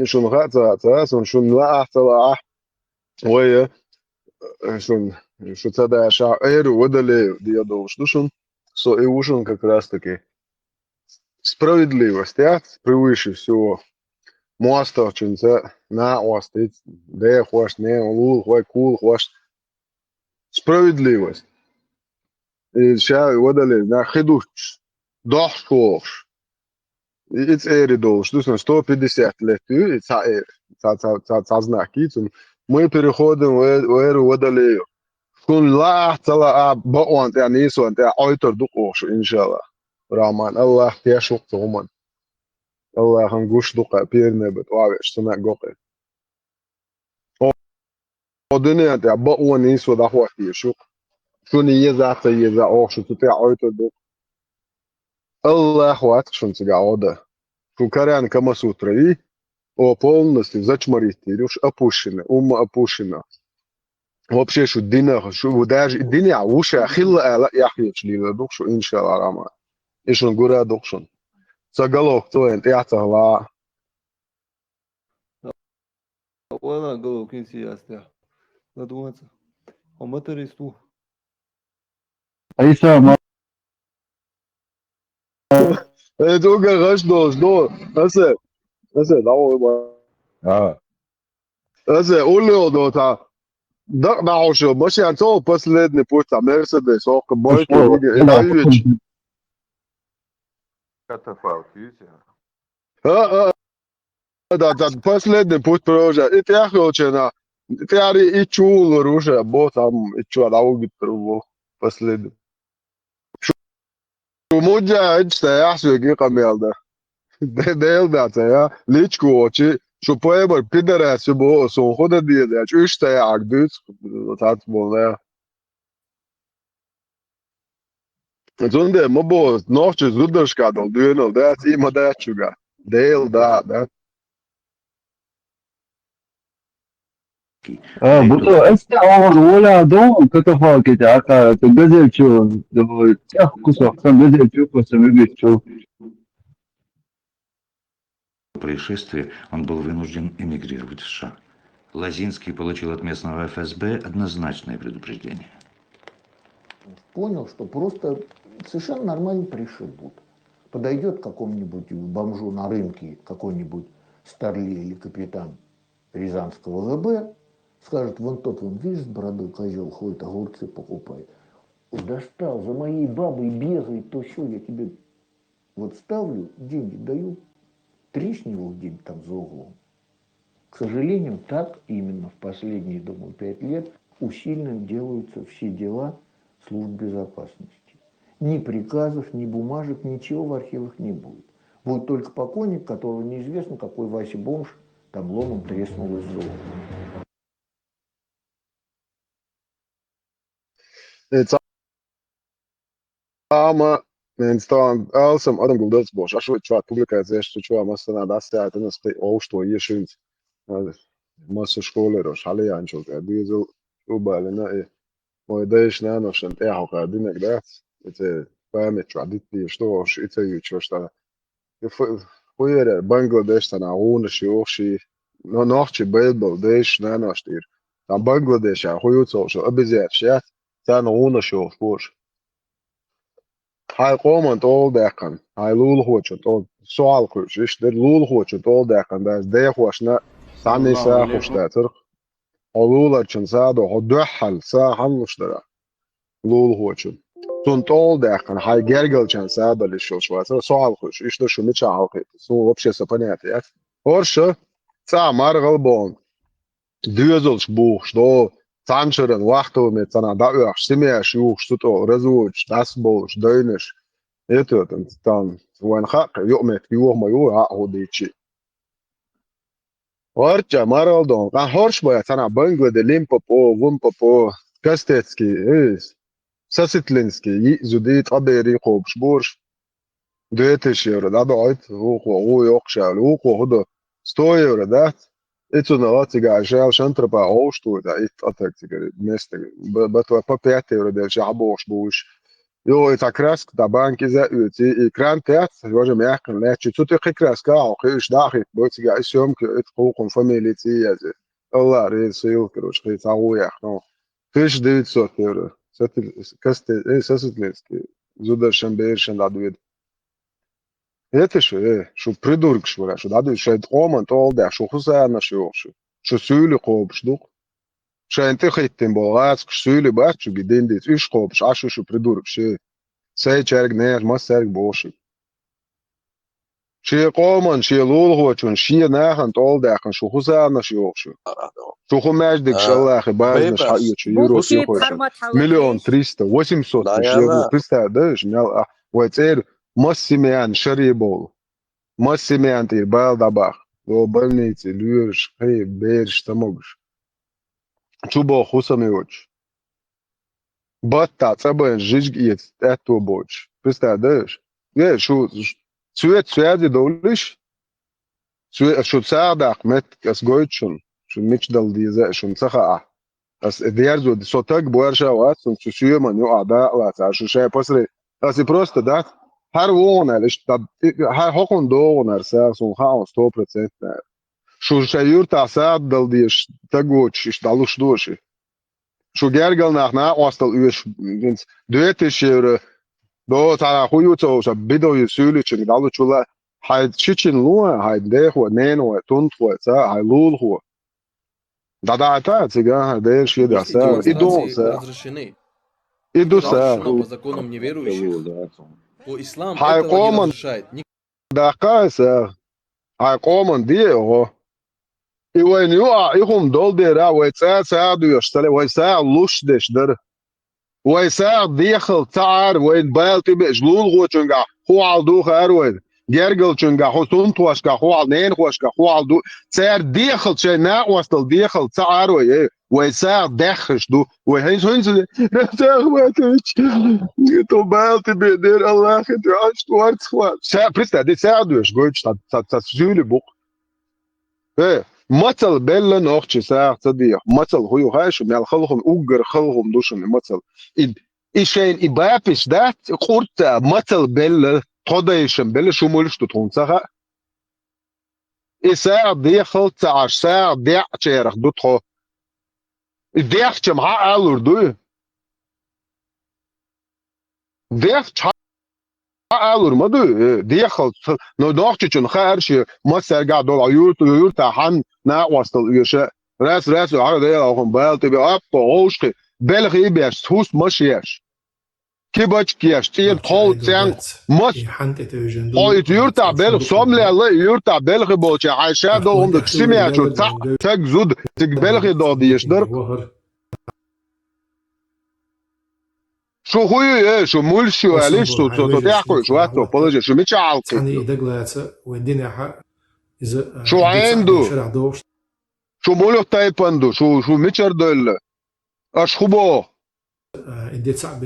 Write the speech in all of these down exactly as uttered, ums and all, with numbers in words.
Шуна хаа ца, ца, сон шуна лаахь, ца лаахь. Вай, э, шуна, шу ца дашахь, Эру Водолеев де долуш ду шуна. Со и ву шуна как раз таки. Справедливость, я, превыше всего. МостагӀчуьнца накъостий, дехошна, лулахой, кулахошна. Справедливость. И ша Водолей, нах хи дуттуш, дохьуш вохуш. И, и цӀери долуш ду, сан сто пятьдесят лет ю, и цхьа э, цхьа, цхьа, цхьа, цхьа знак йицун. Мы переходим в э-, в эру Водолея. Шуна лаахь, ца лаахь, бакъонан тӀехь, нийсонан тӀехь Ӏойтур ду оха шу, иншаллах. Рахьман, Аллах тешаш ву-кх цу хӀуманна. Аллахьан гуш ду-кх, перне бан тӀе ваьш, цунна гокъе. О, дуьнен тӀехь бакъо, нийсо дӀахӀоттийша ю-кх. Шуна еза а, ца еза а, оха шу цу тӀехь Ӏойтур ду-кх. Аллах вац шуна цигахь гӀо дан. Шу Коран Камасутра йий, о, полностью зачморить йийр ю шу, опущено, умма опущена. Вообще шу динах, шу даже и динехь ву ша хилла ала а, эхь хеташ лелар ду-кх шу, иншаллах, Рахьман. И шуна гур а ду-кх шуна. Ца галох цо вайн тӀехь ца хала. Вала гало кин сиястя. Задуматься. А моторист у. Айса ма. Э, дуга гаш долш, до. Асе. Асе, да, о, ба. А. Асе, улло до та. Да, да, о, шо, машина цо последний путь, та Мерседес, ох, бойки, Шо, и, и, да, да, и, вич. Катафалк, видите? А, а, да, да, последний путь провожать. И тӀехь йолчу, и тӀехь и чу лур ву ша, бо там, и чу а дӀавугиттар ву, последний. Шу муджа а, ша яхь соьга и къамел дан. Де-, Дела дац, я, личку очи, шу пайбар пидорас ю бо, сон худа деза, я, чуьш ца яхьаг дуьйцу, цац болу, я. Цундела ма боху, нохчий зударшка долу доьналла дац, и ма дац шуьга. Дела да, да. А, бу то, эс тӀе оха воля дон, катафалки тӀе, ака, газель чу, цӀех кусок, сан газель чу, сан муьгуьйту чу. Происшествия он был вынужден эмигрировать в С Ш А. Лозинский получил от местного Ф С Б однозначное предупреждение. Понял, что просто совершенно нормально пришибут. Подойдет к какому-нибудь бомжу на рынке какой-нибудь старлей или капитан рязанского Г Б, скажет: «Вон тот, вон, видишь, с бородой козел ходит, огурцы покупает. Достал, за моей бабой бегает, то всё, я тебе вот ставлю, деньги даю, тресни его где-нибудь там за углом». К сожалению, так именно в последние, думаю, пять лет усиленно делаются все дела служб безопасности. Ни приказов, ни бумажек, ничего в архивах не будет. Будет только покойник, которого неизвестно, какой Вася бомж там ломом треснул из-за угла. Э, ца-, ама, э, ца-, алсам адам гулдалц бош. Ашу чуат публикация, что чуа массана дас я, это нас пи оу, что ешинц. Э, масса школе рош, хале янчо, э, дизел убалина, э, ой, дайш нано шан, э, хо, э, динек, да? Это память, что, а дит, что, что, это ючо, что. И фу-, хуйре, Бангладеш тана гӀунаш йоху ши, но нохчи байбал дайш нанош тӀера. Там Бангладеша хӀу ю цо шо обезьянаш яц, царна гӀунаш йохуш бош. Хьайн къоман тӀол даьккхина, хьайн лулахочун тӀол, со хьалкхуьуш, иштта дерг лулахочун тӀол даьккхина, даже дехошна, цхьанний сагӀа хуш дацара. Хьо луларчун сагӀа до, хьо дуьххьал сагӀа хьанна луш дара? Лулахочун. Цунна тӀол даьккхина, хьайн гергалчан сагӀа дала йиш йолуш вацара, со хьалкхуьуш, иштта шу мичахь хьалкхийтина, суна вообще сан понятие яц. ХӀорша цӀа маргӀал боху, доьзалш бухуш, до, цхьана шаран вахтовме цхьана дӀаоьхуш, семьяш юхуш, цу тӀо разводаш, дӀасабовлуш, дайнаш. Это, там, вайн хакъ, юкъаметтиг юха ма ю, хьаъ хӀу дийчи. Варчча, маргӀал дон, къа хӀорш бая, цхьана Бангладе, Лимпопо, Вумпопо, Кастецкий, э, Соситлинский, йиъ зуди, ткъа берий кхобуш бурш. Две тысячи евро, да, доӀуьйту, вукхо, ву йоккхуш аьлла, вукхо хӀу до, сто евро, дац? И цунах цига шаьл шантропа гӀовш туй, да, итт ткъа таг цигара, местаг, ба-, батва по пять евро делча, хьабохуш бу уьш. Йо, и цхьа краска, цхьа банка иза а оьций, и кран тӀе яц, важа мягкин лаьтташ, цу тӀе кхин краска а хьо, кхин уьш дӀа а хетта, бой цигахь, и съёмка, и тхулхун фамилия цӀий язъе. Аллах реза хуьлда, короче, кхин цхьа гӀо яхна. Тысяча девятьсот евро. Сатир-, касте-, э, Сосветлинский. Зударшан, берашан дӀадоьду. Это шу, э, шу придуркаш вара, шу дӀадуьйцу шайн къоман тӀолдехь, шу хӀусамаш йохуш ю. Шу суьйли кхобуш ду-кх. Шайн тӀехӀиттина болу гӀазкхаш суьйли бац шуьга дин дийца, уьш кхобуш Ӏаш ю шу придуркаш, э. Сайчаьрга, нехан массаьрга боху шуьга. Шен къоман, шен лулахочун, шен нахана тӀолдаьккхина шу хӀусамаш йохуш ю. Шу хӀу маьждигаш Аллахе базанаш хьаоьцуш ю, юрташ йохуьйтуш. Миллион триста, восемьсот шу шен ву, представь, да, уьш мел а, вай цӀера Массимян шаре бовлу. Массимян тӀера бала дӀабахка. О, больнице лоьраш, кхин бераш ца могуш. Чу боху хӀусам йоцуш. Баттахь цӀа байна жижиг эца аьтто боцуш. Представь, да уьш? Е, шу, ш-, цвет связи довлиш? Цве-, шу сагӀа даккха меттиг ас гойту шуна. Шу мича дала деза а шуна ца хаьа. Ас дерзо, со таг боьрша вац, цунца шу соьман юкъахь дакъа лаца, шу шайн пасаре. Ас и просто дац. ХӀара вогӀун аьлла, иштта, и, хӀара хӀокхунна догӀунара сагӀа, суна хаьа сто процентов. Шу шайн юьртахь сагӀа дала дезаш, таг воцуш, иштта дӀалуш ду шу. Шу гергал нах накъостал оьшу, хӀинца две тысячи евро, до цара хӀу ю ца вовша, бидо ю суьйличунга дӀалучула, хьайн чичина ло, хьайн дехо, ненахой, тунтхой, ца, хьайн лулахо. ДӀадахьа цига, хьан дера шеда, са, и ду, са. И ду, са. Хьайн къоман даккха ай сагӀа. Хьайн къоман де, оха. И вайна юкъахь и хӀума долу дера, вай цӀа сагӀа доьхуш ца ле, вай сагӀа луш деш дара. Вай сагӀа дехал ца Ӏара, вайна бала тӀебеаш лулахочуьнгахь хӀу хьал ду хаьара вайна. Гергалчуьнгахь хӀу, сунтхошкахь хӀу хьал, ненахошкахь хӀу хьал ду. Цара дехал, шайн накъостал дехал ца Ӏара вай, э. Вай сагӀа даьххаш ду. Вай хӀинца, хӀинца, сагӀа ватича, тхо бала тӀебеанера Аллахе, тхо Ӏаш тӀорцахва. Са, представь, де сагӀа доьхуш гойтуш цхьа, цхьа, цхьа суьйли бу-кх. Э, мацалла белла нохчи сагӀа ца деху. Мацалла хӀу ю хаьа шу, мел хала хӀума, уггар хала хӀума ду шуна и мацалла. И, и шайна и бапиш дац, къурца мацалла белла, тхо дайшам белла, шу муьлш ду тхуна ца хаьа. И сагӀа дехал ца Ӏаш, сагӀа деачарах ду тхо. И дехчам хьан алур дуй? Дехча хьан алур ма дуй? Э, дехал ца, но нохчичун хаьара шен массаьрга долу юрт, юрта хьан накъостал оьша. Рас, рас, хьара дела хӀун бала тӀебе, аппа, гӀовшхи, белхий беш, хӀус маш еш. Кибачка еш, цӀен тхов цӀен, мас. Хьо и юртахь белха, сомлелла и юртахь белхи болча, хьайн ша догӀун ду, симячу цхьаъ таг зуда, цига белхи догӀу дезаш дара. Шу хӀу ю, э, шу муьлш ю, аьлла, шу цо, цо тӀехь кхуьуш вац, цо положи, шу мича хьалкхийта? Шу хьенан ду? Шу муьлха тайпан ду? Шу, шу мичара девлла? Аша хӀу боху?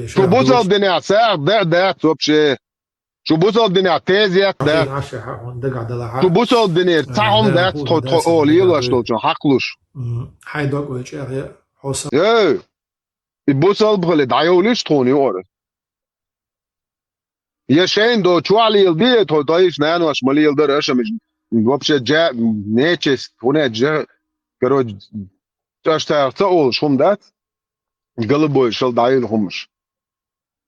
Шу бусалба динехь сагӀа де а дац вообще. Шу бусалба динехь тезет а дац. Шу бусалба динера цхьа хӀума дац тхо, тхо оха лелош долчун хьакхалуш. Эй! И бусалба хиле дӀайовлуш тхуна юкъара. Я шайна до чохь леладе, тхо дайша нанош ма леладара, аша миш вообще жа, нечесть, хӀунед жа, короче, аша царах ца олуш хӀума дац, голубой шал дӀайилла хӀумаш.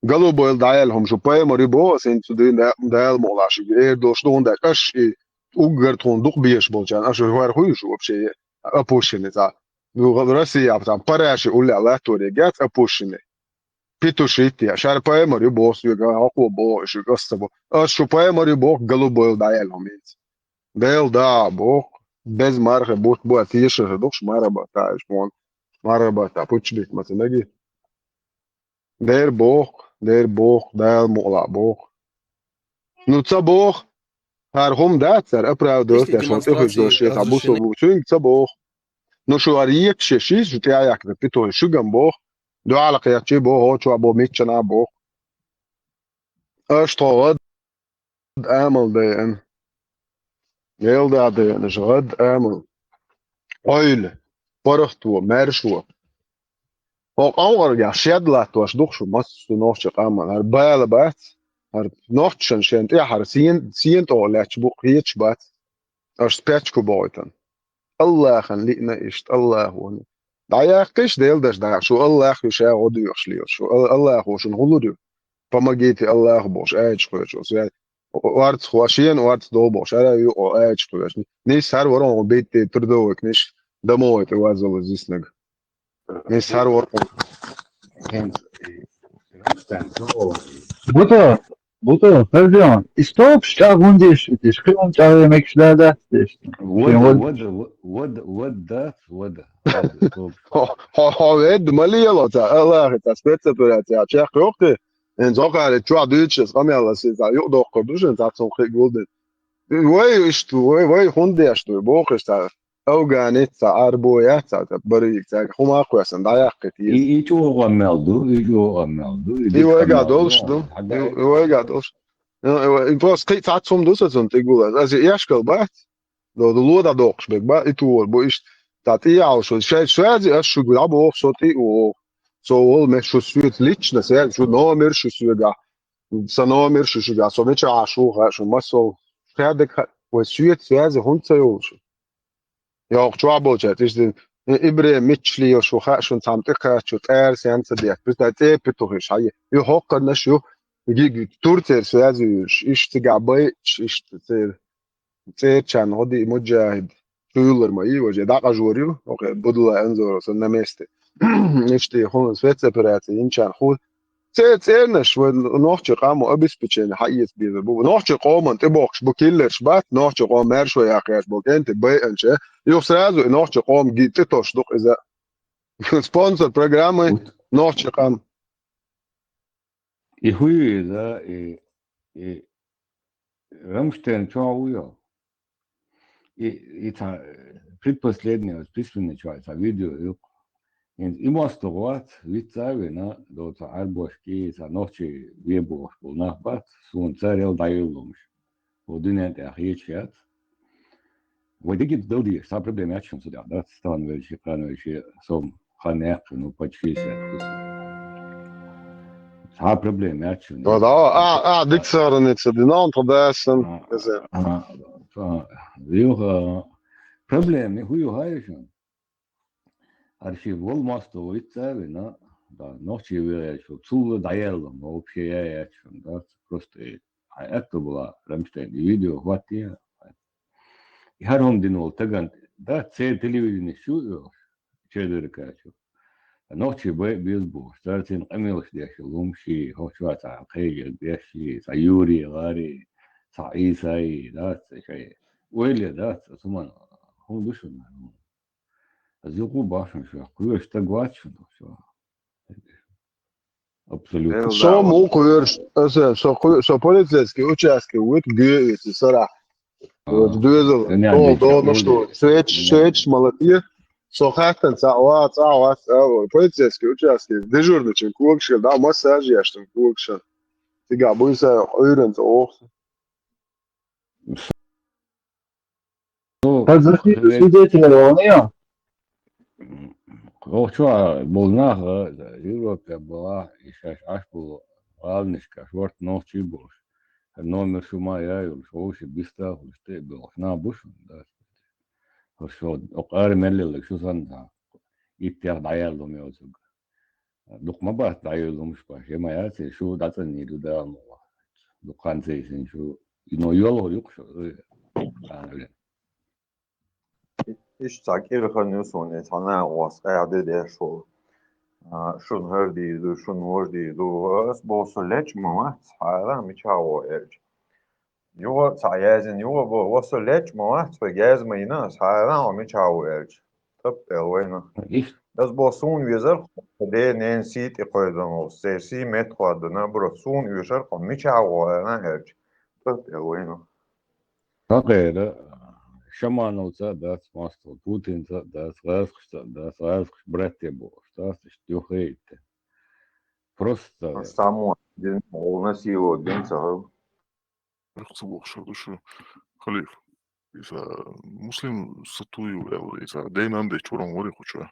Голубой дӀаяьлла хӀума шу пайхамар ю боху, аса хӀинца цу дийнахь Дала мукъалахь шуьга эр долуш ду, хӀунда аша и уггар тхуна дукха безаш болчарна, аша хӀара хуьйш вообще опущенный цхьа. Ну, Россия, там, параши уллехь латторе гец опущенный. Петуши те, шара пайхамар ю боху соьга, хьокхо боху, шуьга аса ца боху. Аса шу пайхамар ю боху, голубой дӀаяьлла хӀума хӀинца. Дела да боху, без марха бутт бу, тешар ду-кх шу марха баттахь, иш мон, марха баттахь, пуччабик ма ца меги. Дера боху, дера боху, Дала мукъалахь боху. Ну, ца боху, хӀара хӀума дац, цара оправдывать деш, хӀума тӀехуьйсу дош, шен цхьа бусалба ву, цуьнга ца боху. Ну, шу хӀара екаш еш, шу тӀаьхьа яьккхина питой, шуьган боху, дуьхьал кхетчий боху, хӀо чохь боху, миччанхьа боху. Аша тхо гӀад амал дайана. Гел да дайана аша гӀад амал. Ойла, паргӀато, маьршо. хӀо къамгӀаргахь шед латтош ду-кх шу массо а нохчийн къаман. ХӀара бала бац, хӀара нохчашна шен тӀехьара сен, сен тӀо лаьтташ бу-кх, хеташ бац. Аша спячку бохуьйтан. Аллахьан лиъна иштта, Аллахьона. ДӀаяккхийша, Делан даш дӀа, шу Аллахь ю ша гӀо доьхуш лела. Шу Ал-, Аллахьо шуна хӀун лур ю? Помогите Аллаху бохуш, аяташ кхоьчу. Орцахо, шена орца дов бохуш, ара ю оха аяташ кхоьчу. Нийсса хӀара вара оха битти трудовой книжка, домовой тӀе ваззал зиснаг. Нийсса хӀара вара. Буто, буто, хазион. И столб чӀагӀ гӀундеш, и шкилан чӀагӀе мекаш да дац, деш. Вада, вада, вада, вада, дац, вада. Хьо, хьо, хьо ведда ма лело ца, Аллахьи ца спецоперация чекх йохти. Эн зокари чохь дуьйцуш, къамел ласи ца, юкъ доккхур ду шен, ца цунна кхин гулдина. Вай иштта, вай, вай хӀунда деш ду, бохуш ца. Афганица, Ӏарбояца, барийга цаьрга хӀума а кхоьссина, дӀаяккхийта еза. И, и чӀогӀа мел ду, и чӀогӀа мел ду, и И дика вайга мел долуш ду, ду. И, и вайга долуш. Э, э, и просто кхин цхьацца хӀума ду сан цунна тӀе гулар. Аса и эшкал бац, до, до ло дӀадоккхуш берг бац, и тухур бу иштта. Цхьа тӀе а Ӏалуш, шайн соьзи ас шуьга дӀабоху, со тӀе а воху. Со волу мел шу соьца лично, соьзи, шу номер шу соьгахь. Сан номер шу шуьга, со мичахь Ӏаш ву хаьа шуна, массо а шаьрдиг хаьа, вай соьца соьзи хӀунда ца йолуш? Йоккху чохь болчаьрца иштта, и-, ИбрахӀим миччахь лела шу хаьа шуна, цхьамма тӀе кхаччо, тӀара сенца детта. Представь, цӀе петухи шхьа, и хӀокхарнаш ю, ги-, ги-, Турцера соьзи юьйш, иштта цигахь байъаш, иштта церан, церачарна гӀо дий, муджахид, чуюллар ма ий, важа, дӀакъажор ю, окей, Будулай Анзоров сан на месте. Иштта хӀума спецоперация, инчарна ху, Церан цӀернаш вай нохчийн къамо обеспечение хьаэца безар бу. Нохчийн къоман тӀебоккхуш бу киллерш бац, нохчийн къоман маьршо яккха еш болу кӀентий байъанча. Юха сразу и нохчийн къоман ги тӀетосуш ду-кх иза. Спонсор программы нохчийн къам. И хӀун ю иза, и, и Рамштайн чохь ву йо? И, и цхьа, э, предпоследний, оцу письменный чохь цхьа видео ю-кх. ХӀинца и мостагӀ вац, вицца а вина, до цхьа Ӏарбошкий, цхьа нохчий вебохуш болу нах бац, суна царел дӀайоллумаш. Ву дуьнен тӀехь хеташ яц. Вай дигит дал дезаш, цхьа проблема яц шуна цу тӀехь, дац, стагана велчи, кхана велчи, сом хан яьккхина, ну, почти шестьдесят. Цхьа проблема яц шуна. Да, да, а, а, диксаран ца динан, тхо дасан. А, а, а, юха, проблема, хӀу ю хьайшун? Арши вол мостагӀ вицца а вина, да, нохчий вегӀерчу, цул дӀаелла, ма вообще я яц шуна, да, просто и, хьайн атта була, Рамштайн, и видео хӀоттийна, И хӀара хӀума дина волу таган, да, церан телевиденеш чу а оьхуш, чедирка чу. Нохчий бай а беза бохуш, цара церан къамелаш деш йолу хӀума ши, хӀокху чохь цхьа кхайгӀа деш ши, цхьа Юрий, ГӀарий, цхьа Ӏийсай, да, цхьа шай. Ойла, да, цхьа суман хӀума ду шуна. Ас юкъа бахьана шуьга, кхоьруш стаг вац шуна, шуьга. Абсолютно. Со муха кхоьруш, аса, со кхо-, со полицейский участке вуьту гуьйцу сарахь. А, вот, доьзал, не, пол не, дома, не, что, не, свечи, не. Свечи, молодец. Со хаттан цхьа вац, цхьа вац, а, вот, полицейский участке, дежурный чин когаш, да, массаж еш чин когаш. Цигахь буй са, Ӏуьйранца оху. Ну, под защиту хе- свидетелей он её? М, хӀокху чохь болу нах, а, Европе бала, и шаьш Ӏаш болу гӀаланашка шорта нохчий болуш. Номер шу ма яйалуш, вовши биста а хуьлуш, тӀе а боьлхуш, нах бу шуна, да? ХӀорш шо, окъара мел лелларг шу санна, иттех дӀаяьлла хӀума йоцург. Дукха ма бац дӀайолу хӀумаш баш, я ма яц, шу дӀацӀанийла ду Дала мукъ лахь. Дукха хан ца йисина шу, но йолор ю-кх шу, ой, цхьана вен. Иштта цхьа кӀира хан ю суна, и цхьа накъост къаьхьа де деш волу. А, шуна хӀара дийр ду, шуна важа дийр ду. Ас боху, со лечкъа ма вац, хьара мичахь ву аьлча. Юха а цхьаъ яздина, юха а боху, ва со лечкъа ма вац, вай геза ма йина ас, хьара хьо мичахь ву аьлча. ТӀап аьлла вайна. Иш? Ас боху, суна везар хьо, хьо ден-ненан сий тӀе кхойдан волу, церан сий меттахӀоттадо, наоборот, суна оьшура хьо мичахь ву аьлча. ТӀап аьлла вайна. Хьакхера, Шамановца а дац мостагӀа, Путинца а дац, гӀазкхашца а дац, гӀазкхаш братья бохуш, дац, иштта юххе а йитта. Просто. Аш само дин, гӀолна сийло дин ца хаб. Рахса бохуш ду шу, халиф. Иза Муслим Сатуев аьлла, иза Дайман бечу варан вари кхуча.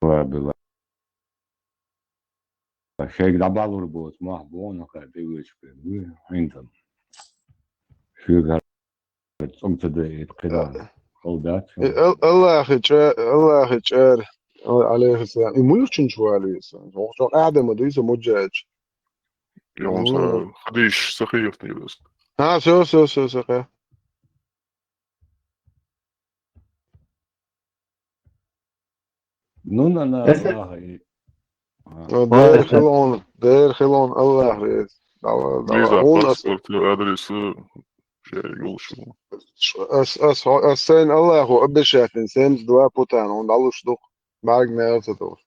Ва била. Шайга дӀабалур боц, мах бона кхаьа тӀе вуьйчу бен. Вуй, хьинтам. Шуьга хӀара цӀум ца дайта кхидӀа. Хала дац. Э, Ал-, Аллахи чӀа-, Аллахи чӀара. Алейхиссалам. И муьлхачунчу валийса? Хьо-, хьо Адама дуьйса муджаьча? Йо, Ну. Са хадиш, са хиев тайвас. А, всё, всё, всё, всё, кхаьа. Ну, на, на, Эсэ. Аллах, и-, а. Ну, дера хилон, дера хилон, Аллах вез. Давай, давай. Виза, Хьуна ас-, паспорт, адрес, э, шея йолуш. Ас, ас, ас, ас сайн Аллаху обещатен семьдесят два путана, он далуш дух. Барг мега ца дух.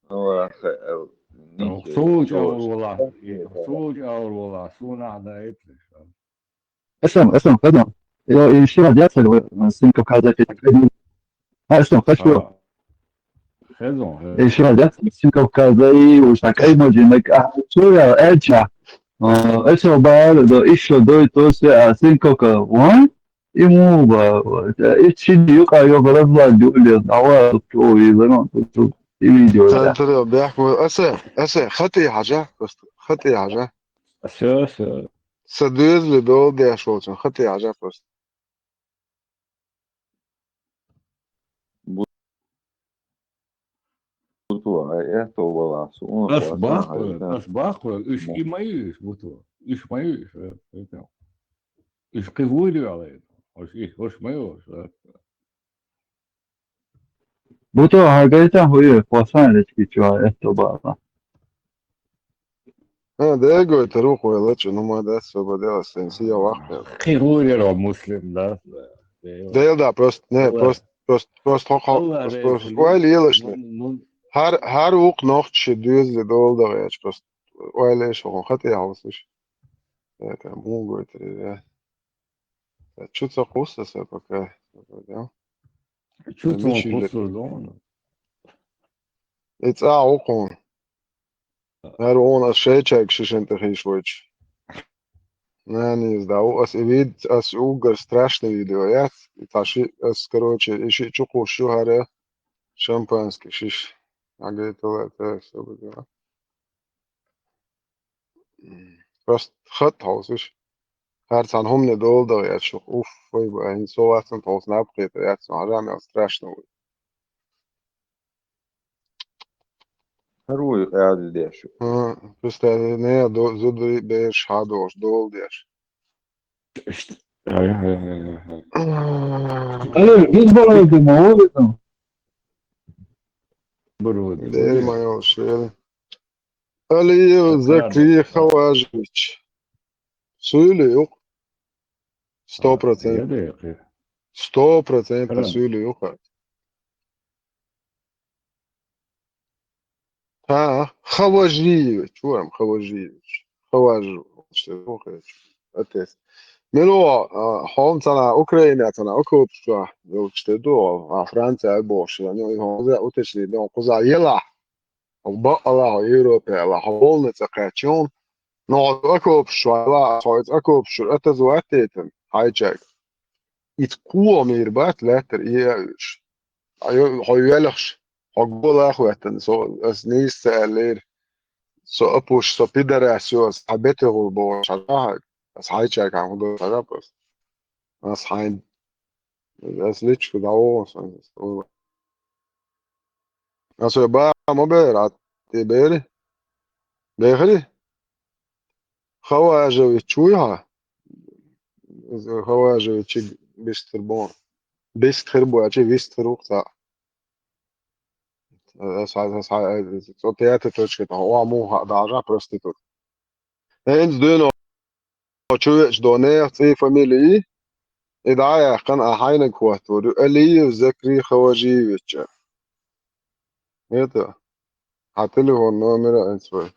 Ва, хе-, э, Ну, ничего. Сулча авр вала, сулча авр вала, сунахь даитлаш. Эсэм, эсэм, хезон. Йо, и шира дяцар, э, синка каза фи такой. А, эсэм, хочу. А, хезон, хезон. И шира дяцар, синка каза, и уж такой модинок. А, что я, эльча? А, это бар, да, ещё дой, то есть, а, синка ка, вон? И му ба, и чини юкъа йо разлад юлез, ава, то и зано, то и видео, да. Тантаре, бяхма, аса, аса, хати хажа, просто, хати хажа. Всё, всё. Са доьзале дола деш волчун, хати хажа просто. Бу-, бутуа, ай, эхто вала, су, ун, Ас васан, бахур, ай, ас бахур, уьш Мо. И ма юьш, бутуа. Уьш ма юьш, э, это. Уьш кхин вури вала, уьш, уьш ма юьш, э. Бутуа, хьагайтан хуй, васан лечки чуа, эхто бала. А, дегой, тару хуй, лачу, ну, ма да, свободела, сен, сия вахпе. Кхин вури ро муслим, да? Дел да, просто, не, Аллах. Просто, просто, просто, хо-, хо-, Аллах просто, везли. Ой, лелаш, не. Ну, ну. Хар, хар вук нохчи дюзли долда, я, просто, ой, леш, хо-, хати, я, услышь. Это, мугой, три, да. Чё ца куса, са пока, да? Чё ца куса, да? Ица а укун. ХӀара вон ас шайчаьрга шишан тӀе хийш вайча. Нани, иза да ву, ас и вид-, ас и уггар страшный видео яц. И цхьа ши, ас, короче, и шиъ чукхуш ю хӀара шампанский шиш. Агайтала это всё будет. Просто хат хьовсуш. ХӀара цхьана хӀумане дола дагӀа яц шух. Уф, вай ба, хӀинца со вацан тховса наб кхета яц, но хьажа мел страшно вуй. ХӀара вуй къаьда деш. А, представь, не, до-, зударий бераш хьадогӀуш, дола деш. Ай, ай, ай, ай, ай. Алло, без бороды, ма, вот это. Бороды. Дер ма йолуш вели. Алиев Закри Хаважевич. Суьйли юкъ. Сто процентов. Сто процентов суьйли юкъ. ХӀа, Хаважиевич, ву-м Хаважиевич. Хаваж, отец. Мило, а, хьо-м цхьана Украина, цхьана окопаш чохь йолчу тӀе ду, а, Франция бохуш, ну, и хьо утешли, ну, кхуза елахь. Хьо бакъалахь, хьо Европе алахь, хьо волна цӀа кхаьчча, ну, хьо окопаш чохь ла, хьо иза окопаш чуьра атаза ваттайтан, хьайчаьрга. Иза кхо мийр бац лаьттара и а уьш. Хьо ю-, хьо йоьлхаш, хьо гола а хӀоьттина, со, ас нийса ца аьллера. Со апуш, со пидарас ю, ас хьан бетигӀула бохуш хьажахьа, ас хьайчаьрга хьан хӀун до хьажа просто. Ас хьайн, ас личку дӀавогӀу сан. Ас вай баха ма бер, а тӀе бери? Бехари? Хаважевич вуй хьан? Хаважевичиг бистхир бу. Бистхир бу, ачи вистхир ву цхьаъ. Ас хьа-, ас хьа-, цо пятая точка тӀа, о, муха дӀажа проститут. ХӀинца дуьйна чу веача до нехан цӀий фамилии, и дӀаяьккхина а хьайнаг хӀоттавар ю Алиев Закри Хаважиевича. Это, хьа телефон номера а свой.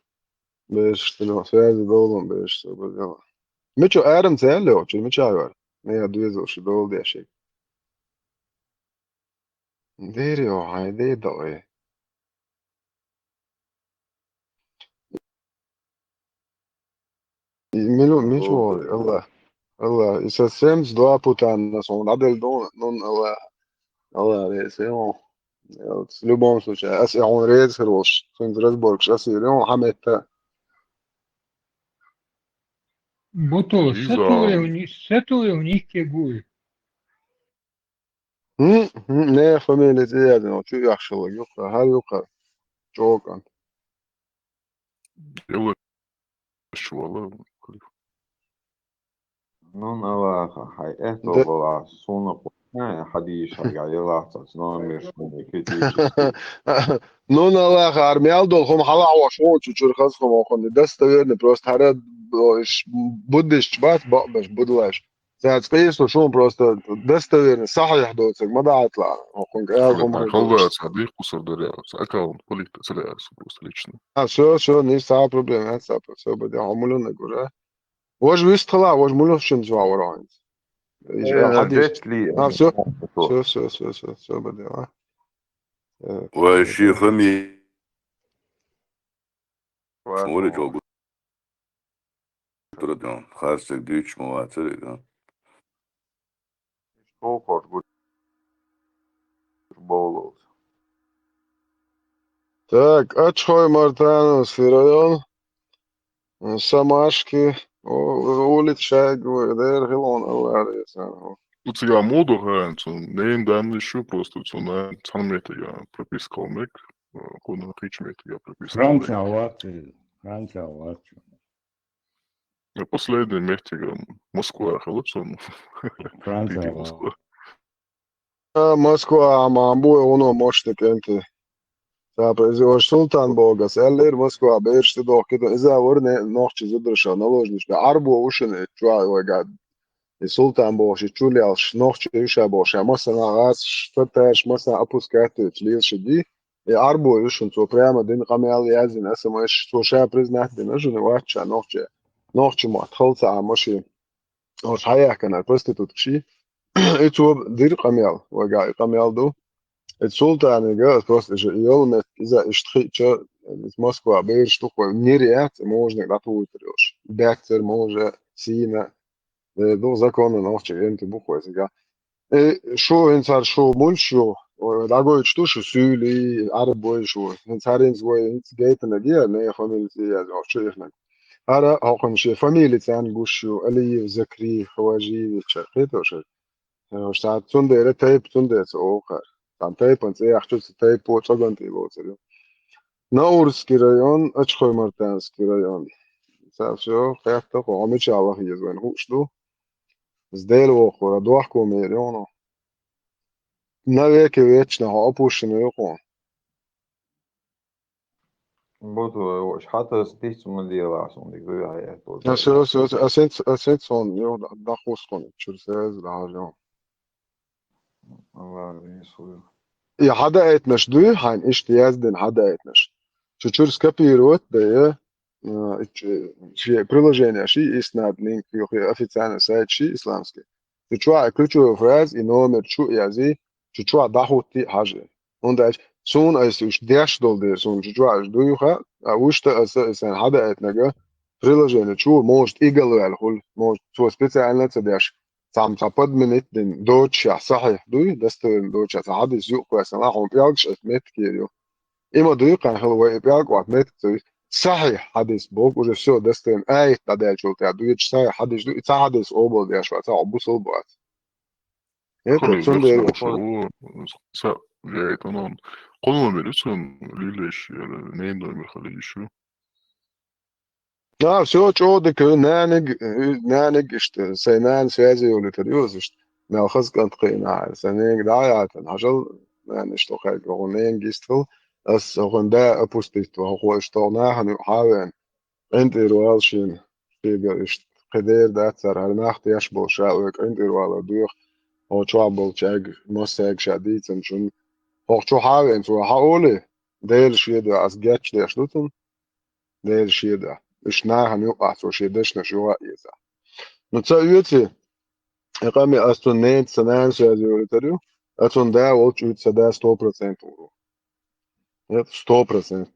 Бераш телефон, связи долун бераш со базела. Мича арам цаьлла йолчу, мича вар? Нехан доьзал шу долу деши. Дери йо, хьайн де дои. И милу-, мича вар? Аллах. Аллах. И совсем с два пута на сон. Адель дон, нон Аллах. Аллах, весь, ё. Вот, в любом случае, ас я он рейд сорвался. Сон разборка, ас я, ё, Хамета. Бутул, Иза. Сатулы у них, сатулы у них кегуй. М, м, не фамилия цӀе язна, чу яхшалла, юкъа, хӀара юкъа, чӀокӀан. Делаш вала, халиф. Нун Аллаха, хьай эхто Да. Бала, суна къу-, э, хьадийша, я, я лахца, номер, шуна, критический. Нун Аллаха, армиял дол, хум хьала хьош, хум чу чур хаз, хум охуни, достоверный, просто хара, о, иш, буддиш бац, бакъбаш, будлаш. Цаьрца къийсу шун просто достоверно, сахьихь доцург ма даӀатлахь. Хьо кхунга аьлла хӀума хир долуш. Халла ца дийхку сар дарьял, ца аккаунт полита ца лаьрса просто лично. А, всё, всё, не цхьа проблема, яц цхьа про-, всё, бадя, хьо муьлханиг вара. Важа вистхила, важа муьлхачун чохь вара хьуна. Иза Э, хьадис. Джет Ли, А, всё. э, Всё, всё, всё, всё, всё, бадя, а. Э, Вай ши фами-, Ладно. Смотри, чё гу-, Турдун, харцег дуьйцуш ма вацара, да? Иш тохарт гу-, болуз. Так, Ачхой-Мартановский район, Самашки, о, улица Шайгова, дер хилон Аллах Резан. Тут я моду хайн, цун нейм данный шу просто, цун на цан метр я прописка мек, э, куда хич метр я прописка мек. Франция, Латвия, Франция, Латвия. Последний метр я Москва, халапсон. Франция, Москва. А, Москва, а, мамбу, оно может, кенти. Цапа, иза ош Султан богас, эллер Москва, берш ты дох, кида, иза варне, нохчи зудраша, наложничка, арбо ушин, э, чуа, ой, гад. И Султан богаш, и чулялш, нохчи юша богаш, а масана газ, ш-, татарш, масана опускать, лил шиди. И арбо ушин, цо прямо дин къамел язин, а самайш, цо ша признать дин, а жуни вача, нохчи, нохчи мат, халца, а маши. Ош хьаяхкана проститутка ши. И цо дир къамел, вайга и къамел ду. И Султанига, просто же и йол мет, иза ишт хича, из Москва, берш тухвай, нир яц, можно датуйтар йош. Бяцер, може, сина, э, ду законно нохчи, энти бухвай сига. Э, шу, ин цар шу мульш ю, о, дагойтуш ду шу сюли, арбой шу. Ин цар ин звой, ин гейтана гия, не фамилия я, шу ихнаг. Ара, хокхун ши фамилия цан гуш ю, Алиев Закри, Хаважиевич, хетош. Э, ша цундера тайп, цундера ца охар. Там тайпан цеяхчу ца тайпо цоган тило царю. Наурский район, Ачхой-Мартанский район. Ца всё, хетта, хо, мичалах езвайн хуш ду. Здел вохора, дохко мер, ёно. Навеки вечно, хо, опущено, ёхо. Буду, уж хата стихцу ма делас, он дик дуй хай это. А всё, всё, а сенц, а сенц он, ё, да, да, хускон, чур сез, да, жо. Аллах, не сую. И хада этнаш дуй, хайн, ишт язден хада этнаш. Чу чур скопировать, да, я, э, ч-, чи приложение, ши, иснад, линк, ё, официальный сайт, ши, исламский. Чу чуа ключевой фраз и номер чу язи, чу чуа дахутти хьажи. ХӀунда аьлча суна айса уьш деш долу дела, суна чу чуа уьш дуй ха, а уьш та аса, аса хьада аьтнага приложение чу, может, игал ваьлла хуьлу, может, цо специально ца деш, цхьамма цхьа подменить дина, доцушехь сахьихь дуй, достоверно доцушехь, цхьа хьадис юкъа кхоьссина, хьуна пӀелгаш аса меттигера ю. И ма дуй кхаьхьала вай и пӀелг вац меттиг ца вис. Сахьихь хьадис боху, уже всё, достоверно, аят дӀадаьллачул тӀаьхьа дуьйцуш сахьихь хьадис ду, и цхьа хьадис къобал деш вац, хьо бусал бац. Это Кхуьнан цундела версия вац. Ца, я это, ну, кху номер ю цуьнан лелаш, я нейн номер хила йиш ю. А, всё, чӀогӀа дика, наниг, наниг иштта, сайн нана связи йолуьйтур ю аса иштта. Мел хаза кӀант кхиъна, сайн ненга дӀа а яьтан, хьажал, нана иштта хаьрга вахана, ненга йистхила. Ас хӀокхуьнан да опустить ву, хӀокхо иштта нахана юкъа хьавеана. КъинтӀера вала шена, шегара иштта кхидерг дац цара, хӀара нах теш болуш а вай къинтӀера валар доьху, хӀокху чохь болчаьрга, массаьрга ша дийцинчунна. ХӀокху чу хьавеана цо, хьан олий, Делан шен дуьхьа ас гечдеш ду цунна, Делан шен дуьхьа. Уьш нахана юкъахь цо шен дешнаш юха а эцахь. Ну, ца оьций, и къамел ас цунна ненан сан нана соьза йолуьйтур ю, ас цунна да волчу уьйту сан да сто процентов ву. Нет, сто процентов.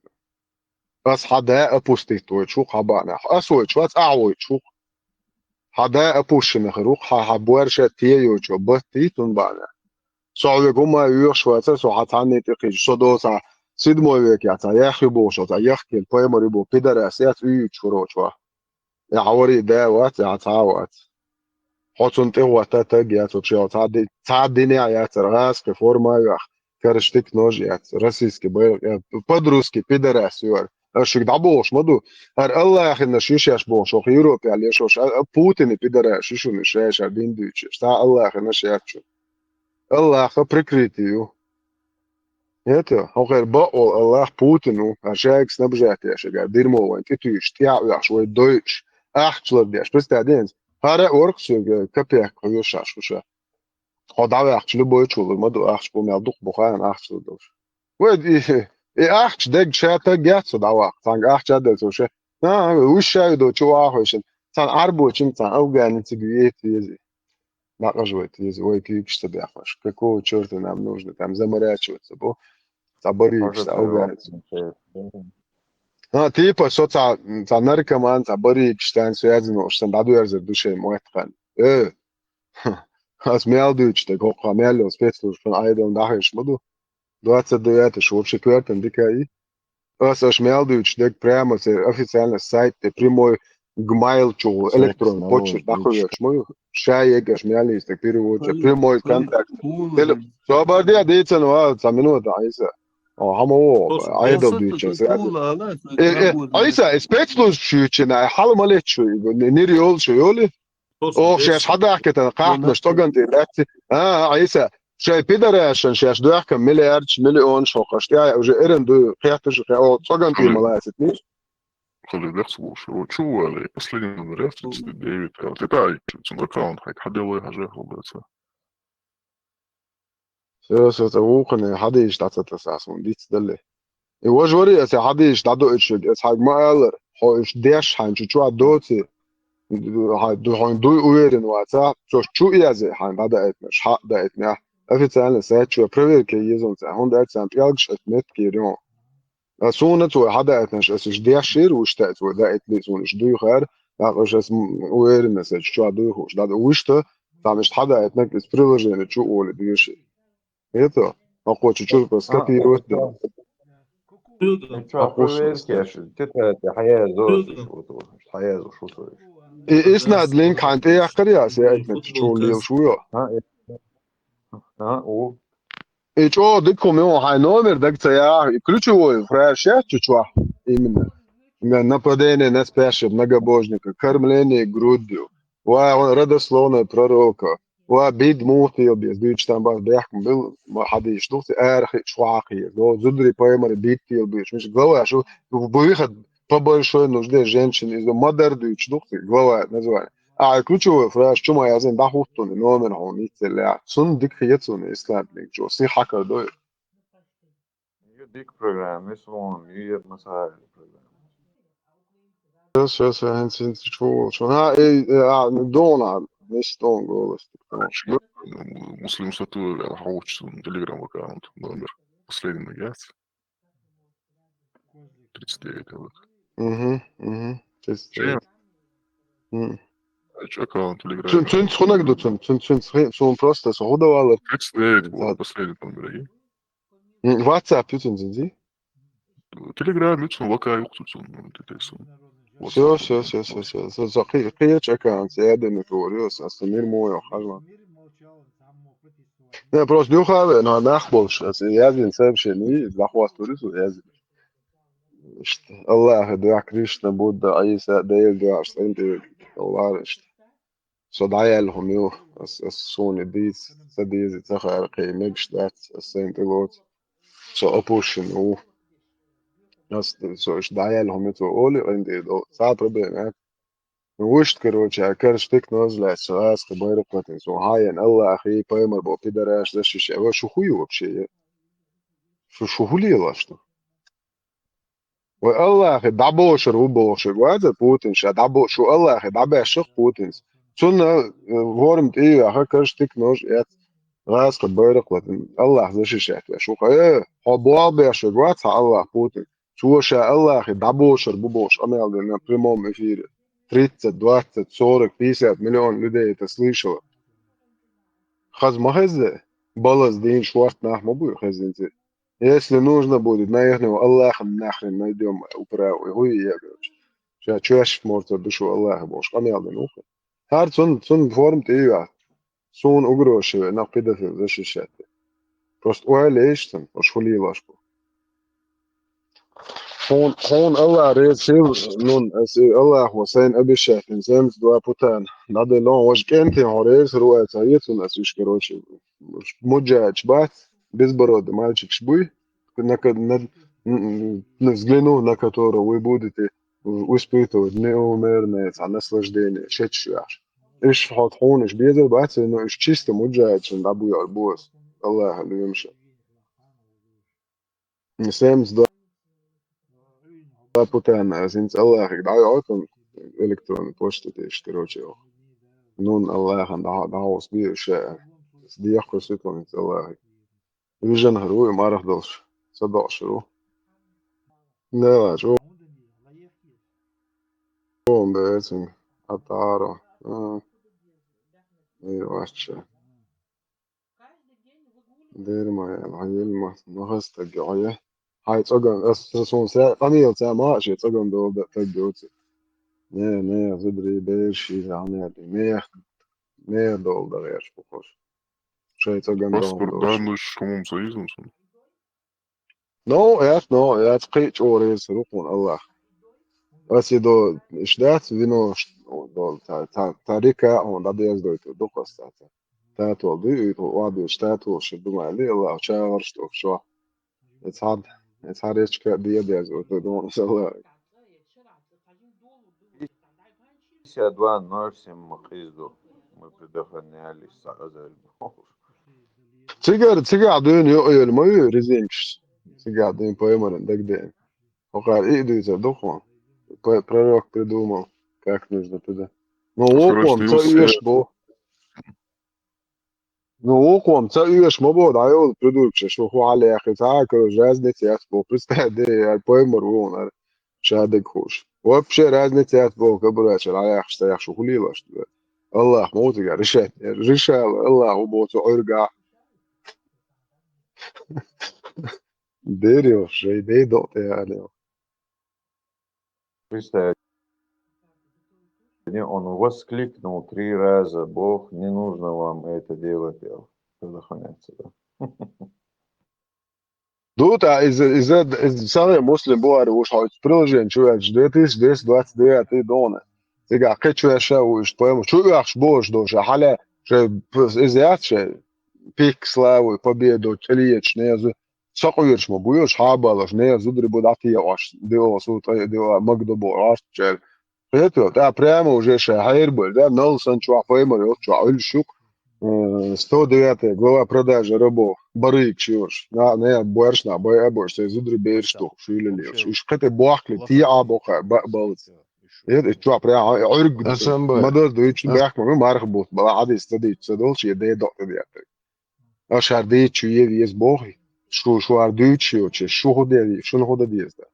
Ас хьан да опустить войтуш ву-кх хьан бахьанехь. Ас войтуш вац, ахь войтуш ву-кх. Хьан да опущенный хир ву-кх, хьан, хьан боьрша те йоцу батт йий цунна бахьанехь. Со хьоьга хӀумма а йоьхуш вацара, со хьан цхьанне тӀекхийча, со доцахь седьмой векехь цхьа яхь ю бохуш, цхьа яхкина пайхамар ю боху пидорас яц уьйуьйтуш вара оцу вахь. Ахьа варий да вац, ахьа цхьа а вац. Хьо цунна тӀе хӀотта таг яц, вообще, хьо цхьа ди-, цхьа динехь яцара, гӀазкхи форма а йохь, караштик нож яц, российский байракъ яц, по-русски пидорас ю хӀара. Ас шуьга дӀабохуш ма ду. ХӀара Аллахьинаш ю шаьш бохуш, хӀокху Европехь леш, а, а, Путине пидорас ю шуна, ша, ша дин дуьйцуш. Цхьа Аллахьинаш яц шуна. Аллахьа прикрытие ю. Это, хӀокхуьнан бакъволу Аллахь Путин ву, а шайга снабжать еш, эгара дерьмо вайн тӀетуьйсуш, тӀаьхьа оьхуш, вай дойуш, ахча лардеш. Представь, ден, хӀара а вара-кх соьга капек хьоьжуш шу ша. Хьо дӀаваьккхича, любой чу лур ма ду ахча, бу мел дукха бу хаана ахча лур долуш. Вай, и, и ахча дерг ша таг яц со дӀаваккха, цхьаьнга ахча а делла цо ша. А, уьш ша ю до чу вахавешан, цхьана Ӏарбочун, цхьана афганециг веца везий. Бакъажа вай теза, вай куьйгаш ца бехаш. Какого чёрта нам нужно там заморачиваться, бо? Цхьа баригаш, цхьа афганец. А, типа, со цхьа, цхьа наркоман, цхьа баригаш, цхьаьна связано, уьш сан дӀадоьрзур ду шайн моттиган. Э, ас мел дуьйцуш дерг, хӀокху мел йолу спецслужбан Ӏедална дӀахьоьжуш ма ду. Двадцать девятый шу вообще коьртан дика и. Ас аша мел дуьйцуш дерг прямо церан официальный сайт тӀе прямой гмайл чу электронный почта дӀахуьйхуш ма ю. Ша егаш мел йистаг переводчик, прямой контакт. Собар де дийцан ва, цхьа минута, Айса. О, хьама во, Айдал дуьйцан. Э, э, Айса, э, спецслужб шуьйчина, хьала ма летта шу, нир йолу шу йоли? Оха шаьш хьадахкийтина кхахьнаш цӀоган тӀе лаьцци. А, Ӏийса, шайн пидарашан шаьш доьхкан миллиардаш, миллионаш хьокхаш тӀехь уже эран дуй, кхетташ, кхе-, о, цӀоган тӀе ма лацит, ниш? Хали лекс луш, о, чу вали, последний номер, я, тридцать девять, а, ты та, цун аккаунт, хай, хьаделой, хьажа, хьалбаца. Всё, всё, цӀа вукхуьне хьадийша дӀа ца таса, ас хьуна диц дале. И важа вари аса хьадийша дӀадоуьйтуш верг, аса хьайга ма аллара, хьо уьш деш хьайна чу чохь доций, хьайн ду-, хьайна дуй уверен вацахь, цо чу а язъе хьайна дӀадаийтинарш, хьаъ даийтинехь, официальный сайт чу проверка е еза царна, хӀунда аьлча царна пӀелгаш оцу меттигера ю. А суна цо хьадаийтинарш аса уьш деш йира, вуьшта а цо даийтале а суна уьш дуьйхара, тӀаккха уьш аса, м, уверенность аса чу чохь дуй хууш дӀа-, вуьшта, цхьана иштта хьадаийтинарг иза приложение чу а волий дезаш. Это, хӀокхо чу чуьра скопировать дара. Хьан кхуссу проверка еш, тетрадь хьаязо, хьаязо шу со. И иснад линк хьайна тӀеяккхар яц, я это чу лелаш ву йо. А, э, а, о. И чӀогӀа дика хӀума ю, хьайн номер дага ца яхь, и ключевой фраза шаьш чу чохь, именно. Нападение на спящего многобожника, кормление грудью, ва родословная пророка, ва бид муха тела беза, дуьйцуш там бац, бехкам бил, ма хьадийш ду, ци ара хиъча хьо хьакхийра. До зударий пайхамарий бид тела безаш. Миша глава шу, бу выход по большой нужде женщин из мадар дуьйцуш ду, ци глава название. А ай ключевой фраза чу ма язйина, дӀахӀуттуна номер хьуна йицъеллехь. Цунна дика хета суна ислам динчо, сих хьакар дойр. Дика программа, ис вон, ю ер масал программа. Сейчас, сейчас, я хӀинца, хӀинца чу волчу. А, э, э, а, дона, весь тон голос. Муслим Сатуев, я хьовчу телеграм аккаунт, номер. Последний магаз. Тридцать девять, вот. Угу, угу. Тридцать девять. М. А чё аккаунт телеграм? Цун, цун цхунаг ду, цун, цун, цун цхи-, цун просто со худа валар. Тридцать девять был, последний номер, и? М, WhatsApp ю цун зинзи? Telegram ю цун, вака юкъу цун, ну, это всё. Всё, всё, всё, всё, всё. Со, со, кхи-, кхечу аккаунт, я дена говорю, со, со мир мой, хажма. Не, просто дюха, но нах больше, я ден сообщение, и два хвост тури, я ден. Ишта, Аллаха дуьхьа, Кришна, Будда, Ӏийса, Дела дуьхьа, ишта, ин тӀе вегга, Аллаха, ишта. Со дӀаяьлла хӀума ю, ас, ас суна дийца, ца деза, ца хаьа, кхин мегаш дац, ас сайна тӀелоцу. Со опущен ву, Ас со иштта дӀаяьлла хӀума ю цо олий, къинтӀера долу. Цхьа а проблема яц. Ну, вуьшта, короче, а караш тикноза лаьцна, гӀазкхи байракх латина. Суна хьаена Аллахий, пайхамар бо пидараш, защищать. Ва шу хӀу ю вообще? Шу, шу хӀу лелаш ду? Вай Аллахе дӀабошар ву бохуш вац Путин ша дӀабо-, шу Аллахе дӀабаьшшах Путинс. Цунна, э, ворм тӀе яха караш тикнож эц. ГӀазкхи байракх латина. Аллах защищать веш ву. Э, хьо боху беш вац хьан Аллах Путин. Цо ша Аллахе дӀабошар бу бохуш къамел дина на прямом эфире. Тридцать, двадцать, сорок, пятьдесят миллион людей это слышало. Хаза ма хезза, балаз дийна шорт нах ма буй хезинца. Если нужно будет, на ихнего Аллаха нахрен найдём управу. ХӀу я, короче. Ша чоьш морца душу Аллаха бохуш къамел дина ву. ХӀара цун, цун форма тӀе ю. Суна угроза ве, нах педофил защищать. Просто ойла еш цун, уж хӀу лелаш бу. Хьуна, хьуна Аллах реза хила, нун, ас и Аллахо сайн обещать дина, семьдесят два путана. Надо лон, важ кӀентий хьо реза руай ца е цун ас уж, короче. Муджач бац, безбородый мальчикаш буй, на ко-, на, н-, н-, взглянув на которого вы будете испытывать неумерное, а, наслаждение, шечаш яхаш. Иш хьо тхуна иш безар бац, но иш чисто муджачин дӀабуьйгӀар бу ас, Аллаха лоьмаша. Семьдесят два путана, ас хӀинца Аллахе дӀайойтун электронный почта тӀе иш, короче, йоху. Нун Аллахана дӀа-, дӀахьовсабе иш, дехкхо суту хӀинца Аллахе. Вижина хир ву и марха долуш, ца доӀуш хир ву. Нела чӀогӀа бецинга хьатаро. А. И вачча. Дера ма яла, хьан елла ма, ма хаза стаг я хьо я. Хьайн цӀоган, ас, ас суна са, къамелаца ма а шен цӀоган долу дан стаг йоцу. Не, не, зударий, бераш, иза хьан яла, мех, мех долу дан гӀерташ бу хӀорш. Шайн цӀоган долу. Паспорт дан луш хӀумам союзом суна. Ну, яц, ну, яц, кхин а чӀогӀа реза хир ву хьуна Аллах. Ас и до, иш дац, вино, ш-, до, та, та, та река, хьуна дӀадездойтур ду-кх ас цаца. Татол дуй, и тхо охьадуьйцуш татолаш ду ма аьлли, Аллах чагӀарш тӀо шо. Эцхьад, эцхьа речка дедеза, вот, дона сала. Пятьдесят два ноль семь мы къизду. Мы предохранялись, сагӀазал бохуш. Цигара, цигахь дуьйна йоӀ йолу ма ю резинкаш. Цигахь дуьйна пайхамаран дагадеана. Хьо кхара и а дуьйцур ду хьуна. П-, пророк придумал, как нужно туда. Ну, вукхо-м ца оьшу бо. Ну, вукхо-м ца оьшу ма бо, дӀайолу придуркаш, шу хӀу хьалаяьккхи, цхьа а, короче, разница яц бо. Представь, де, я пайхамар ву хьуна, ара, ша дага хууш. Вообще разница яц бо, кабурачара хьалаяьккхаш, ца яхаш, шу хӀу лелаш ду. Аллах ма ву цигахь решать, решала, Аллах ву бо цу Ӏуьргахь. Дерриге шайн ден докъа тӀе аьлла. Представь, не, он воскликнул три раза: «Бог, не нужно вам это делать», предохраняться, да. Ду, та иза, иза, иза Сахьихь Муслим бу ара вуш хьо приложение чу ваьлча, две тысячи двести двадцать девятый дона. Цигахь кхечу ваьша ву иштта пайхамар. Чу оьхуш бохуш долуш, хьале, шайн п-, иза яц шайн пик славы, победу, тӀелечу незу. Сакъоьруш ма бу йош, хьабалаш, не, зударий бу дӀатеӀош, дио, су тӀе дио, магдо бо, Ӏаш чӀел. Хетал, тӀа прямо уже ша хьербар, да, нал сан чохь пайхамар йолчохь Ӏуьллуш ю-кх, э, сто девятая глава продажа рабов, барыгаш йош. На, не, боьршна, бай а бош, цай зударий бераш тухуш, уьйлалелаш. Уьш кхете бохкли, тиӀа бокха, ба-, балц. Эд, и чохь прямо Ӏуьрг, ма даз дуьйцу, бехк ма, марха бут, бала хьадис ца дийцу, ца долчу, я дей докъа деттарг. Аша хӀара дийцачу е веза боху, шу, шу хӀара дуьйцуш йоцуш, шу хӀу де, шуна хӀу дан деза дан?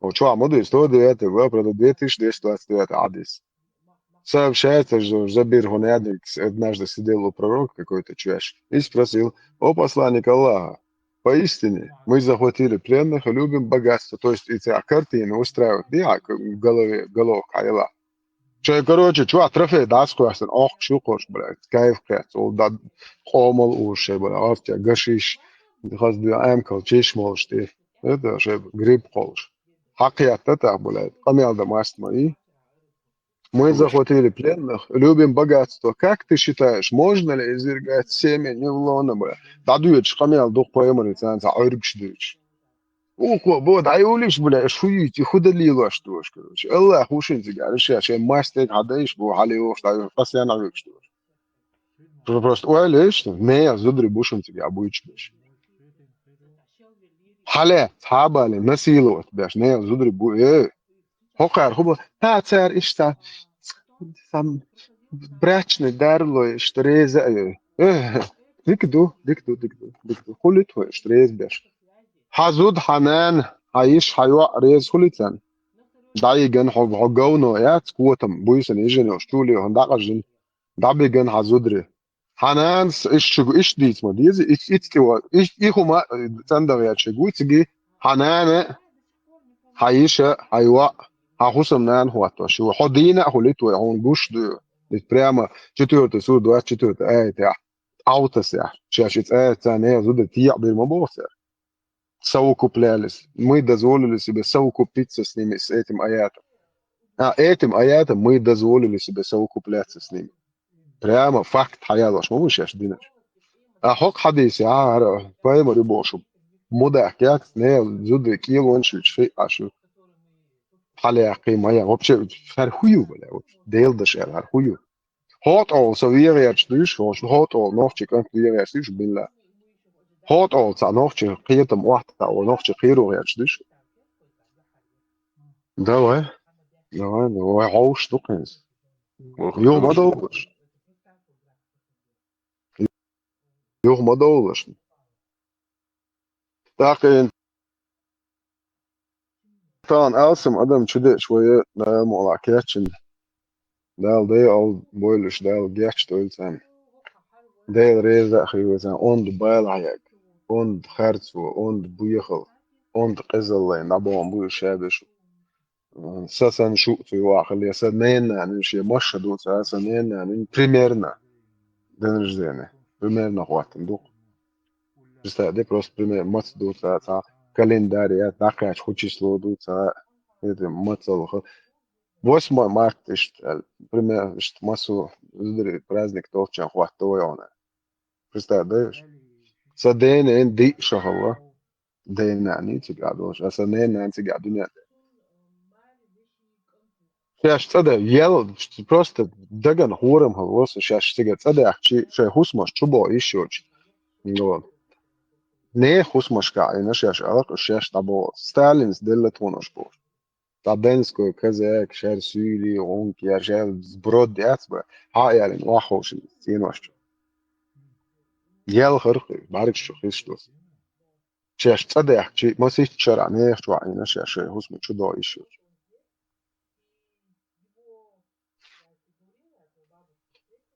О, чохь ма дуй, сто девятая глава, правда, две тысячи двести двадцать девятый хьадис. Сообщается, что Жабир Хунядин однажды сидел у пророка какой-то чуваш и спросил: «О посланник Аллаха, поистине мы захватили пленных и любим богатство». То есть и ця картина устраивает, да, в голове, головка, ела. Шайн, короче, чохь трофей дӀасакхоьссина, Ӏохкуш ю кхуш, блядь, кайф кхетта, ол да-, къомал уьш шайн, блядь, гӀортя гашиш, хаза дуьхьа амкал чиш молуш тӀе. Это шайн гриб кхолуш. Хьакхетта тӀаккха, блядь, къамел дан маст ма и. Мы захватили пленных, любим богатство. Как ты считаешь, можно ли извергать семя не в лоно, блядь? ДӀадоьдуш къамел ду-кх пайхамаре, царна цхьа Ӏуьргаш дуьйцуш. Ухо бо, дӀайолиш, бля, шу юйти, худа лилаш дош, короче. Аллах ушин цигара, ша, ша мастер хадайш бо, хали ох, ша, пасяна векш дош. Просто ойлиш, не, зудри бушин цигара буйч беш. Хале, цхьабали, насиловать беш, не, зудри бу, э. Хокар, хуба, та цар ишта, сам, брачный дарло, ишта реза, э. Э, дик ду, дик ду, дик ду, дик ду. Хулит хо, ишта рез беш. Хазуд ханан, хайиш хайо рез хулитан. Дайган хо, хо говно, яц, котам, буйсан, ижен, ош, чули, хон дакажин. Дабиган хазудри. Хананс иш чугу иш дийцма дези, иш ицкива, иш ихума цандагъя чугу, циги ханана, хайиша, хайва, хахусам нан хуатва, шива. Хо дина хулит вай, хун гуш ду. Ведь прямо четвёртый сур, двадцать четвёртый аят, я. Аутас, я. Сейчас ец аят, ца не, зуда тия бирма бохса. Совокуплялись. Мы дозволили себе совокупиться с ними, с этим аятом. А этим аятом мы дозволили себе совокупляться с ними. Прямо факт хаялаш, мы вышеш динаш. А хок хадис, а, ара, поэма рыбошу. Мудах, як, не, зуды, килон, швич, фи, ашу. Халя, кима, я, вообще, хархую, бля, вот, дел дашер, хархую. ХӀотӀол со вегӀерча дуьйш, хӀотӀол нохчи кӀант вегӀерча дуьйш, билла. ХӀотӀол ца нохчи кхетам охьта, о нохчи кхийрухьерча дуьйш. Давай. Давай, давай, хьовш ду кхинца. Юха ма довлаш. Юха ма довлаш. ТӀаккха тан алсам адам чу деъча вай, Дала мукъалахь, кечйина. Дала дайа ал бойлуш, Дала гечдойла царна. Дела реза а хила царна, онда бала хьаег, онда харцо, онда буьйхал, онда къизаллайн дӀабохан буьйш ша бешу. Са сан шу цу юахали, я са ненна, нин шен маша ду ца, са ненна, нин примерно. День рождения. Примерно хватит, дук. Представь, да, просто пример, мац ду ца, ца, календарь, я, дакъяч, ху число ду ца, это, мацалха. Восьмое марта, ишт, э, пример, ишт, масу, зудри, праздник толчан хватит, ой, она. Представь, да, ишт. Са день, эн, ди, шахала. Дена ницига долуш, аса ненан цига дуьнен тӀе. Шаьш цӀа дан, ял, просто дагана хӀорам хьалвоса, шаьш цига цӀа даьхчи, шайн хӀусамаш чу бо иш йоцу. Вот. Не хӀусамашка Ӏийна шаьш алакъа, шаьш дӀабо. Сталинс делла тхуна уьш бохуш. Цхьа Донской казак, шаьр суьйли, гӀунка, я шаьр сброд яц ба, хьа а ялин, охьаховшина, цӀенош чу. Ял харкхи, бӀаьргаш чу хиш доса. Шаьш цӀа даьхчи, масийтта шарахь нехан чохь Ӏийна шаьш шайн хӀусаман чу догӀу йиш йолчу.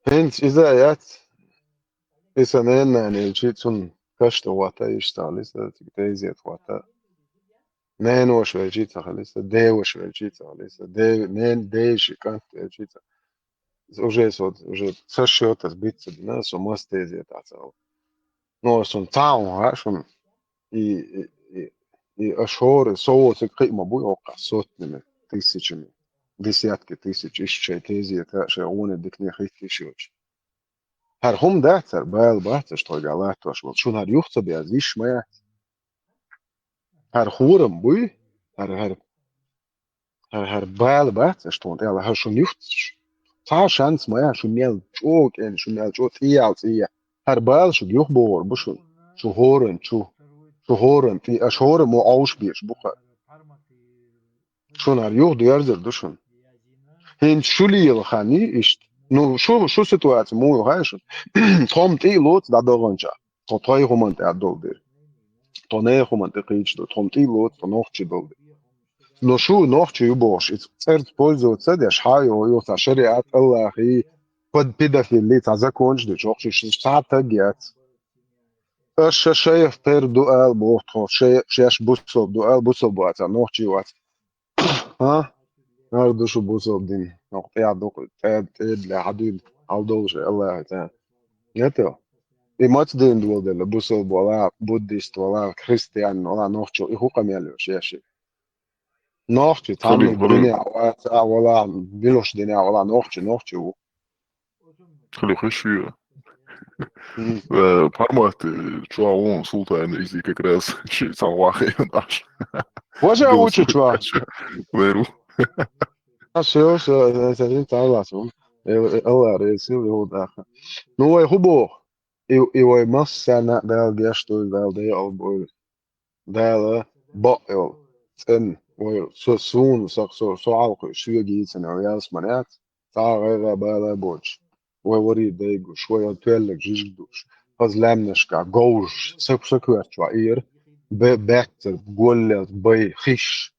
ХӀинца иза а яц, и сан ненан нана елчи, цунна каш тӀе хӀотта, иштта хилиса, цига тезет хӀотта. Ненош велчи ца хилиса, деваш велчи ца хилиса, де-, нен-, деши кӀант велчи ца. Уже со, уже со счёта сбиться дина, со мас тезет а цал. Но сон цаун, а, шун. И, и, и, и ашоры, со вот кхы ма буй, окха, сотнями, тысячами, десятки тысяч, иш шай тезет а, шай гуни дикни хитти шоч. ХӀара хӀума дац, хӀара бала бац, аш тхойга латтош вол. Шун хӀара юхца бяз, йиш ма яц. ХӀара хӀорам буй, хӀара, хӀара ХӀара, хӀара бала бац аша тхуна тӀехь, хӀара шун юхташ. Цхьа шанс ма яц, шу мел чӀогӀа кӀен, шу мел чӀогӀа цӀе ял цӀе. ХӀара бала шуьга юхабогӀур бу шуна. Шу хӀоран чу. Шу хӀоран тӀе, аша хӀора мо Ӏовш беш бу хӀара. Шуна хӀара юха доьрзур ду шуна. ХӀинца шу лела хан йий иштта? Ну, шу, шу ситуация муха ю хаьий шуна? Тхо-м тӀе а лоцу дӀадогӀанчохь. Тхо тхайн хӀуманна тӀе а долу дира. Тхо нехан хӀуманна тӀе кхийча ду, тхо-м тӀе а лоцу, тхо нохчий долу дира. Но шу нохчи ю бохуш, иза цӀерца пользоваться ца деш, хьан йо, йо, цхьа шариат, Аллахи, пед-, педофили, цхьа законаш дечу, хӀокху шиш цхьа а таг яц. Аша шайх тера ду ала боху тхо, шай-, шаьш бусалба ду ала, бусалба вац, нохчи вац. ХӀа? ХӀара ду шу бусалба дин. ХӀокху тӀехь дукха тӀе-, тӀедале хьан дуьйна, хьал долуш, Аллахи цара. Гето? И маца дин доладелла, бусалба вала, буддист вала, христиан вала, нохчо, и хӀу къамел ю шаьш? Нохчи, цхьамма дуьне а вац, а вала, билуш дуьне а вала, нохчи, нохчи ву. Хили хиш ю. Э, формат, э, чё, он, султан, изи как раз, чё, сам вахай, наш. Боже, учу, чё? Веру. А всё, всё, это не та ласу. Аллах, я сил его даха. Ну, ой, хубо. И, и ой, масса на, да, где что, да, да, я обой. Дала бакъйол цӀен вай со суна сах со со алкъуш шуьга йийцина ялсманац, цхьа гӀайгӀа бала боч. Вай вари дайгуш, вай тоьллаг жижиг душ, хаз лаьмнашка говш, сак сакоьрчва ир, бе бетта голлел бай хиш.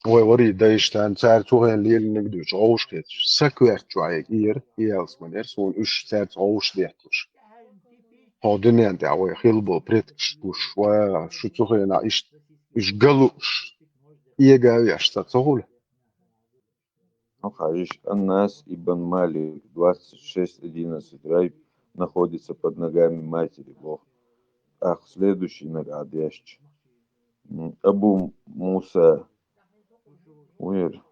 Вай вари дайш тан цар цухен лелиниг дуч, гӀовш кеч, сакоьрчва ир, ялсманер, суна уьш цар гӀовш деттуш. Хьо дуьнен тӀехь вай хилбо предкаш гуш, ва шу цу хенахь иштта уьш галуш, эга а веш ца ца хуьлу. Хьажиш, Аннас ибн Малик, двадцать шесть одиннадцать, Рай находится под ногами матери, боху. Ах, следующий нагадешча. Абу Муса, Уер,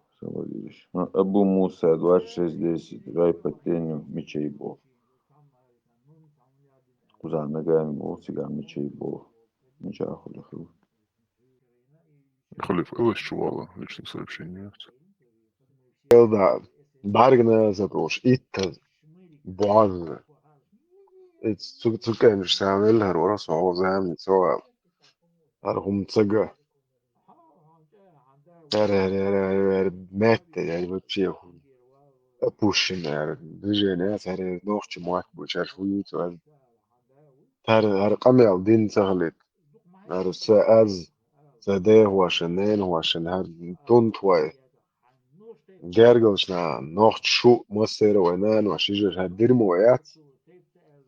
Абу Муса, двадцать шесть десять, Рай под тенью мечей, боху. Кхуза нагами боху, цига мечей боху. Меча хуьлу хила. Халиф, Элаш чу вала, личный сообщение. Элда, баргна затош, итта, база. Эц цу цу кемш сам веллар вара со замни со. Аргум цага. Эр эр эр эр эр метте, я вообще опущенный, эр движение, эр нохчи муак бучаш хуюцу, эр тар эр къамел дин цагалит. Эр са аз, са дехвашин, ненвашин, эр тунтвай. Гергалшна нохчи шу массера вай нанваш, ижа эр дирмо яц.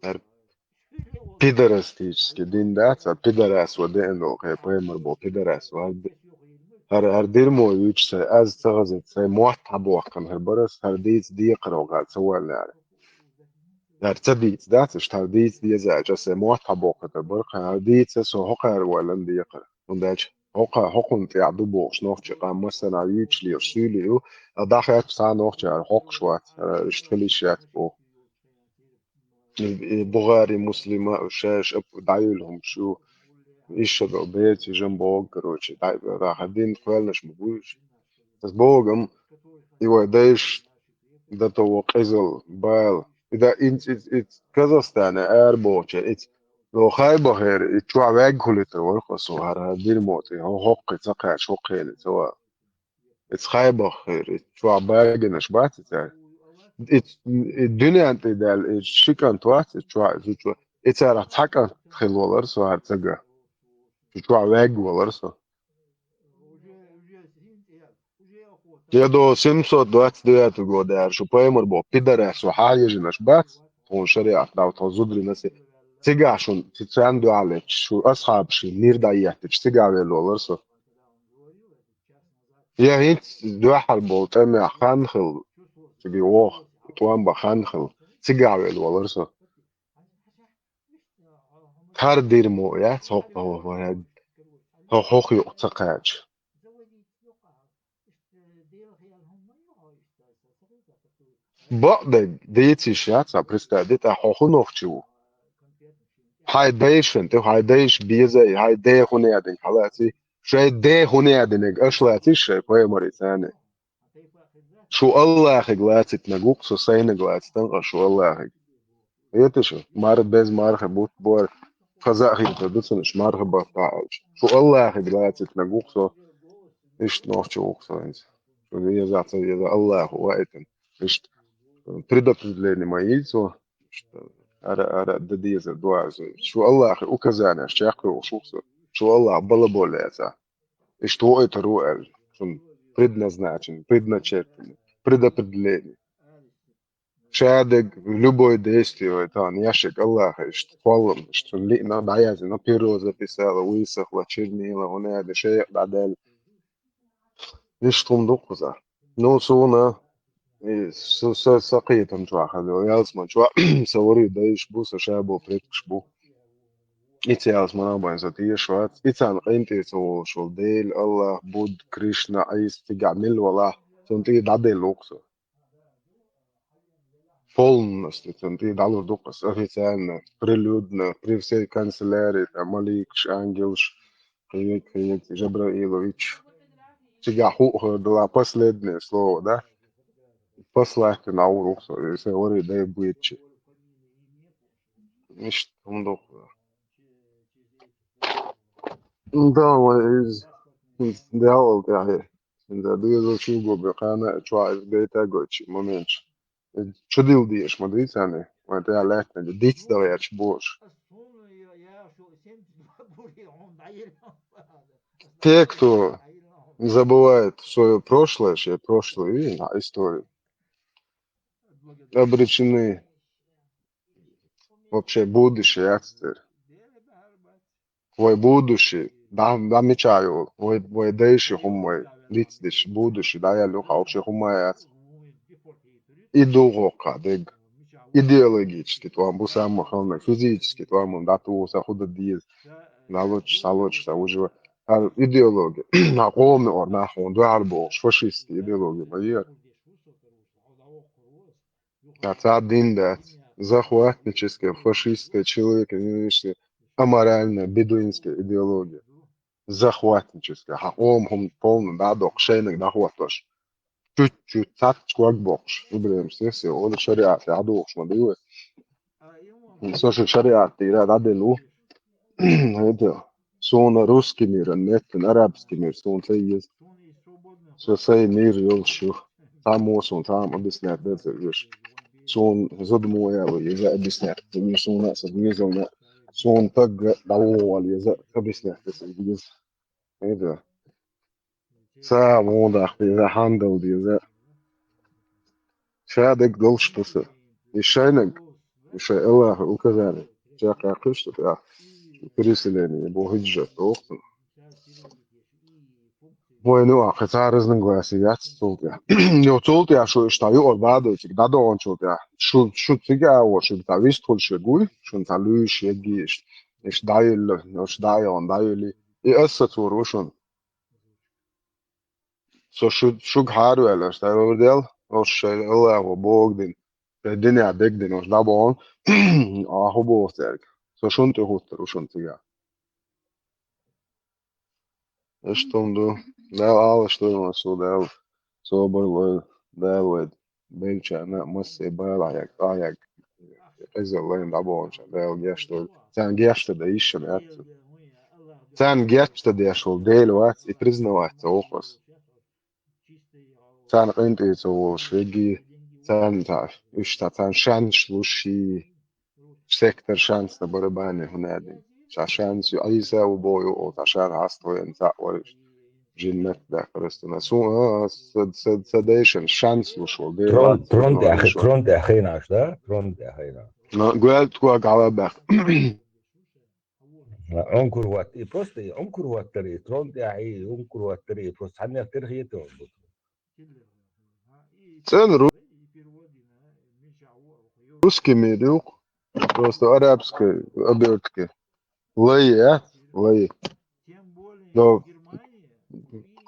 Эр пидорастический дин дац, а пидорас ва деан долу кхе пайхамар бо пидорас ва. Хар хар дирмо юьч сай аз ца хаза сай мотт хьабохкан хар барас хар дийца декхар ваха ца валлара. Хар ца дийца дац, аш хар дийца дезача сай мотт хьабохкан хар бар, хар дийца со хокхар валлан декхар. Ундач хокха хокхун тӀехь ду бохуш нохчи къам массана юьч леш суьйле ю, а дахьаьтта цхьа нохчара хокхуш вац, иштта хилиш яц боху. И Бухари, Муслима, шаьш дӀаюьлу хӀума шу, иша до беци жан богу, короче, дӀа хадин кхоьллаш ма буьйш. Ас богам, и вай дайш, да то во къизал, бал. И да инц, инц, инц, Казахстане ара бохуча, инц, но хай бахер, и чуа вег хулитар вар, косо хара, дирмоти, хо хоккхи, ца кхач, хоккхели, ца ва. Эц хайбах хир, эц чохь баганаш бац и цара. И, и дуьнен тӀе даьлла, и шикан тоц, и чохь, и чохь. И царах цхьа кӀант хилла валар со хӀара цага. И чохь вегга валар со. Я до семьсот двадцать девятого года, аьлла, шу пайхамар боху, пидарас шу хьан ежинаш бац, тхуна шариат дав, тхо зудрина се. Цигахь шун, ци царна дуьхьал летча, шу асхьабаш нир дӀаеттача, цигахь велла валар со. Я хӀинца дуьхьал болу тӀамехь хан хилла, цига воху, тӀом бан хан хилла, цигахь велла валар со. Тар дирмо яц хӀокху хӀокху юкъа ца кхача. Бакъдерг дийца йиш яц, а представь, де тӀаккха хьо хӀун нохчи ву? Хьайн дайшан, тӀе хьайн дайша беза, хьайн ден хӀун яьдинг хьалаций? Шайн ден хӀун яьдинарг аша лацийша шайн пайхамаре царна? Шу Аллахьиг лацитнарг ву-кх со, сайниг лацитан къа шу Аллахьиг. Хеташ, мар-, без марха бутт бор, хаза а хетар ду цунаш, марха баттахь аьлча. Шу Аллахьиг лацитнарг ву-кх со, иштта нохча ву-кх со хӀинца. Шу еза ца еза Аллахьу ваийтина. Иштта предопределение ма йийца, иштта ара, ара, да дезар дуаза. Шу Аллахьи указанеш чекхйохуш ву-кх со. Шу Аллахь балаболеца. Иштта воуьйтур ву аьлла. Цунна предназначение, предначертание, предопределение. Шадерг любой действие вай тахана яшик Аллахьа иштта кхоллам, иштта цунна лиъна дӀаяздина, перо записала, вуйсахла, чернила, хӀунда аьлла, шайх дӀадаьлла. Иштта хӀума ду кхуза. Ну, суна, и, со, со, со кхетам чохь хилла, ялсман чохь, со вари дайш бу, со ша бо предкаш бу. И ца ялсман а байн со теша вац, и царна къинтӀера ца волуш волу Дела, Аллах, Будда, Кришна, Ӏийса, цигахь милла валахь, цунна тӀера дӀаделла ву-кх со. полностью цунна тӀе дӀалур ду-кх ас официально, прилюдно, при всей канцелярии, там, маликаш, ангелаш, кхин, кхин, Жабраилович. Цигахь хӀуъа хӀара дала последнее слово, да? Послать дӀагӀур ву со, если вари дай буьйцучи. Иштта хӀума ду-кх. Да, вай из, из дегӀал тӀехь. Из дезал чу губи, кхана а чохь из гайта а гойтуш моменташ. Чудилла дезаш ма дуй царна, вайн тӀехь лаьттина дицдала гӀерташ болуш. Те, кто забывает своё прошлое, шен прошлое, видишь, а, историю, обречены вообще будущее яц церан. Вай будущее, да, да, мича йолу, вай, вай дайши хӀума вай дицдеш, будущее, да, ял юха вообще хӀума яц. И ду гӀоккха дерг. Идеологически тӀом бу самма ханна, физически тӀом бу, да, ту сан хӀу дан деза. Налочу, салочу, сан вужа. А идеология, а къома ор нах хьуна дуьхьал бохуш, фашистский идеология ма яра. Ца дин дац. Захватническая, фашистская, человек, аморальная, бедуинская идеология. Захватническая. Хьан къоман хӀума полна дӀадоккхуш, шайниг дӀахӀоттош. Чуть-чуть цхьацца ког боккхуш. Ибрахим Сеси олу шариат дӀадохуш ма дуй вай. Со шу шариат тӀера дӀадина ву. ХӀета, суна русский мир а, меттан арабский мир суна ца еза. Со сайн мир йолуш ю. Цхьаммо суна цхьа а объяснять дан ца везаш. Суна зуда мо ял еза объяснять ца веза, суна а сан доьзална, суна тагга дӀавогӀу вала еза объяснять дан ца веза. ХӀета. Ца муха даха деза, хьан дала деза. Ша дерг долуш ду сан. И шайниг, и шайн Аллаха указание. Чекхъяьккхиш ду тӀехь. Переселение, бо хӀиджрат, оху. Вайна юкъахь кхин цхьа разногласие яц цул тӀехь. Йо, цул тӀехь шу иштта юкъара бадойтиг дӀадогӀучул тӀехь. Шу, шу цига а вон, шу цхьа вистхуьлуш вегуй, шуна цхьа луьйш егий иштта. Иштта дӀайилла, иштта дӀайогӀун, дӀайилли. И аса цур ву шуна. Со шу, шуьга хьараваьлла, аса дӀавар дел, оцу шайн Аллахо богу дина. Шайн динехь дегдина, оцу дӀабогӀун, а хӀун боху цаьрга? Со шуна тӀе хӀуттур ву шуна цигахь. Иштта хӀума ду. Дала Ӏалаш ду, масал Дала собар лойла, Дала вай беллачарна а массо а балахь ягга, къахьегга, къизалла лайна дӀабохучарна Дала гечдойла. Царна гечдан дан йиш яц. Царна гечдан деш волу Дела вац, и признавать ца воху аса. Царна къинтӀера ца волуш вегий, царна цхьа, уьш цхьа, царна шанс луш, шен сектор шанс на барабане хӀунадин. Цхьа шанс ю, Ӏийса ву боху, цхьа шар хьаставоьйна цхьаъ вара. Жин метта даьккхира аса. Суна, а, сан, сан, сан дайшан шанс луш волу Дела Трон, вац, трон тӀехь, трон тӀехь хенаш, да? Трон тӀехь хенаш. Но, гоьлта ког гӀала баьхна. Ӏункур хӀотта, и просто и Ӏункур хӀоттара, и трон тӀехь, и Ӏункур хӀоттара, и просто цхьаннех тера хетар бу. ЦӀена ру-, русский мир ю-кх. Просто арабской обертки. Лай, а? Лай. Но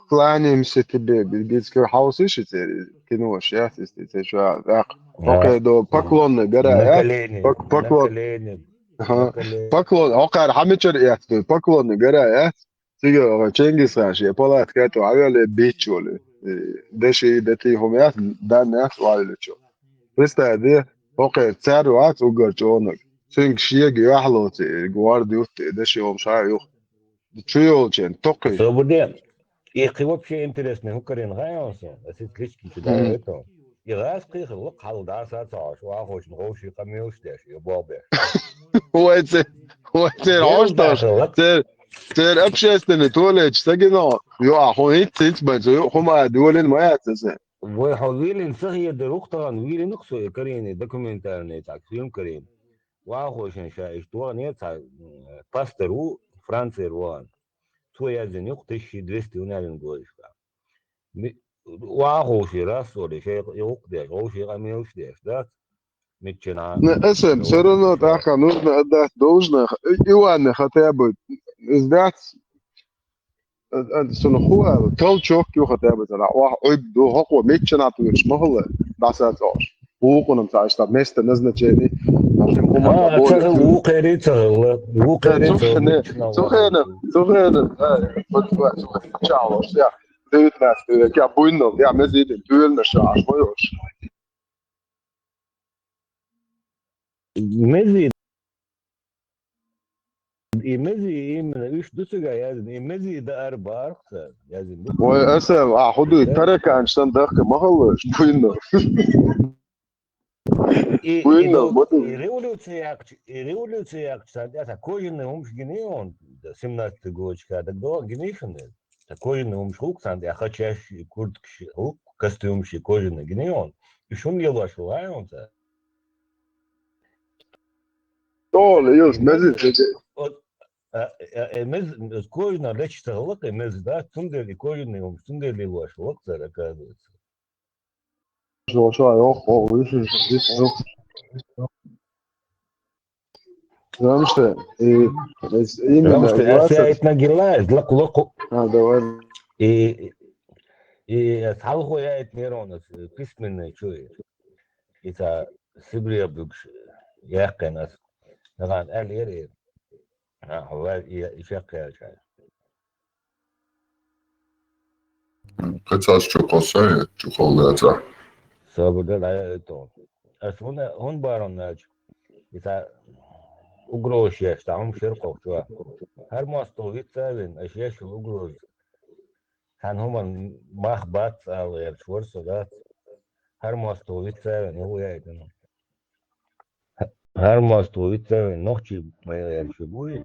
кланяемся тебе, бибицкий хаус иши церан кинош, я, если ты чё, так. Окей, до поклонной гора, я? На колени, Пок-, на поклон-, колени, ага. На колени. Поклон, окей, хамичар я, поклонной гора, я? Цига Чингисхан шен палатка тӀе Ӏавелла, бичча волу, э, деши, дети хӀума яц, дан яц Ӏавеллачо. Представь де, хӀокхеран цаьрра вац уггар чӀогӀаниг. Цуьнга шега юьхь лоций, гӀорда юттий, деши хӀума ша юха. Чу йолчен, токхий. Собар де. И кхин вообще интересный хӀун карийна хаьий хьуна суна? Аса иза кхечкийчу Мгм. даьлла это. И гӀаз кхийхира лакха хьалха дӀаса а ца Ӏаш, вахочун гӀовший къамелаш деш, я бохбеш. Вай церан, вай церан хьош дош. Церан, церан общественный туалеташ ца гина, юа хӀун хӀинц, хӀинц бен, цу юа хӀума а долийна ма яц аса. Вай хьо вийлина ца хедар ву-кх тахана, вийлина-кх со и карийна, документальный цхьа фильм карийна. Вахочун ша иштта вахана цхьа, м, пастор ву, Францера вахана. Цо яздина ю-кх тысяча двести унавин гойтуш. Ми-, ваховший раз олий, шайн юкъ деш, вовший къамелаш деш, дац? Миччана. Не, эсэм, всё равно тӀаккха нужно отдать должное. И ванна хотя бы, из дац, э, э, цунах хӀун аьлла, толчок ю хотя бы цунах, охьа Ӏуьйг ду, хӀокхо миччана туьйраш ма хилла, дӀасацӀош. Вукхунам цхьа иштта место назначения, а шим хӀума А, более ца-, вукхерий ца хилла, вукхерий ца хилла, цу хенан, цу хенан, а, вот, вот, вот, чалош, я, девятнадцатый век, я буйнал, я мезидин, дуэльна шаш, вой уж. Мезид. И мези именно уж ду цигахь яздина, и мези да ара бахарх цара яздина ду. Вай, аса, а, хӀу ду, тараканаш санна дахка ма хилла уж, буйнал. И, Буйнал, и, ма ду. И революция яьккхича, и революция яьккхича, царна тӀехь кожаный хӀумаш гиний хьуна, семнадцатый годашка, дагадогӀий гиний хьуна? Сан кожаный хӀумаш хӀуьлу царна тӀехь, хачаш, курткаш хӀуьлу, костюмаш кожаный гиний хьуна? Уж хӀунда лелош хилла хьуна цара? Тола, юс, мези, Вот, а, а, э, мез-, кожаный лечаш ца хилла-кх и мези, да, цундела и кожаный хӀумаш, цундела лелош хилла-кх цара, оказывается. Шо, шо, йох, о, висин, висин, йох. Потому что, и, именно, Потому что я власть себя это нагила, из лаку-лаку. А, давай. И, и, и, а, халхо я это нейронов, э, письменный, чё я? И та Сибре бугаш, яьккхина ас. Наган эл ери. А, ва, и, и чеккхя чай. Кхин цхьа чу кхоссай, чу кхоллаца. Собар дар ай то. Ас хӀун, хӀун барон нач? Иса угроза еш, та хӀума шер кхокхчо. ХӀара мостагӀа вицца а вина, аш еш угроза. Цхьана хӀуманна мах бац ала гӀерташ вара со, дац? ХӀара мостагӀа вицца а вина, хӀу яйтина? ХӀара мостагӀа вицца а вина, нохчий ма гӀерташ буй?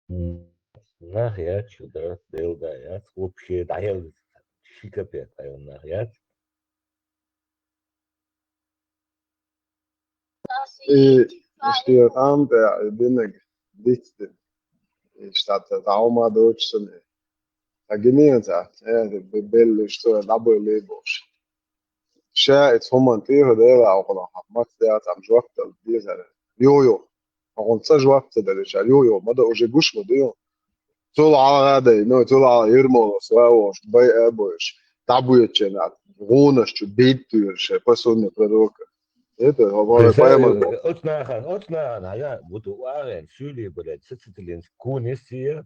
Нах яц шу, да, Дела да яц, вообще дӀаяла ши капек дӀаяла нах яц. И, и шти къам тӀехь и динаг дицди. И штат тӀехь хьума доцуш санна. Ткъа гиненца, э, бе-, беллиш цо дӀабойла бохуш. Ша и цхьа хӀуманна тӀехьа Дела а вахана, маца дегӀ цхьа жоп дала дезара. Йо-йо. Хьуна цкъа жоп ца далича, йо-йо, ма дан уже гуш ма ду. Цул хьалха дай, ну, цул хьалха Ермолов, Славош, бай а бойш, дӀабоьдучу нах, гӀунаш чу бийттуьйра шайн, по сунна пророка. Это, хӀора пайхамар боху. Оцу нахана, оцу нахана, хьан, я, буту вагӀен, суьйлий, блядь, сациталинск кунис сия,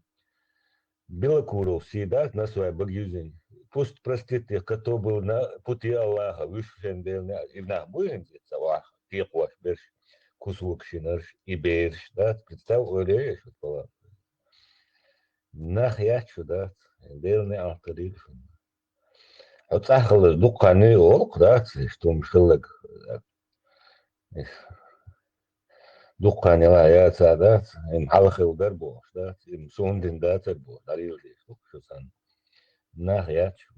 Белокуров сий дац, на свай багюзин. Пусть простит тех, кто был на пути Аллаха, вуьшта шен Делан неӀ, и нах бу хӀинца ца ваха, текхош берш, кусок шинарш, и бераш, дац, представь, ойла еш вот бала. Нах яц шу, дац, Делан неӀалт дар шу. Хьо цӀахь хилар дуккха хан ю олу-кх, дац, иштта хӀумаш хилларг. Дуккха хан яла яцар дац, им хьалха хилла дар бохуш, дац, им суна дина дацар бохуш, дӀалелдеш ду шу санна. Нах яц шу.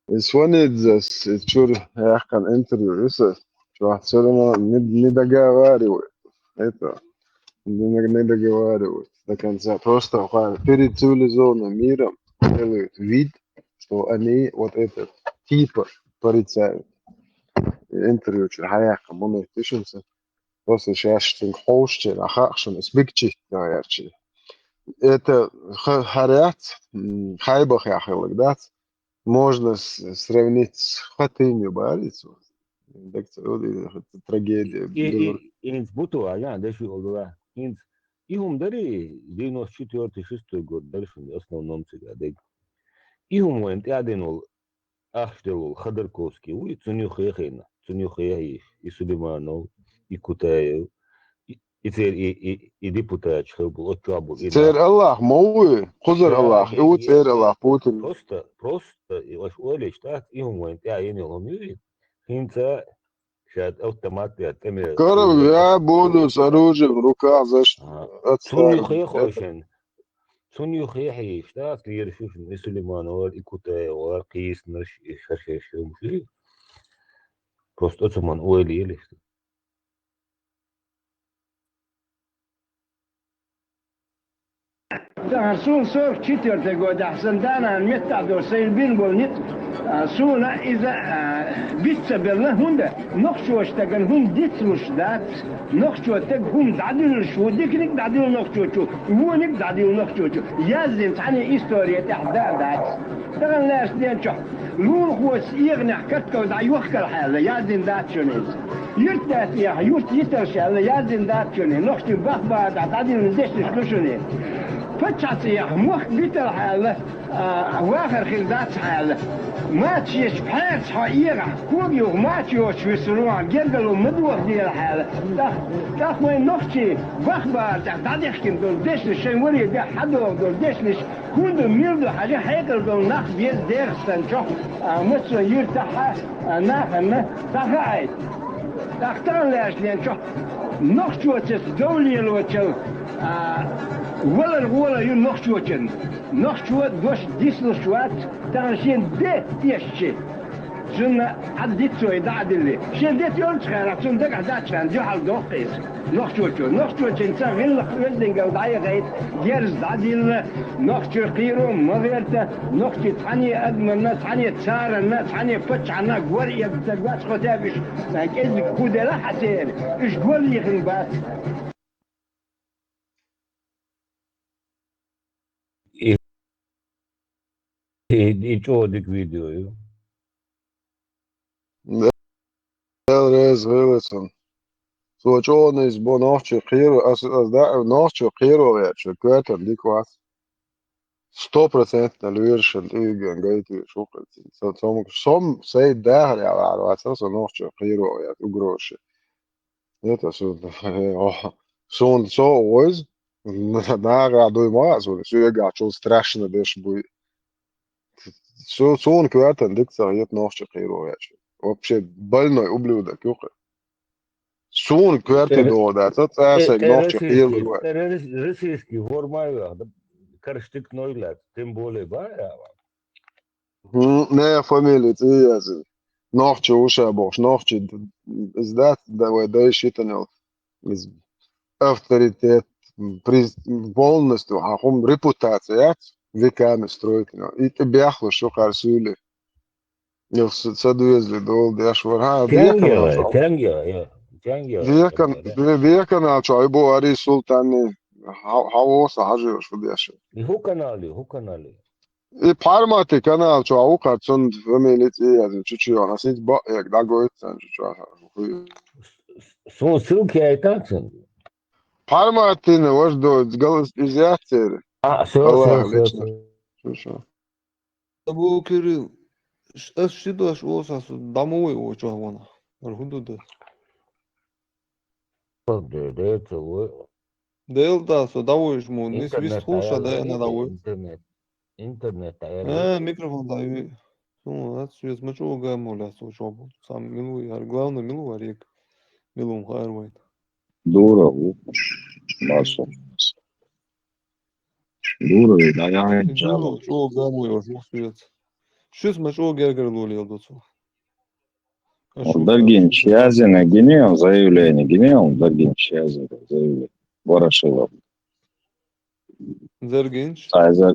И Сванидзес, и чуьра яьккхина интервью ю сан. Чохь церан не, не договаривает. Это, не, не договаривает до конца. Просто перед цивилизованным миром делают вид, что они вот этот типа порицают. Интервью чуьра хьаяьккхина, муна тишинца. Просто шаьш цуьнга хьовсучеран, хаахшина, смягчить яьрчий. Это ха-, хӀара яц, м, хайбах яхилаг дац. Можно с-, сравнить с Хатынью, бариц. Дагца трагедия. И, и, и, инц буту, а, я, деши олула. Инц, и хӀума дари, девяносто четвёртый, шестой год дари шуна, основном цига дег. И хӀума вайн тӀаьдина волу ахча делла волу Ходорковский вуй, цунна юххе а хиъна, цунна юххе а хиъна, и Сулейманов, и Кутаев, и, и церан и, и, и депутаташ хилла болу, оцу чохь болу, и церан нах. Аллах ма вуй, кхузара Аллах, и ву церан Аллах, Путин. Просто, просто, и аша ойла йича, тӀаккха и хӀума вайн тӀаьхьа йина йолу хӀума юй, хӀинца ша автомат я, тӀаме. Короче, я буду с оружием в руках, значит, отстань. Цунна юххе а хиъна. Цунна юххе а хиъна, тӀаккха лераш ю шуна, и Сулейманов вара, и Кутаев вара, кхийсинарш, и ша-шаьш хӀумаш ю. Просто оцу хӀуманна ойла елаш. Тахана суна сорок четвёртый годехь сан да-нана меттахь долу сайн бина болу ницкъ, а, суна иза, а, биц ца белла, хӀунда нохчочу стагана хӀума дицлуш дац, нохчо стаг хӀума дӀадуьллуш ву, диканиг а дӀадуьллу нохчочо, вониг а дӀадуьллу нохчочо, яздина цхьана истори тӀехь да а дац. Тахана лаьцна ден чохь лулахочун эгӀанехь катгал дӀайохкал хьаьлла, яздина дац шуна иза. Юьртда тӀехь юрт йиталш аьлла, яздина дац шуна, нохчийн бах-бахарехь дӀадиллина дешнаш ду шуна. Паччахьца яхь мохк биталхьаьлла, а, вахар хир дац хьаьлла. Мача ечу пхьаьрца хьо эгӀахь, кога юха мача йоцуш висур ву хьан, гергарло ма дохаделахьаьлла. ТӀаккха, тӀаккха вайн нохчийн бах-бахарехь дӀадехкина долу дешнаш, шайн варе бехь хьадогӀу долу дешнаш, хӀунда мила ду хьажа хьекъал долу нах беза дерриг санна чохь, а, массо а юьртахь а, а, нахана дӀахаийта. ТӀаккха тахана лаьцна ден чохь нохчочуьнца дов лелочул, а, валар гӀола ю нохчочун. Нохчо дош дицлуш вац, тахана шен де эшчи. Цунна Ӏад диц цо и дӀа а дилли. Шен де тӀе йолчу хенахь, цунна дагахь дац хенахь, дуьхьал доккху иза. Нохчочо, нохчочуьнца гӀиллакх оьздангалла дӀаяхийта, герз дӀадилла, нохчо кхеро ма гӀерта, нохчий цхьане адаманна, цхьане царанна, цхьане паччахьанна гор эгна стаг вац, хотя бы уьш, а, кӀеззиг хӀун делахь а церан, уьш гор лехна бац. И, и, и чӀогӀа дика видео ю. Дела реза хуьлда цунна. Цо чӀогӀа нийса бо нохчий кхеро, ас, ас даим нохчий кхеро веача, коьртана дика вац. Сто процентов лоьрашна тӀе юьгун гайта везаш ву-кх иза. Со, со, со, сайн дахар яхьар вац, со нохчий кхеро веача, угроза. Это су-, о, суна со а вевза, нагахь дуй ма хаьа суна, соьгахь чул страшно деш буй. Су-, суна коьртана дика ца хета нохчий кхеро веача. Вообще больной ублюдок ю-кх. С Суна коьрте догӀу дац, цӀа сайга нохча хьелар вай. Российский форма ю, да, карштик ной лац, тем более, ба, я. ХӀм, не, фамилия цӀе язйина. Нохча ву ша бохуш, нохча д-, из дац, да, вай дайша йитина йолу. Из авторитет, приз-, полностью, хьан хӀума репутация яц, веками стройтина. И тӀе бехлуш шу кхара суьйле. Ил ца, ца доьзале долу деш вара. ХӀа, Тенге, веканал чохь. Тенге, я. Тенге, Векан-, Тенге, да. Ве-, веканал чохь и бу ари султанни. Хьа-, хьан ву со хьажоьш ву деш. И хӀу канал ю, хӀу канал ю? И Пхьармати канал чохь ву кхара, цунна фамилия цӀе язйина, чу-чу йохьа. Хьан синца бакъ эг дӀагойту царна чу чохь. Суна ссылка яйтина цунна. Пхьарматина важа до, гал иза яц церан. А, всё, всё, всё, всё. Абу Кирилл, ш-, ас ши дош олу сан, со дӀа ма вой вочохь ванах. Ара хӀун ду ду? Де, де, ца вой. Дел да, со дӀавойш мо, нис вист хул ша, дай ана дӀавой. Интернет, интернет дӀаяьлла. А, микрофон дӀаюй. Хьуна, ас шуьца ма чӀогӀа гамо лаьцна вочохь бу. Сам мила ву яр, главное, мила ву яр, ек. Мила ву хаар вайна. Дура ву. Маршо. Дура ву, да, я, я. Дура, чӀогӀа гамо йо, жух шуьца. Шуьца ма чӀогӀа гергара лолийла ду цо. Даргинча язйина гинел заявление, гинел Даргинча язйина заявление. Ворошилов. Даргинча? Цхьа эзар,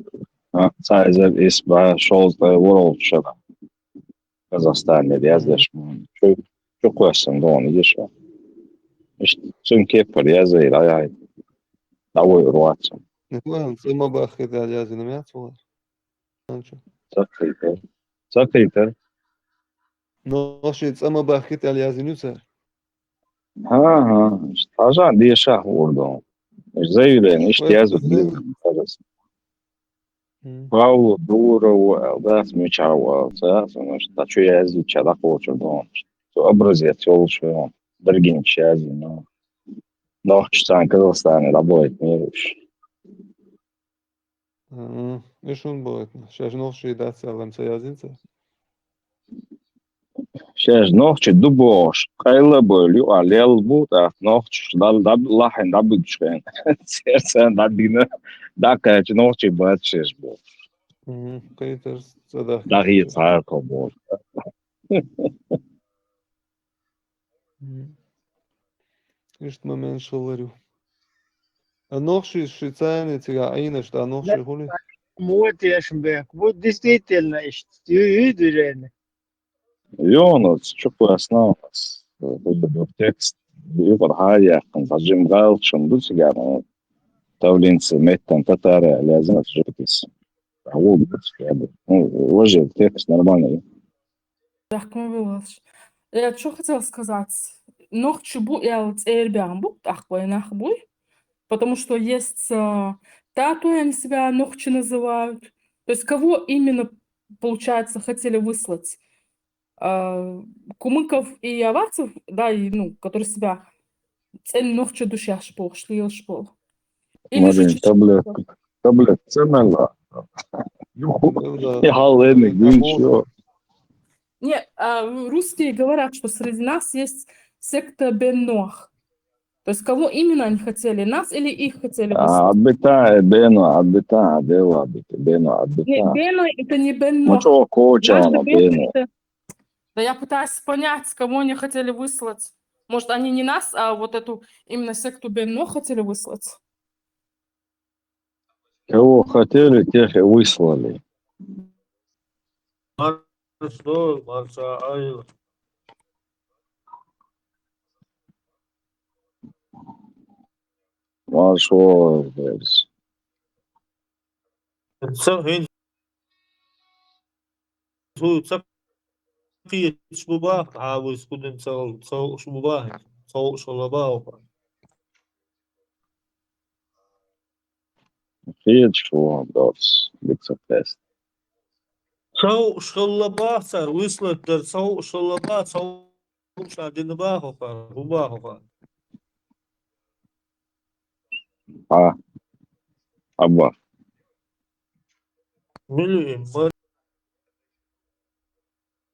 а, цхьа эзар исс бӀе шовзткъе ворхӀалгӀачу шарахь. Казахстанера яздеш ма. Чу, чу кхоьссина догӀу, иза ша. Иштта цуьнан кепара язйийра, ай, ай. ДӀавойур вац. Нихуя, цӀа ма баххийта аьлла язйина ма яц вай. Ца кхийтар. Ца кхийтар. Нохчий цӀа ма баххийта аьлла язйина ю цара. ХӀан, хӀан, иштта хьажа дешахь хуур ду. Заявление иштта яздо деза. Павло дура ву аьлла, дац мичахь ву аьлла, ца, ца, иштта чу яздича дӀакхочур ду. Цу образец йолуш ву, Даргинча язйина. Нохчий царна Казахстане дӀабахийтинера уьш. М, и шуна бохуьйту, шаьш нохчий дац аьлла, ца язйина цара? Шаьш нохчий ду бохуш, къайла а бевлла, юкъахь лелла бу, тӀаккха нохчаш дӀа-, дӀа-, лахьина дӀабуьгуш хенахь. Церан царна дӀадина, дӀакхаьчча нохчий бац шаьш бохуш. М, кхетар, ца дахкийта. ДӀахеца хьарко бохуш. М. Иштта моменташ хилар ю. А нохчий ши царна цигахь Ӏийнаш, тӀаккха нохчий хуьлий? Мо тешам бехк. Вот действительно иштта. Ю, ю, движение. Йонас, чу кхоьссина ас. Текст юкъара хьаяьккхина, цхьа жима гӀалаташ ду цигахь, но таблица меттан татара лезна житис. А вот, ну, важил текст нормальный. Рахман Вилович, я чё хотела сказать. Нохчи бу, я цербян бу, так войнах буй. Потому что есть, а, татуи, они себя нохчи называют. То есть кого именно, получается, хотели выслать? А, кумыков и аварцев, да, и, ну, которые себя цӀена нохчи ду шаьш бохуш, лелаш болу. Или же Марин, чу-, таблетка, таблетка ца мелла. Ну да. Я хьал эми, гуьнчо. Не, а, русские говорят, что среди нас есть секта Бен Ноах. То есть кого именно они хотели? Нас или их хотели выслать? А, Абита, э, Бено, Абита, Бела, Абита, Бено, Абита. Нет, Бено — это не Бен Ноах. Ну чё, Коча, Бено. Да я пытаюсь понять, кого они хотели выслать. Может, они не нас, а вот эту именно секту Бен Ноах хотели выслать? Кого хотели, тех и выслали. Маршо, марша, ай. Маршо, ца хӀинца хӀу ца кхеташ бу баха, хьан вуьйцу кудин ца, ца хууш бу баха, ца хууш хилла баха. Кхеташ ву дорс, дика ца кхеста. Ца хууш хилла баха цара, вуьйцу латта дара, ца хууш хилла баха, ца хууш а дина баха хӀокхара, хӀу баха хӀокхара. А. Абба. Мили, ма-,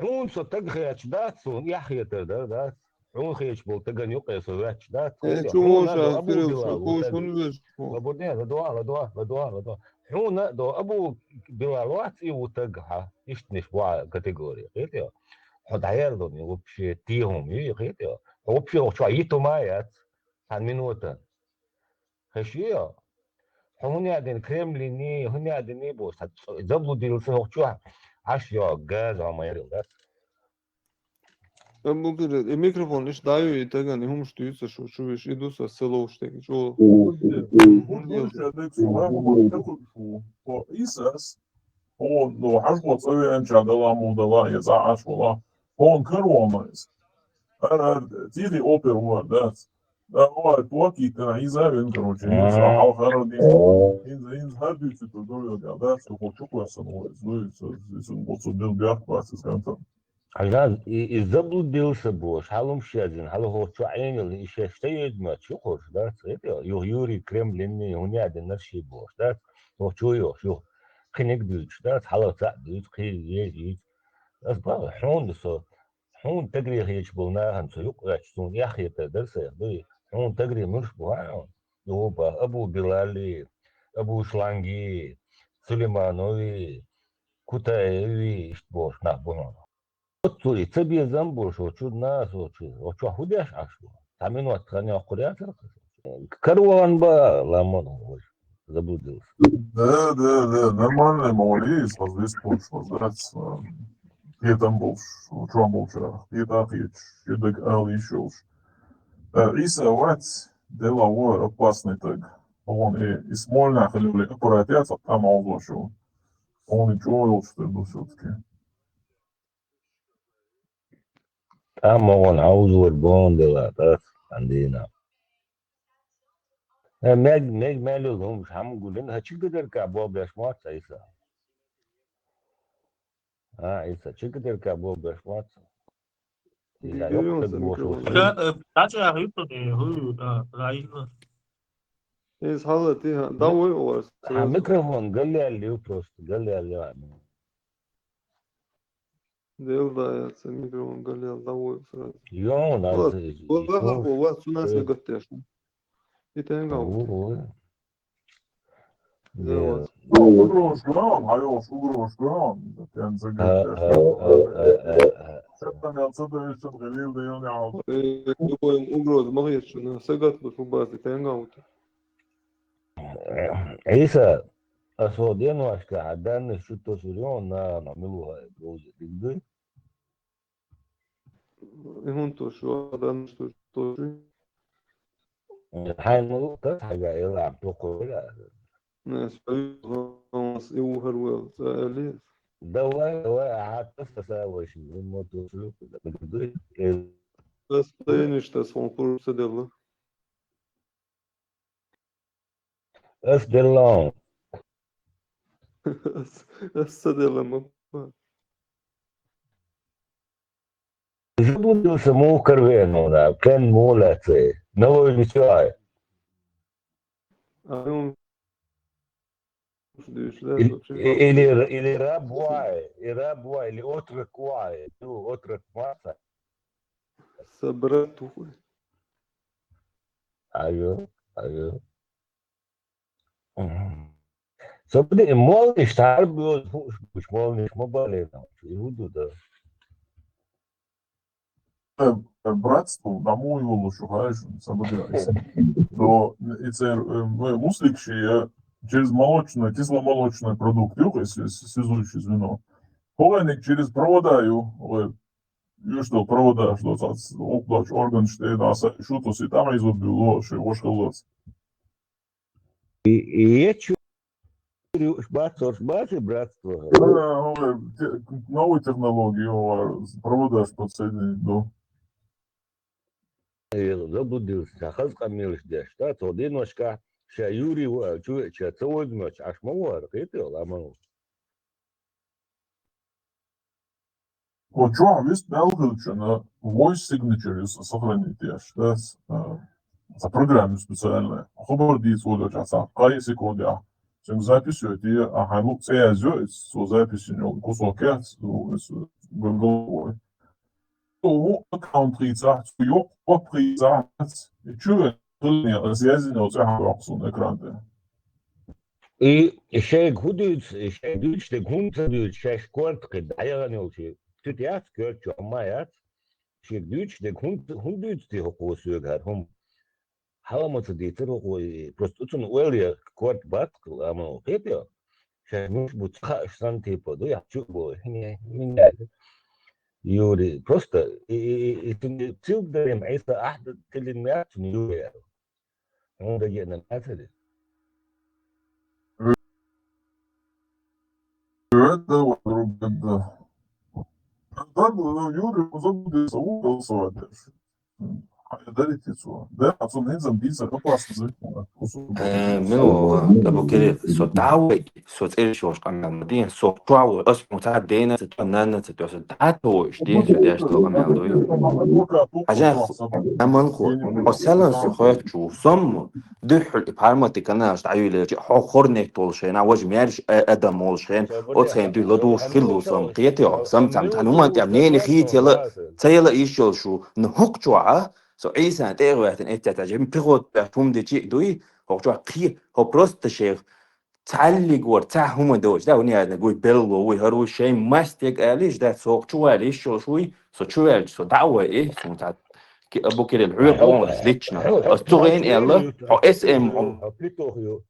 Хьуна со таг хеташ дац, суна эхь хетар дар дац. Хьуна хеташ болу тагана юкъе со ваьчча дац, э, хӀета? Чу хьуна вон а ша, до Абу Фирал Билал шу, ву таг. Хьуна везаш ву. Лабурден, ладугӀа, ладугӀа, ладугӀа, ладугӀа. Хьуна а до Абу Билал вац и ву таг хьа. Иштанаш бу категория, хӀета? Хьо дӀаяьлла вообще тӀе хӀума ю, хӀета? Хьо вообще хьо чохь йиту ма яц, цхьана минута. Хезий? Хьо хӀун яа дина, Кремлиний, хӀун яа дина бу, сан заблудился хӀокху чохь, Ӏаш йо, газа хьо ма ярил дац. Абу Гирет, и микрофон иштта дӀайо, и тагана, и хӀумаш дуьйцу шу, шу виш, и ду сан ца ловш дерг, чӀогӀа. Хьо Ӏийсас, хьо, ну, хьажа хьо цӀа веанча дала, мух дала, я цӀа Ӏаш вала. Хьо каро ма иза. Ара, ара, тихий опер вар, дац. Да, ой, плакить, да, и завен, короче, и всё, хьал хара дин. Ин, ин, хар дин цу ту дойо, да, да, что хо чукла сан, ой, злой, со, со, со, бил бях, бас, из конца. Хьажа, и, и заблудился бу, хьалум шезин, хьала хо чу Ӏенил, и шеш та йоьдма, чу хорш, да, цвет, ё, ю-, Юрий Кремлинный, хӀун яа дина ши бу, да, хо чу йо, ю, кхиниг дуьйцуш, да, хьала цхьаъ дуьйцу, кхин еза йийцу. Ас бахьа, хьуна со, хьуна тагри хеташ болу нахана со юкъа ваьчча, суна эхь хетар дара сайх, дуй? Хьуна тагри муьлш бу хьан хьуна? Юха баха, Абу Билали, Абу Шланги, Сулейманови, Кутаеви, иштта бохуш нах бу хьуна. Оццул и ца безам бу шо чу, на со чу, о чохь хӀун деш Ӏаш ву? Цхьа минот хан йоккхур яцара хаза? Карван ба, ламан вай, заблудился. Да, да, да, нормально, молодец, возвесь больше, возврать. Кхетам болуш, чом болчара, кхета а кхеташ, ши даг ала йиш йолуш. Э, Ӏийса вац, дела вар, опасный таг. Он, э, и смольно хилли аппарат яц, а там олдош ву. Он и чо йолчу таг ду всё-таки. ТӀам могӀан Ӏовзор бохун дела, тӀас, Андина. Э, мег, мег, мел йолу хӀумаш хьамма гулдина, хӀа чигадерг а боху беш моццу Ӏийса. А, Ӏийса, чигадерг а боху беш моццу. Иза Юрий йоккхаг Васильевич, боху. Ша, э, тача хӀуьтту, э, хӀу, а, Раила. Иза хьала ти, хьа, да вай олар. А, микрофон галъяьлла ю просто, галъяьлла ю. Дел да яц, микрофон галъяьлла, да вай сразу. Йо, нас, вот, и вот, что? Вот, вот, у нас и готовишь. И тенга. О, о. Да, вот. Угроза, хьайолуш угроза, тен загадеш. Шайтан ял ца дойшан, гӀалил да йон ял. Э, любой угроза, ма хеташ, на, сагат бу фу база, тенга вот. Ӏийса, ас хьо деношка, хьан даннаш шу тосур йон, нахана мила ву хьан, Грузия, дигдуй? И хӀун тосуш ву, хьан даннаш тосуш, тосуш? Хьайн мила ву тас хьайга, ила, тохура. Не, союз, и вухар вел, ца али. Давай, давай, а тас, тас, а, вайши, мо тосур, дигдуй? Э, тас, тайниш, тас, хьуна курс ца делла. Ас делла. Ас, ас ца делла, ма. Заблудился, муха каравеана, да, плен муха лаьцна. Налой ничего. А, ну, Или, или, или раб вай, и раб вай, или отрок вай, ну, отрок маца. Собрать тухуй. Айо, айо. Мгм. Собри, молниш, тарбиоз, фуш, молниш, ма бале, и буду, да. Э, э, братство, на мой волу шухаешь, собирайся. Но и цер, э, мы мусликши, э, через молочную, кисломолочный продукт, юх, если с-, связующий звено. Хованик через провода, ю, э, ю что, провода, что, окдоч, орган, что, да, шу, то, и там изо было, что, вошкалось. И, и я чу-, бац, бац, и братство. Да, новые те-, новые технологии, о, провода подсоединить, да. Э, заблудился, хаза къамелаш деш, да, цо деношка, ша Юрий ва, чу, ша ца возьмёть, аш ма вара, кхетел, а ма. Вот чохь вист мел хилча, на voice signature юса сохранить еш, да, с-, а, ца программа специальная. Хабар дийца волоча ца, кхай секунде, а, цуьнга запись йойти, а, хьайн лук цӀе язйо, со запись йолу кусок яц, ну, с-, г-, головой. Цо ву аккаунт хийцахь, цо йоккха поп хийцахь, чу вен хилане, ас яздина оцу тӀехь йоккху суна экран тӀе. И, и шайга хӀун дуьйцу, и шайга дуьйцуш дерг хӀунда ца дуьйцу, шаьш корта кхин дӀаяхана йолчу, цуьнан яц, коьртачу хӀумма яц, шега дуьйцуш дерг хӀунда, хӀунда дуьйцу те хӀокхо соьга хӀара хӀума? Хьала ма ца дийцира хӀокхо, и просто цунна ойла е корта бац, амма хетий, шаьш муьлш бу ца хаьаш санна типа ду, яхь чу а бу, хине, хине. Юри, просто и, и, и, и цуьнан цилг дар ма Ӏийса ахь дан тиллина ма яц цунна Юри аьлла. Хьуна дан геъна ма яцара? Юри, забуди, ца ву голосовать деш. Хьан дарите цо? Да, а цунна хӀинца дийцар опасно. Э, мила вала, Абу Кирилл, со дӀа а вай, со цӀераш йолуш къамел ма дийна, со чохь вой, ас хьуна цхьа дена ца то, нанна ца то, со дӀа а ца вой, уьш дийна, со деш то къамел ду. Хьажа, аман хо, хьо селан со хоьттуш ву, со ма, дуьххьал и пхьарматан каналаш дӀаюьйлийча, хьо хӀора некъ толуш хенахь, важа маьрша а-, адам волуш хенахь, оцу хенахь дуьхьа ладугӀуш хилла ву со ма, кхетий хьо, со ма цхьа, цхьана хӀуманна тӀехь нена хийца яла, ца яла йиш йолуш ву, но хӀокху чохь а, со Ӏийсана тӀе а гӀоьттина, эццехь цхьа жимма пехота баьхча хӀума дечи а дуй, хӀокху чохь кхе, хӀо просто шайх цхьаьллиг вара, цхьа хӀума доцуш, да, хӀун яздина, вуй белло, вуй хӀара, вуй шайн мастег алийша, да, со хӀокху чу ваьлла йиш йолуш вуй, со чу ваьлча, со дӀа а вай, э, суна цхьа ки-, Абу Кирилл, хьоьга вахана лично. Ас цу гӀайна аьлла, хьо эс эм, хьо Хьо петух ю.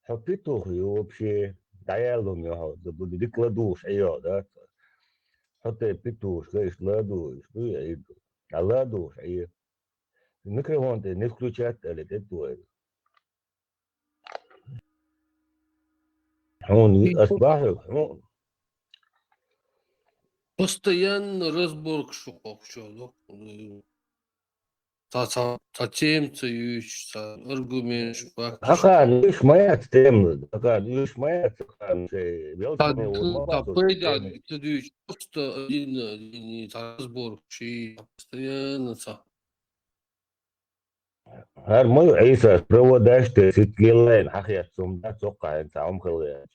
Хьо петух ю вообще. ДӀаяьлла ю хьо, забуди, дика ладугӀуш Ӏе йо, да? Хьо тӀе петух, ха иштта ладугӀуш, дуй, Ӏийр ду. А ладугӀуш Ӏе. Микрофон тӀе не включать аьлла, тӀе дуьйр. Хьуна ас бахьа, хьуна. Постоянно разборка шу кхокхучо, ну. Цхьа, цхьа, цхьа тема ца юьйцуш, цхьа аргументаш баккхуш. Хьакхана уьш ма яц тема, хьакхана уьш ма яц, хьакхана шайн велчане вон ма бац оцу пайда тема. Ца дуьйцуш, просто один, один, цхьа разборка ши, постоянно цхьа. ХӀара ма ю Ӏийсас проводаш тӀе сица геллайна хьахецна хӀума дац, цоккхахьа цхьа хӀума хила яц.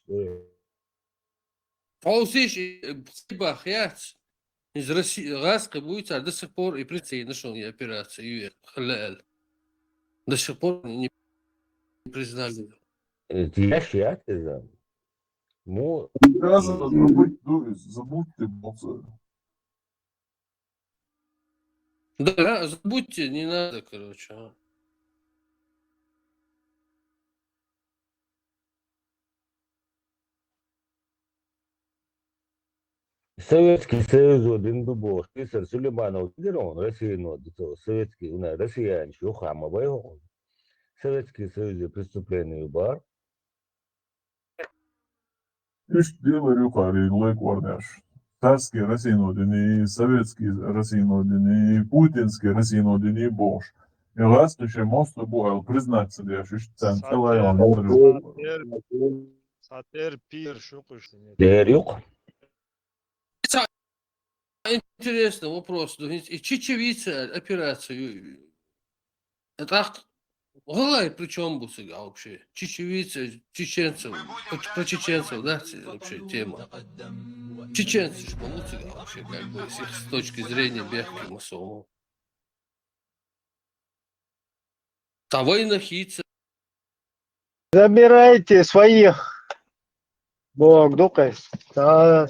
Хьовсийша, э, пхи бах яц. Из Росси-, гӀазкхи буй цара до сих пор и прицельно шуна и операция ю хила аьлла. До сих пор не признали. Э, еш яц иза. Ну, забудь, ну, забудьте, бо цара. Да, забудьте, не надо, короче, а. Советский Союзо дина ду бохуш, Писар Сулейманов дигира хьуна, Россияно дицо, советский, уна, россиянаш юххехь ма бай хьуна. Советский Союзе преступление ю бара. Иштта дилар юкъара и лайк варнеш. Царский Россино дини, советский Россино дини, путинский Россино дини бохуш. И гӀазкхи шен мостагӀ бу аьлла признаться деш, иштта царна цӀе лайна дилар юкъара. Сатер пир шу кхуьш. Дер юкъ. Интересный вопрос. Ну, и чечевица операцию. ТӀаккха гӀалгӀай при чём бу цига вообще? Чечевица, чеченцев, про, про чеченцев, да, ц-, вообще тема? Чеченцы ж бу цига вообще, как бы, с их с точки зрения бехки масово. Цхьа вайнах йийца. Забирайте своих. Бог дукхайс. Та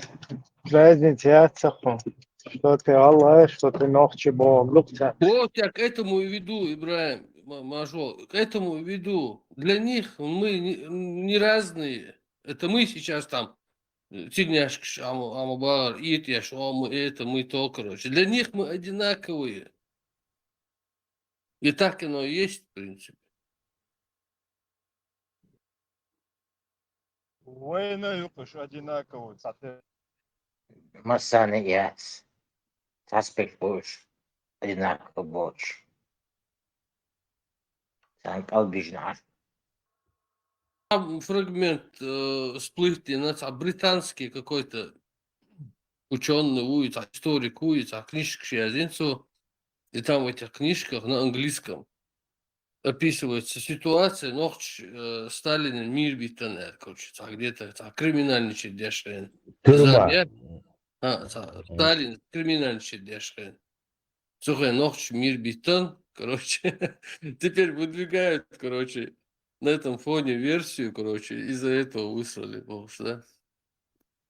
разница яц хьуна. Что ты аллай, что ты нохчи, Бог дукха. Вот я к этому и веду, Ибраим, ма-, Машо, к этому и веду. Для них мы не, не разные. Это мы сейчас там, э, тельняшки, ш-, ама, ама бар, ит, я ш-, а мы это, мы то, короче. Для них мы одинаковые. И так оно и есть, в принципе. Вайна юкъуш одинаково, цхьа те- Массарна яц. Цхьаспек бу уьш, одинаково боцуш. Царна кӀалбижна Ӏаш. Там фрагмент, э, всплыть, и на ца британский какой-то учёный ву, и ца историк ву, и ца книжка язин цо. И там в этих книжках на английском описывается ситуация, нохч, э, Сталинан мир биттан, э, короче, ца где-то, ца криминальничать деш, э, Тюрьма. Зам, я? А, ца-, Сталин криминальный дешкен. Слушай, ногч мир битон, короче. Теперь выдвигают, короче, на этом фоне версию, короче, из-за этого выслали, потому что, да.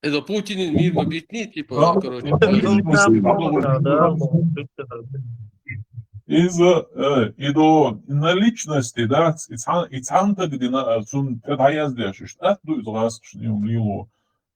Это Путин мир битни, типа, короче. Из-за, э, и до наличности, да, и цан, и цан так дина, а, сун, это я здесь, что, а, дуй, згас, что не умлило.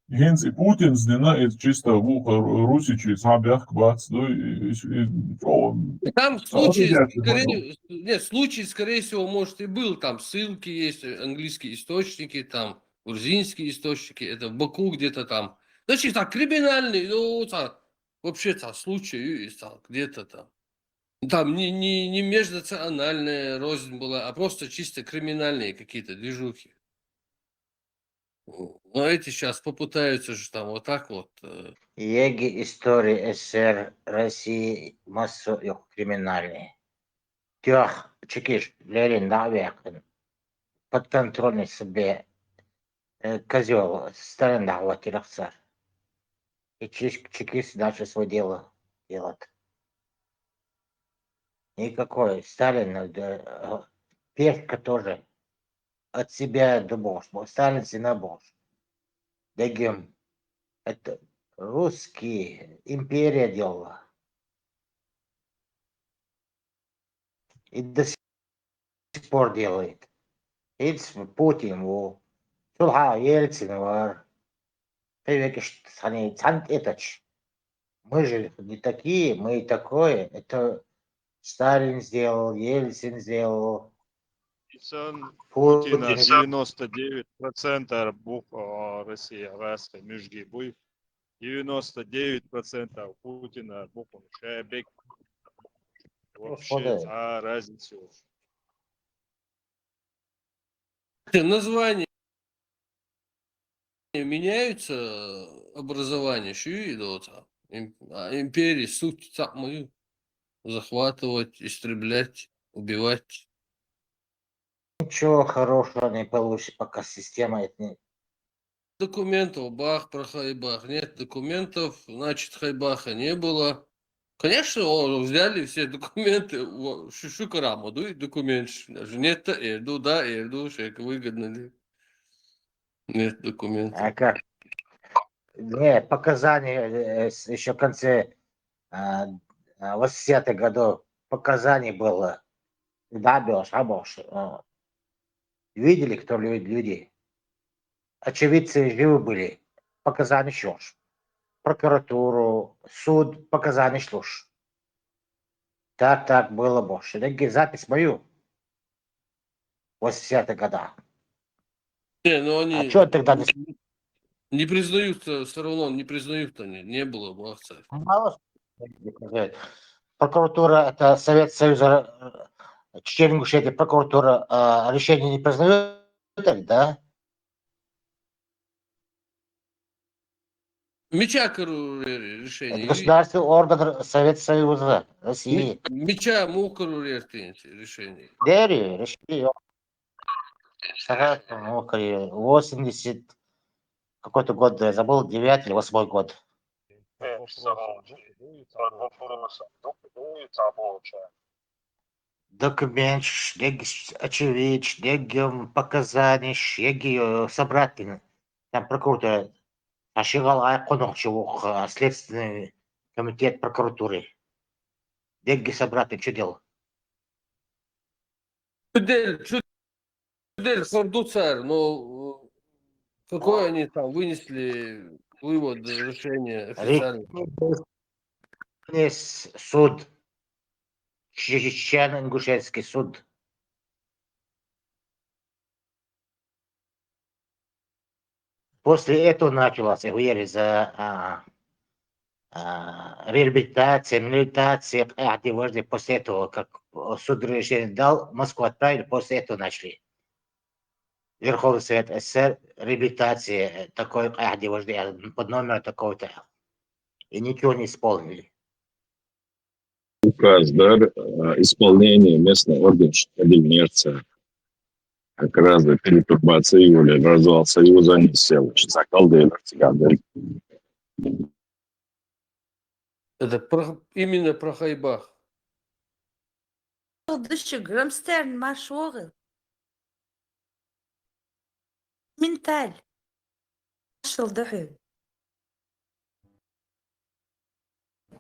ХӀинца и Путинс дина, и чисто вуха русичи, сам бяхк бац, ну, и, и, и, чё он? Там случай, скорее, нет, случай, скорее всего, может, и был, там ссылки есть, английские источники, там грузинские источники, это в Баку где-то там. Значит, так, криминальный, ну, так, вообще, так, случай, и так, где-то там. Там не, не, не межнациональная рознь была, а просто чисто криминальные какие-то движухи. Но эти сейчас попытаются же там вот так вот. э, Еги история СССР, России массу юх криминальный. Тёх чекиш Ленин да векин. Подконтрольный себе э, козел Сталин да вот рахсар. И чеш-, чекиш дальше свое дело делать. Никакой Сталин, э, Пешка тоже от себя добавишь, бо-, Сталин сына баш. Дегим, это русский империя делала. И до сих пор делает. Ицм Путин во. Сулха Ельцин вар. Ты векиш цхани цхант этач. Мы же не такие, мы такое. Это Сталин сделал, Ельцин сделал. Сан Путина девяносто девять процентов бух, а, Россия, Россия, межги буй. Девяносто девять процентов Путина бух, он шайбек. Вообще, Господи. А, разницу. Названия меняются, образование, что и идут. Им-, а империи суть самую захватывать, истреблять, убивать. Ничего хорошего не получится, пока система это не... Документов, бах, про Хайбах. Нет документов, значит, Хайбаха не было. Конечно, о, взяли все документы, во, шу-, шукараму, дуй, документ, ш-, даже нет, то эрду, да, эрду, шек, выгодно ли. Нет документов. А как? Не, показания еще в конце а, а, восьмидесятых годов показаний было. Да, бёш, а бёш. А. Видели, кто лю-, люди? Очевидцы живы были. Показания шлёш. Прокуратуру, суд, показания шлёш. Так, так было больше. Такие запись мою. Восьмидесятые года. Не, ну они А что тогда не... не признают, все равно не признают они, не было в акциях. Мало что не признают. Прокуратура, это Совет Союза, э, Чечен Ингушетии прокуратура э, решение не признает, да? Мича кару решение. Это государственный орган Совет Союза России. Мича му кару решение. Дери, решили. Согласно, ну, окей, восемьдесят какой-то год, я забыл, девятый или восьмой год. Документ, дегиш, очевидец, дегим показания, еги собрать. Там прокуратура ашигал ай конок чего следственный комитет прокуратуры. Деги собрать, что делал? Чудель, чудель, Хордуцар, но э, какой они там вынесли вывод, решение официально? Вынес суд. Чечен-ингушетский суд. После этого началась, я говорю, за а, а, реабилитация, милитация, а, где важно, после этого, как суд решение дал, Москву отправили, после этого начали. Верховный Совет СССР, реабилитация, такой, а, где важно, под номером такого-то. И ничего не исполнили. Указ, да, исполнение местного органа, что Мерца как раз перетурбация июля, развал Союза не сел, закал да. Это про, именно про Хайбах. Дыши, Грамстерн, марш вогыл. Менталь. Маршал духу.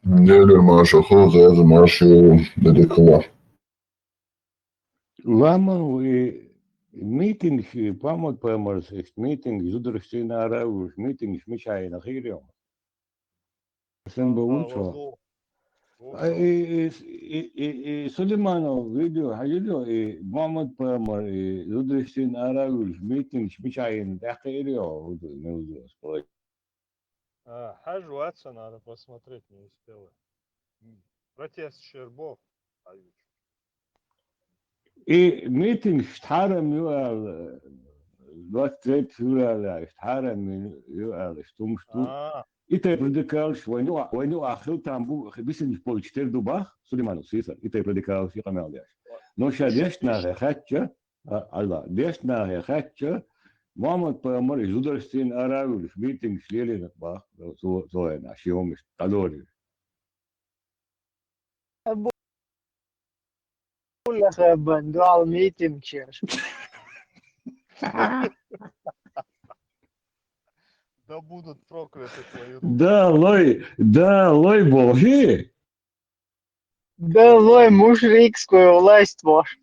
Неле маршал хо, заза маршал дедекла. Лама и митинг, Памот Памарс, митинг, зударшцин ара уж, митинг, мичайна хирио. Сен баучо. А, и, и, и, и, и Сулейманов видео, хажидо, и Мухаммад Памар, и зударшцин ара уж, митинг, мичайна, тахирио, не удивился. А, хажу, надо посмотреть, не успела. Протест Щербов. И митинг штхарам ю ала, двадцать третьего февраля штхарам ю ала, штумшту. А. И тайп радикалш, войну, войну ахил там бу, бисин полчтер дубах, Сулейманов сисар, и тайп радикалш, и камел дяш. Но ша дешна хатча, а, Алла, дешна хатча, Мухаммад Памар, и зударшцин ара уж, митинг шлелин бах, со, соена, шиомиш, кадориш. Абу-, Абулахабан, дуал митинг чеш. Да будут прокляты твои руки. Да, лой, да, лой бохи. Да, лой мушрикскую власть ваш.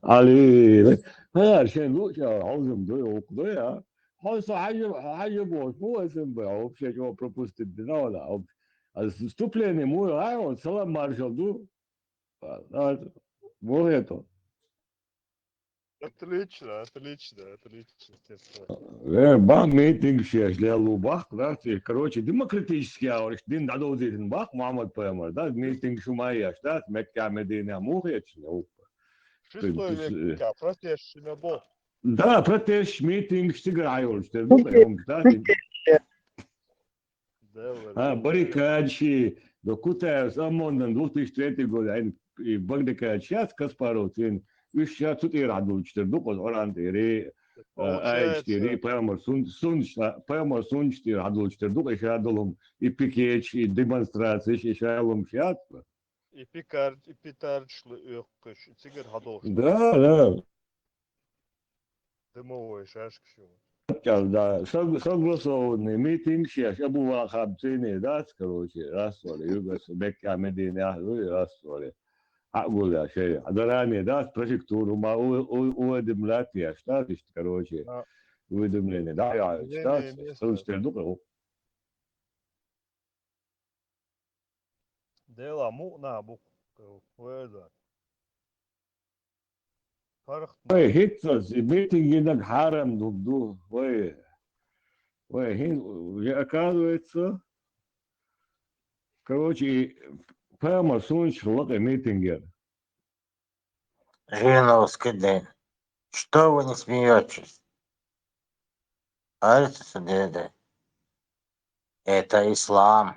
Али, ха, шен луча, аузум дой, окдой, а. Хо со хажа, хажа бо, бо эсен бо, вообще чего пропустить, да, да, вообще. А вступление мой, а, он салам маршал ду. А, а, вот это. Отлично, отлично, отлично. Э, ба митинг шеш, ле лубах, да, те, короче, демократический, а, дин дадозирин бах, Мухаммад Памар, да, митинг шумаяш, да, Мекка, Медина, мухеч, ле, опа. Шестой век, э, протест шина бо. Да, протест, митинг, сигар айолш, те, ну, да, да, да. А, баррикадши, до Кутаевс, ОМОН-дан две тысячи третий год, айн, и баррикадши, сейчас Каспаровцин, уж сейчас тут и радулчтер, дук, вот, оран, и ре, а, получается, айчтери, Памар сун-, сунч-, а, Памар сунчтер, радулчтер, дук, и шадулум, и пикетш, и демонстрациш, и шалум шат. И пикар-, и питарчлы уйкыш, и цигар хадолш. Да, да. Дымовой шашкашу. Да, сог-, согласованный митинг, сейчас Абу Вахаб цене, да, короче, раз, что ли, Югас, Мекка, Медина, ну, и раз, что ли. А, гуля, шея. А заранее, да, с префектуру, ма, у, у, уведомлять, я, что, короче, а, уведомление, да, я, не, что, не, не, слушайте, ну, Дела муъна бук, веда. Пархт. Ой, хитцас, и митингинаг харам дубду. Ой, ой, хин, оказывается, короче, и Памар сунч лакъе митингер. Жириновский день. Что вы не смеётесь? Арестовцы, да, да. Это ислам.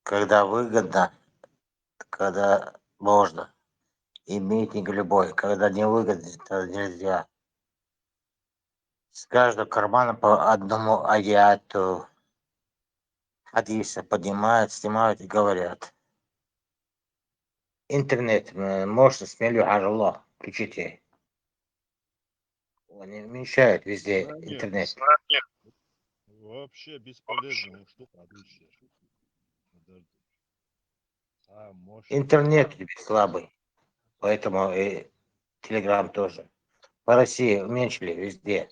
Когда выгодно, когда можно. И митинг любой, когда не выгодно, это нельзя. С каждого кармана по одному аяту хадиса поднимают, снимают и говорят. Интернет, э, можно смело, Аллах, включите. Он не мешает везде. Да нет. Интернет. Вообще бесполезная штука, вообще. Подожди. А, может, интернет слабый, поэтому и Телеграм тоже. По России уменьшили везде.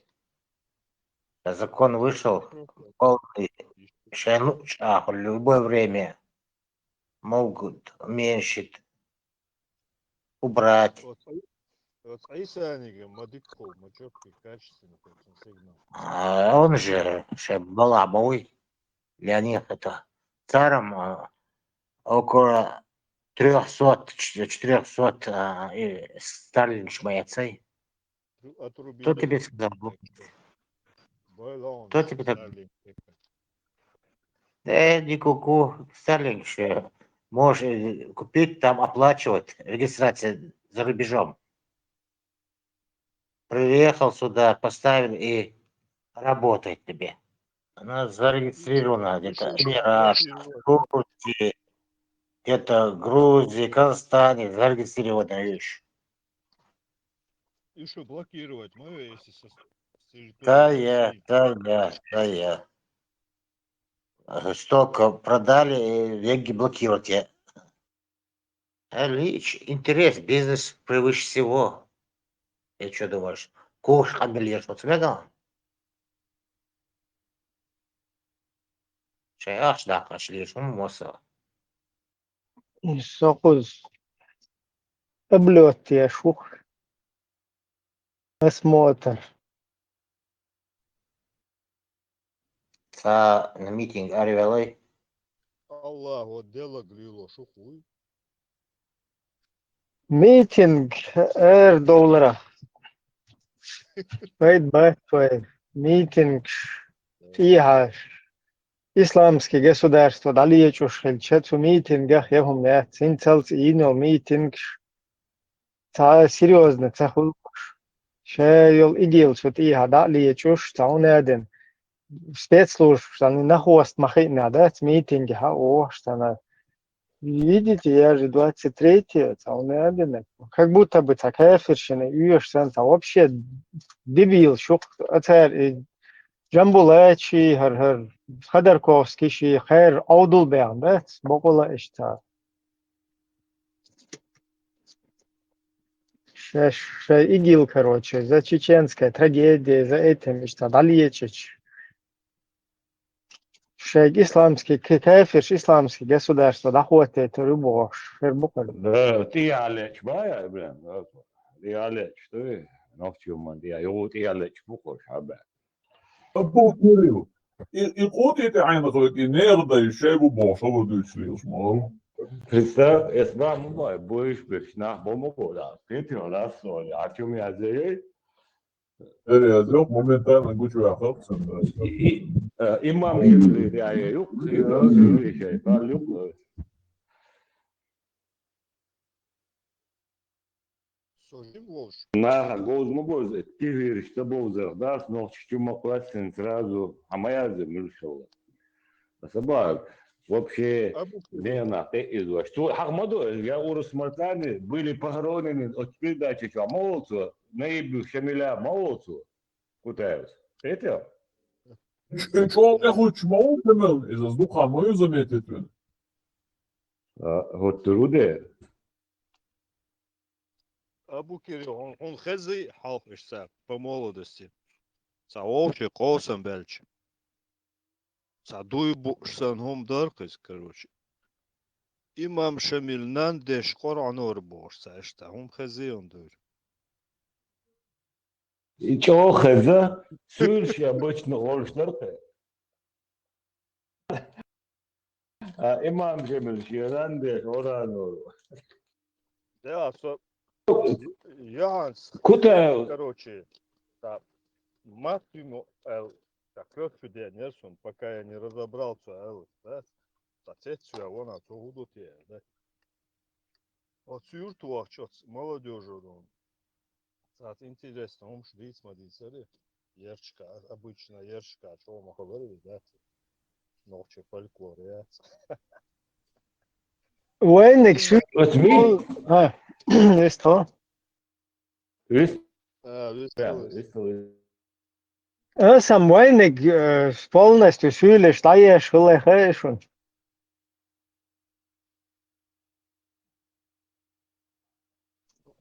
А закон вышел, полный шайнук, а, в любое время могут уменьшить, убрать. Вот, вот Исанига, модикол, мочётки, качественный, короче, сигнал. А он же, же балабой. Для них это царом, а, около трёхсот, ч-, четырёхсот, а, и Сталин шмаяцей. Кто тебе сказал? Кто тебе так? Э, не куку, Сталин же. Можешь, э, купить там, оплачивать регистрация за рубежом. Приехал сюда, поставил и работает тебе. Она зарегистрирована где-то Эмират, Турция, где-то Грузия, Казахстане зарегистрирована вещь. И что, блокировать мою, если со... Да, я, да, я, да, я. Э, Столько продали, и деньги блокировать я. Э, Лич, интерес, бизнес превыше всего. Я что думаешь? Кош хамилер шутмега. Шай аш да каш лишь муса. Сокуз облет я шух. Осмотр. Са на митинг арвелай. Аллаху дело грило шухуй. Митинг эр доллара. Вайд батвай. Митинг иха. Исламский государство далечуш хилча цу митингах я хум я. Цин цалц ино митинг. Ца серьезно, ца хулкуш. Ше йол идил цу тиха далечуш, ца унеден. Спецслужб, ца нахост махина, да, ц митинги ха ош, ца на. Видите, я же двадцать третьего, ца унеден. Как будто бы ца кафирщина, уйош сан, ца вообще дебил, шух, ацар, и Джамбулачи, хар, хар, Ходорковский ши, хар, Аудулбян, да, ц бокула ишта. Ше, ше игил, короче, за чеченская трагедия, за этим, ишта, далечич. Ше исламский, к- кафир, исламский государство, да, хватит, рыбош, хер буквально. Да, ти алеч бая, блин, да, ти алеч, что ли? Ну, в чём он, я, его ти алеч буквально, а, бля. Абу Кирилл. И, и кутите айна хойт, и нерда, и шебу бошо, вот и слил, смотрю. Представь, если вам мой будешь бешнах бому кода, ты ты у нас, что ли, а чё меня зовёт? Эрязёк моментально гучу ахапсан. И, э, имам Шамиль, я, я, юк, и, э, Шамиль, я, я, юк, э. Сожим волш. Наха, гоз му гоз, ти виришта бовзар, да, с ног чичу макласин сразу, а моя земля шла. Саба, вообще, Абу не на, ты из вас. Что, хахмадо, я урус мартани, были похоронены от передачи, что, молодцу, наибу Шамиля, молодцу, кутаюсь. Это? Чё, я хоть мало, из-за духа мою заметит, блин. А, вот труде. Абу Кирилл, он, он хези халк ишца по молодости. Ца вообще косом бельч. Ца дуй бу шсан хум даркыз, короче. Имам Шамиль нан деш Коран ор бош, ца ишта хум хези он дур. И чё хеза? Сюрш обычно орштарка. А имам Шамиль ширан деш Коран ор. Да, со... Янс, Куда? короче, да. Мат ему, эл, так, лёгкий день, пока я не разобрался, эл, да. Отец я, вон, а то будут я, да. Вот сюрту, а чё, молодежь, он. Так, интересно, он швейц мадисари. Ерчка, обычно ерчка, что мы говорили, да? Ночью фольклор, я. Войник су... Возьми. А, есть то. Есть? А, весь Да, целый. Есть. Э, сам войник э, полностью сюлеш, таеш, хуле хэшун.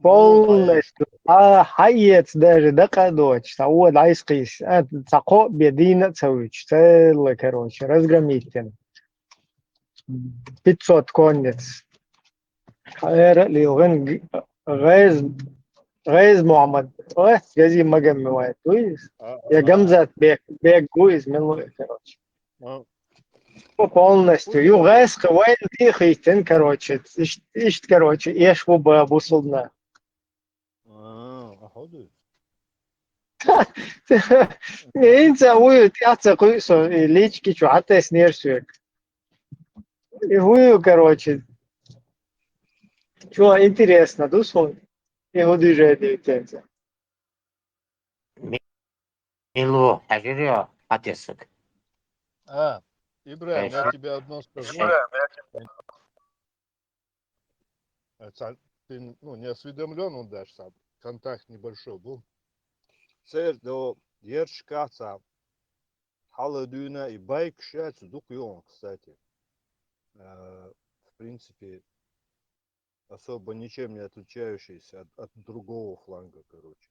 Полностью. А хаец даже да кадоч, та уод айскис, а, та ко бедина цавич, целый, короче, разгромить. Пятьсот конец. Хайра лилган гез, гез Мухаммад. Ой, гези магам муай. Туис. А, Я а, Гамзат бек, бек гуиз милуи, короче. а, По полностью. Ю гез хвайн ди хитин, короче. Ишт, ишт, короче, еш бу ба бусулна. а, а, ходу. Инца уйу тяца куйсо, и лички чу атес нерсуек. И уйу, короче. Чё интересно, дусун? И удыжает и тенца. Милу, хажирио, атесык. А, Ибрагим, я Конечно. тебе одно скажу. Э, ца- Ты, ну, не осведомлен, он даже сам. Контакт небольшой был. Церт до ерчка ца. Хала дюна и байк шац дук юон, кстати. Э, В принципе, особо ничем не отличающийся от, от другого фланга, короче.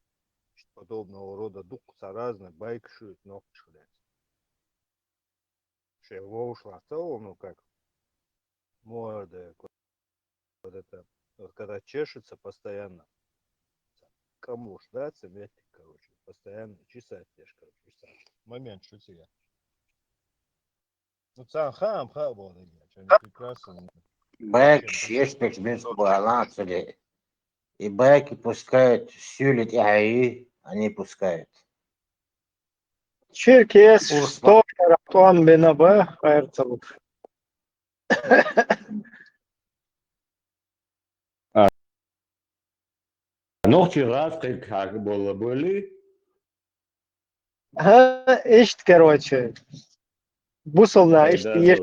Подобного рода дук ца разный байк шует, но шляц. Вообще вошла целом, ну как, молодая, вот это, вот когда чешется постоянно, кому ждать, метрик, короче, постоянно чесать, я ж, короче, чесать. Момент, что тебе? Ну, цан хам, ха, вот, я, что они прекрасно. Байк чешпек без баланс или и байки пускают, сюлит и аи, они пускают. Черкес, Урс что Раматуан бенаба, хайрцалуш. Нохчи гӀазкхи хьака бола боли? Ха, ишт, короче. Бусална, ишт, еш.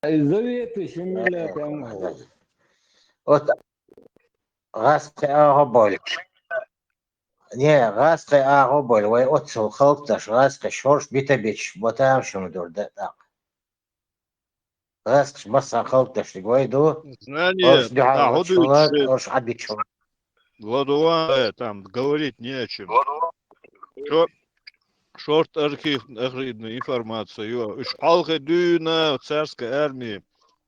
Заветы шиммилла там. Вот гӀазкхи агӀо боль. Не, гӀазкхи агӀо боль. Вай оццул халкъдаш гӀазкхи шорш бита бич, ботам шуна дур да так. ГӀазкхи масса халкъдаш вай ду. Знание, Орш духьал да, вачула, гӀодуйчу орш хьабичула. Ладуван, э, там говорить не о чем. Шо- Шорт архив, архивная информация. Ё, уж хьалхе дуьйна царской армии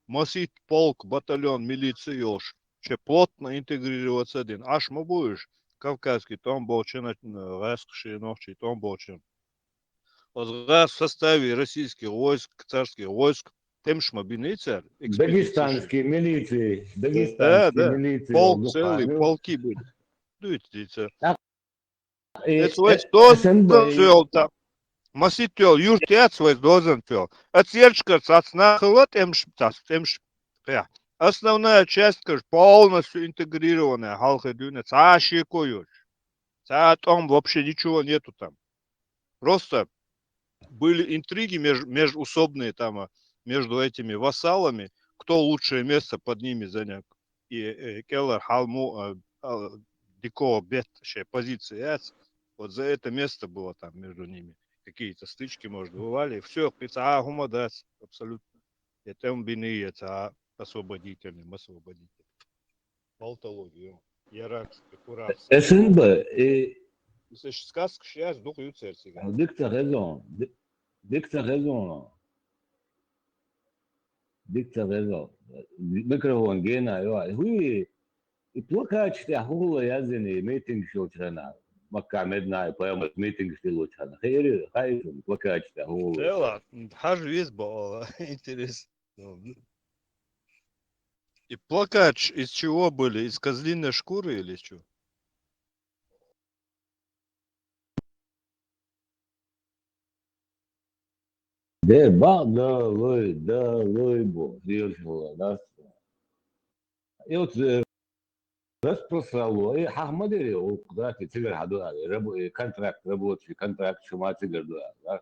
масит полк, батальон милиции йолш. Че плотно интегрироваться дин. Аш ма будешь кавказский томболчен, э, гӀазкхи нохчи томболчен. Оз гӀаз в составе российских войск, царских войск, темш ма бинийцар. Дагестанский милиции, Да, дагестанский да. милиции. Полк целый, полки были. Дуйт, дийца. Э, Эс вайс дозан фёл там. Масит йол, юрт яц вайс дозан фёл. Ац ерчкар цац нахала темш, цац темш. Я. Основная часть, каш, полностью интегрированная, хьалхе дуьйна, ца шеко йош. Ца том вообще ничего нету там. Просто были интриги меж-, межусобные там, а, между этими вассалами, кто лучшее место под ними занял. И, э, Келлер Халму, а, а, Дико Бет, вообще позиция яц. Вот за это место было там между ними. Какие-то стычки, может, бывали. Все, пица гумадац, абсолютно. Это он бини, это освободительный, освободитель. Болтологию. Яракский, Куравский. СНБ, э, Если сказка сейчас, дух ю церцига. Дикца хезон. Ди-, дикца хезон. Дикца хезон. Микрофон гена, ё. Хуи, и плакатчи тӀехь хӀула язйина, митинг шилчхьана. Макка медна, и поэма митинг шилчхьана. Хери, хайшун, плакатчи тӀехь хӀула. Эла, хьаж виз баала, интересно. И плакатчи из чего были? Из козлиной шкуры или из чего? Де, ба, да, лой, да, лой, бо, диршила, да. И вот, э, распросрало, и хахмадери, о, куда ты цигар хаду, а, рабо-, э, контракт, рабочий контракт, шума цигар ду, а, да.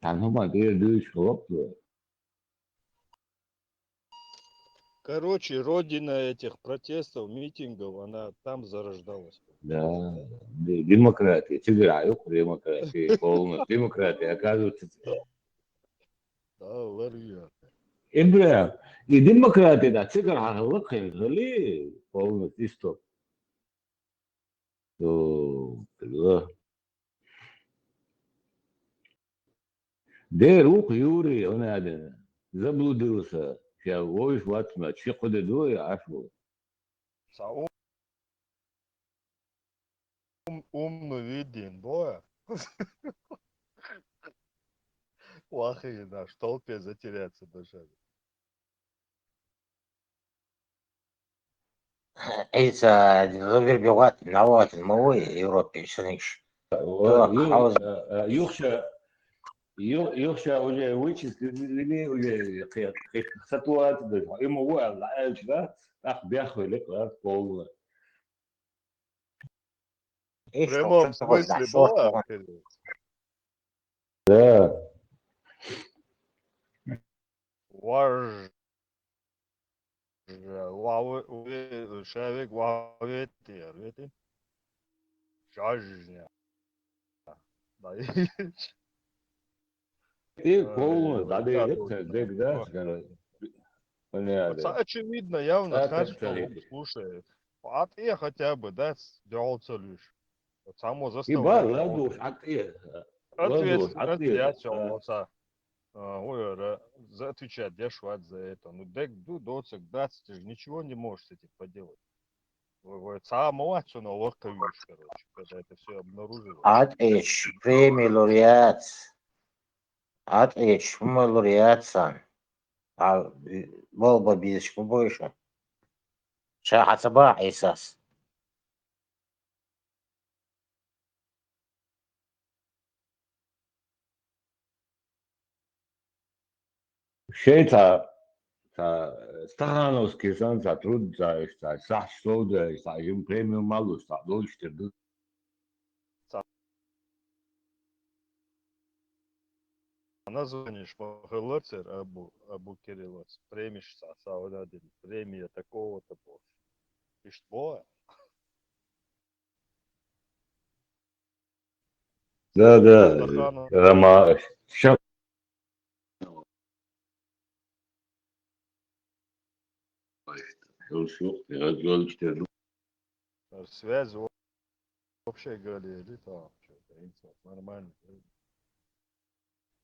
Там, ну, ман, ты дуешь, хлоп, твой. Короче, родина этих протестов, митингов, она там зарождалась. Да, де-, демократия, цигар, а, юк, демократия, полностью демократия, оказывается. Да, варья. Ибра, и демократия, да, цигар, а, лакхин, гали, полностью, и стоп. О, да. Де рух Юрий, он один заблудился. Я войш ватма, чи куди дуй, аш вол. Са ум-, ум-, умный видин, боя. Плохие, да, в толпе затеряться даже. Ица, зубир бигъат, наватин, мавуй, Европе, шуниш. Ва, Ва, ю-, хауз. а, а, юхша, ю-, юхша уже вычислили, уже кхе-, кхе-, ситуация, да, ему вуал, а, эльчра, ах, бяхвели, класс, полно. Прямом смысле была, Кирилл? Да. Вар же, ва-, ве-, человек вавети, вавети. Жажня. Да. И Э, полно, да, да, да, точно. Да, да, да. Понятно. Вот очевидно, явно, так, знаешь, так, что, так. Слушай, а ты хотя бы, да, сделал лишь. Вот само заставил. И бар, ладно, а ты, ответственность, ладно, а ты, я всё, а, вот, а, ой, ра-, за отвечать, я швать за это. Ну, дек, ду, доцик, дац, ты же ничего не можешь с этим поделать. Вы, вы, самого отсюда ловко видишь, короче, когда это всё обнаружилось. Ат эш, премия лауреат. Ат эш, премия лауреат сан. А, болба бизиш больше. Ша хасаба эсас. Шей ца, ца Стахановский сан, ца труд, ца, ца, ца, что да, ца, им премию малу, ца, дольше ду. Ца. Название шмахалацер Абу, Абу Кириллац, премиш ца, ца, вот один, премия такого-то, бо. И что? Да, да, Стаханов. Рома, ща-, Связь во-, вообще говорили, там, чё-то, нормально.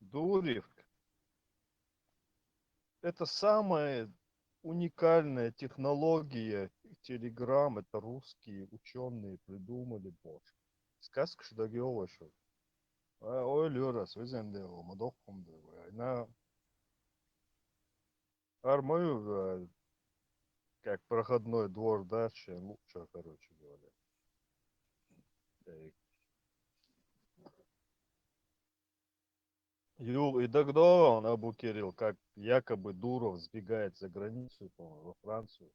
Дуривк. Это самая уникальная технология Telegram, это русские учёные придумали, боже. Сказка, что ли, ещё? А, ой, Лёра, связан, да, мадохом, да, на армию, да, как проходной двор дальше, лучше, короче говоря. Так. Юл, и тогда он, Абу Кирилл, как якобы Дуров сбегает за границу, по-моему, во Францию.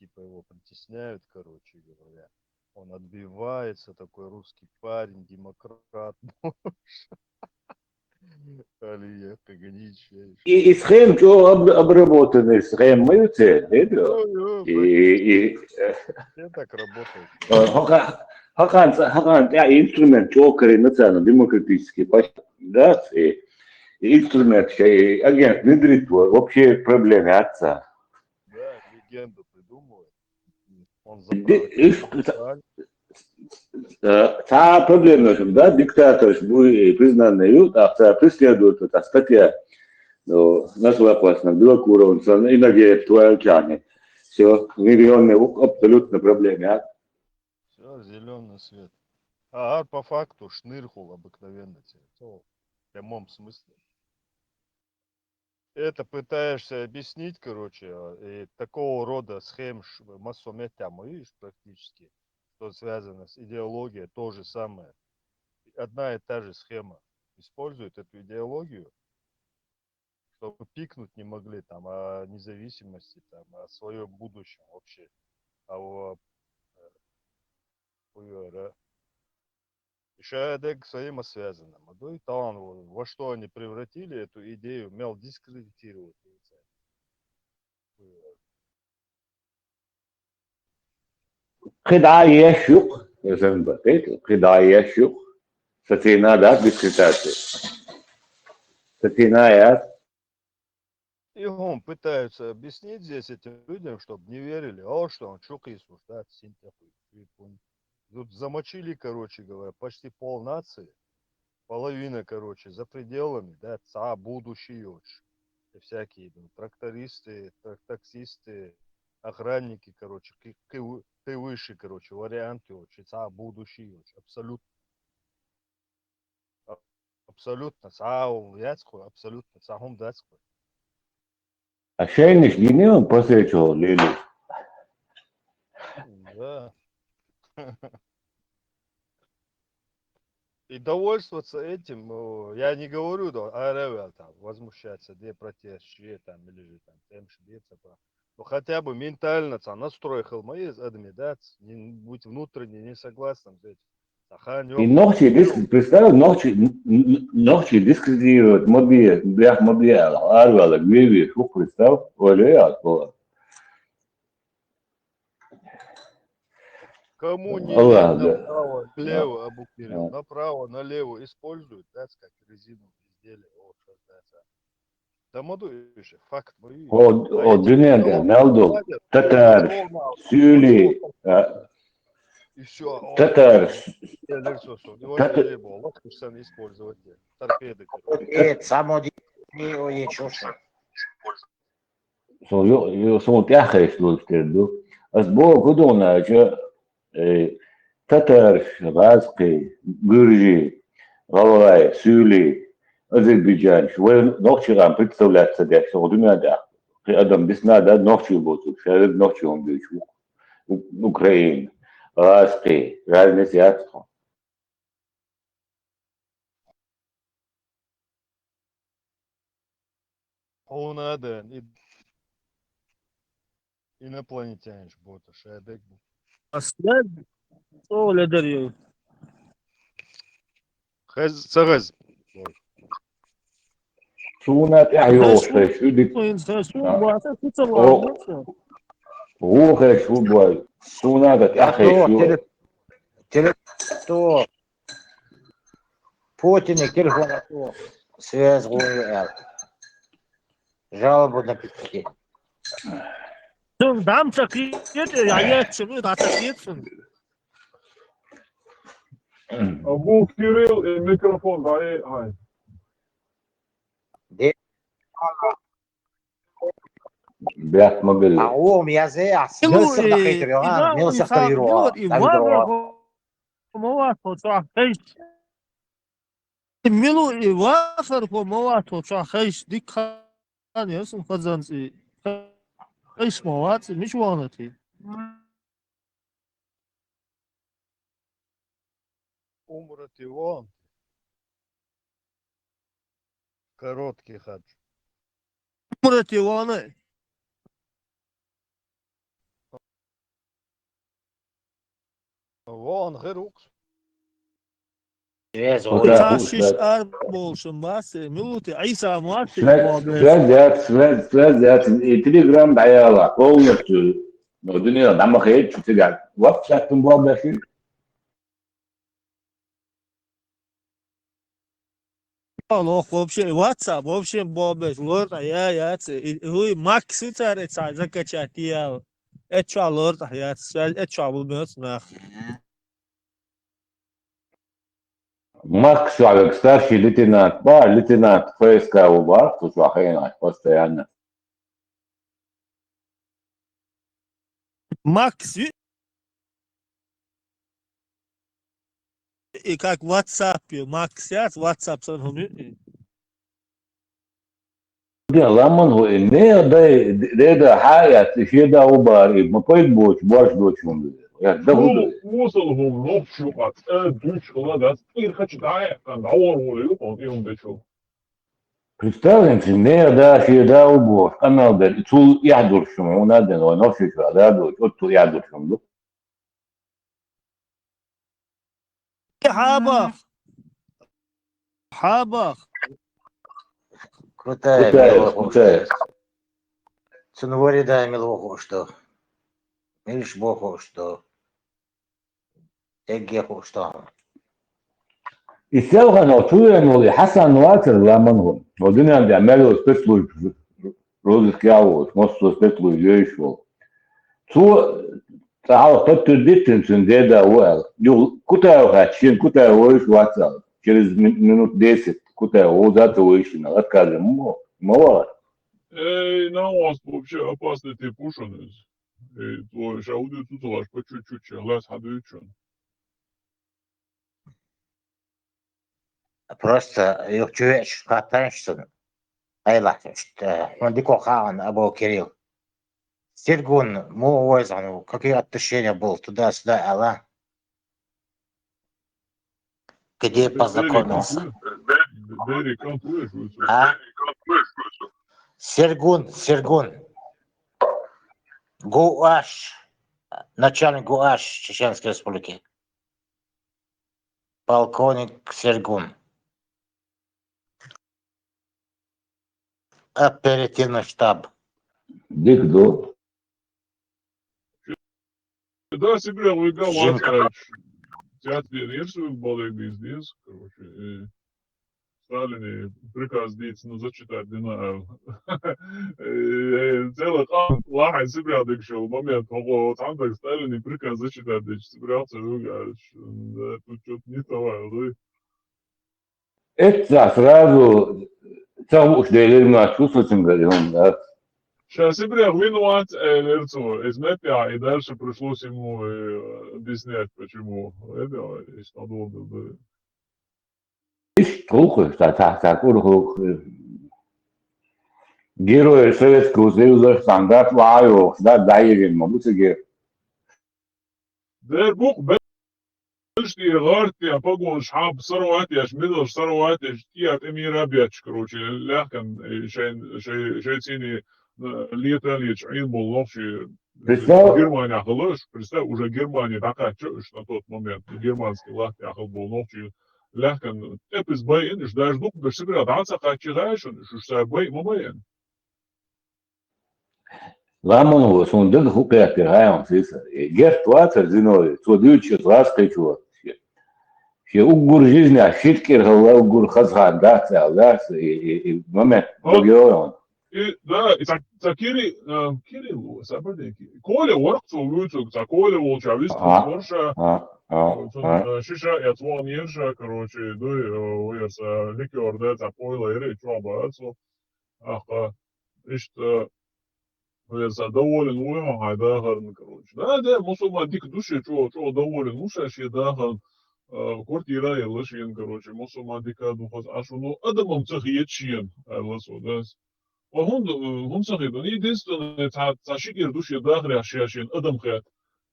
Типа его притесняют, короче говоря. Он отбивается, такой русский парень, демократ. Алия, как они ещё. И, и схем, чё об-, обработанный схем, мы все, это? Ё, ё, и, и, э, все так работают. Э, хака-, хакан, хакан, я инструмент, чё, коренный национал-демократический, поч-, да, и, и инструмент, и агент внедрить, вот, вообще проблемы отца. Да, легенду придумывает. Он Ди-, заправляет ис-, фестиваль. Э, та проблема, да, диктатор, бу-, э, признанный, ю, та, та преследует, та статья, ну, нашла классно, Белокуров, он сан-, и надеет, твоя тянет. Всё, миллионный у-, абсолютно проблема, а? Всё, зелёный свет. А, а по факту шнырхул обыкновенно тебе. В прямом смысле. Это пытаешься объяснить, короче, а, и такого рода схем ш-, массометя, видишь, практически, что связано с идеологией, то же самое. Одна и та же схема. Используют эту идеологию, чтобы пикнуть не могли там о независимости, там, о своём будущем вообще. А о, э, хуёре. Ещё это взаимосвязано. Ма дуй, талан, во, во что они превратили эту идею, мел дискредитировать. Кыда еш юк, эсен бакет, кыда еш юк. Сатина, да, дискредитация. Сатина, я. И он пытаются объяснить здесь этим людям, чтоб не верили. А вот что, он чё, Иисус, да, синтяхуй, чё, япон-, тут замочили, короче говоря, почти пол нации, половина, короче, за пределами, да, ца будущий, очень. И всякие, ну, трактористы, трак-, таксисты, охранники, короче, ки-, ки-, ки-, выше, короче, варианты, очень, ца будущий, очень, абсолютно. А-, абсолютно, ца яцхуй, абсолютно, ца хум дацхуй. А шейниш гинеон после чего, Лили? Да. И довольствоваться этим, э, я не говорю, да, аревел там, возмущаться, где протест, чьи там, или же там, тем, что где-то там. Ну, хотя бы ментально, ца, настрой хылма из адми, да, ц-, не, быть внутренне несогласным с этим. И нохчий диск, представь, нохчий, н-, н-, нохчий дискредитировать ма бе, бяхь ма бе аьлла, араваьлла, ве-ве, шу представь, ойла яц бо. Кому не лень, ладно, направо, налево, Абу Кирилл, направо, налево используют, да, как резину изделие, вот, что это. Там одуьйши, факт, ма ю. О, о, дунен де, мел ду. Татар, сюли, а, и все. Татар. Тат- Торпеды. Э, само ди-, не, ой, чё ж. Со, ё, ё, со тяххеш луш тер ду. Ас бо гудона, чё, э, татарш, гӀазкхи, гуржи, гӀалгӀай, сюли, азербайджанш, вай нохчий гӀам представлять ца деш, со дуьнен тӀехь. Кхи адам дисна да нохчий боцу, шаьрак нохчий хӀун дуьйцу. У-, Украина, гӀазкхи, разница яц тхо. Хьуна а дан, и-, инопланетянаш бота, шадег бу. Аслан, о, ледар ю. Хез, ца хез. Суна тӀехь йолуш хезаш ю дика. Суна тӀехь хезаш ю бой. Суна тӀехь хезаш ю. Теле-, теле-, то. Путине телефон ато, связь гӀур аьлла. Жалоба написати. Цун дам ца кхета, я яц, цун дам ца кхета цун. Абу Кирилл, и микрофон дӀае, ай. Де. Бехк ма билла. А, о, язъе, а, мел сир дахийтар, а, мел сир дахийтар, и вафар ма вац хьо цхьа хезаш. Милу и вафар хьо ма вац хьо цхьа хезаш, дика хан яра сан хазанца и. Хезаш ма вац и, мича вахана те? Умрати вон. Короткий хадж. Умрати вон. Вон хир вукху. Связь ара болуш ма вац, милути, Ӏийса ма вац. Связь, связь яц, связь, связь яц. И Telegram дӀаяла, полностью. Но дуьненахь дӀа ма хедаш цигахь. WhatsApp-м боху бехира. Лох вообще, WhatsApp вообще боху беш, лор тӀе я, яц. И, и, хӀуй, Макс ю цара цхьа закачать яла. Эцчохь лор тӀе яц, связь эцчохь бу беш нах. Макс ву вега старший лейтенант бара, лейтенант Ф С К ву бара, кху чохь хенахь постоянно. Макс ю? И как WhatsApp ю, Макс яц, WhatsApp сан хӀума ю? Де, ламан хӀу и, не, дай, деда, хьа яц, и шеда у бара, и ма пайда боцу, борш доцу хӀума ду. Я, да хӀу ду. Мусал хӀума, нохчу къа, цӀа дуьйцуш хила дац, тӀера хача дӀа а яьккхина, дӀавор волу ю, хьуна, и хӀума дечу. Представляем себе, не, да, шеда у боху, къамел дерг, цул яхь долуш шу, хьуна а ден, вай нохчий шу, да, долуш, оццул яхь долуш шу ду. Хьабах. Хьабах. Крутая, крутая, мила крутая. Цунна вари дай мила ву хууш ду. Милаш бу хууш ду. Дегге хууш ду. И селхана чу вен волу и Хьасан вацара ламан хӀу. Вол дуьнен тӀехь мел йолу спецслужба розыск ял волуш, массо спецслужба йойуш волу. Цо цкъа хьалха тоттур диттина цуьнан деда ву аьлла. Юха Кутаев хаьттича, шена Кутаев вуьйш вац аьлла. Через ми-, минут десять Кутаев ву, за ца вуьйш шена, отказ ма, ма вара. Эй, навас вообще опасный тип ву шуна иза. Эй, цо ша ву дуьйцу ца лаш, по чуть-чуть ша, лас хьан дуьйцу шуна. Просто юха чу веача хаттанаш цунна. Айлахь, э, хьуна дика хаьа, Абу Кирилл. Сергун, муха вайза хьуна, какие отношения был туда-сюда, аьлла? Где познакомился? А? Сергун, Сергун. ГУАШ, начальник ГУАШ Чеченской Республики. Полковник Сергун. Оперативный штаб. Дика ду. Да, Сибирь, вы Жинка. Цятбин, если вы балык здесь, короче, э, Сталине приказ дійсно зачитать дина. Э, Целый хан лаха Сибирь дык шел момент, ого, там так Сталине приказ зачитать дык Сибирь, целый, да, тут что-то не того, да. Это сразу цавуш делер на чувствуется, говорю, да. Сейчас Сибирь виноват, э, лерцо, из Меппя, и дальше пришлось ему э, объяснять, почему. Это, и что надо было. Иш трухы, та та та курхук. Герой Советского Союза стандарт лайо, да, да, Евген, могу тебе. Дер бух бешти гъарти а погон шхаб сарватяш, мидл сарватяш, тият эмира бяч, короче, лахкан, э, шайн, шай, шай цини, э, лета леч, ин бол нохши. Представь. Германия халыш, представь, уже Германия такая, что на тот момент, германский лахти ахал бол нохши, лахкан, эпис бай ин, даже дух, без себя, да, ца качи гайшун, что са бай, ма бай ин. Ламон го, сон дык хукъяти гайон сиса. Герт ватер зиной, цо дючи лас кайчу. Ше уггур жизня, шиткер хала уггур хазхан, да, цал, да, и, и, и момент, Вот. Георгион. И, да, и так, так Кири, э, Кирилл, забыли, Кири. Коля Ворк, цо вуцу, так Коля Волча, вис, Ага. Ворша, А, а, а. э, Шиша, я цвон Ерша, короче, да, э, Уерса, ликер, да, так Коля, Ири, Чоба, цо. Аха, ишта, Уерса, доволен, уйма, хай, да, гарн, короче. Да, да, мусульман дик душе, чо, чо, доволен, уша, ше, да, гарн, э, квартира, я лашин, короче, мусульман дика духас, а шо, ну, адамам цах ечиен, а ласо, да. Ва хун, хун сахи, ну, единственное, ца, ца шикер душе дахря шашин, адам хет.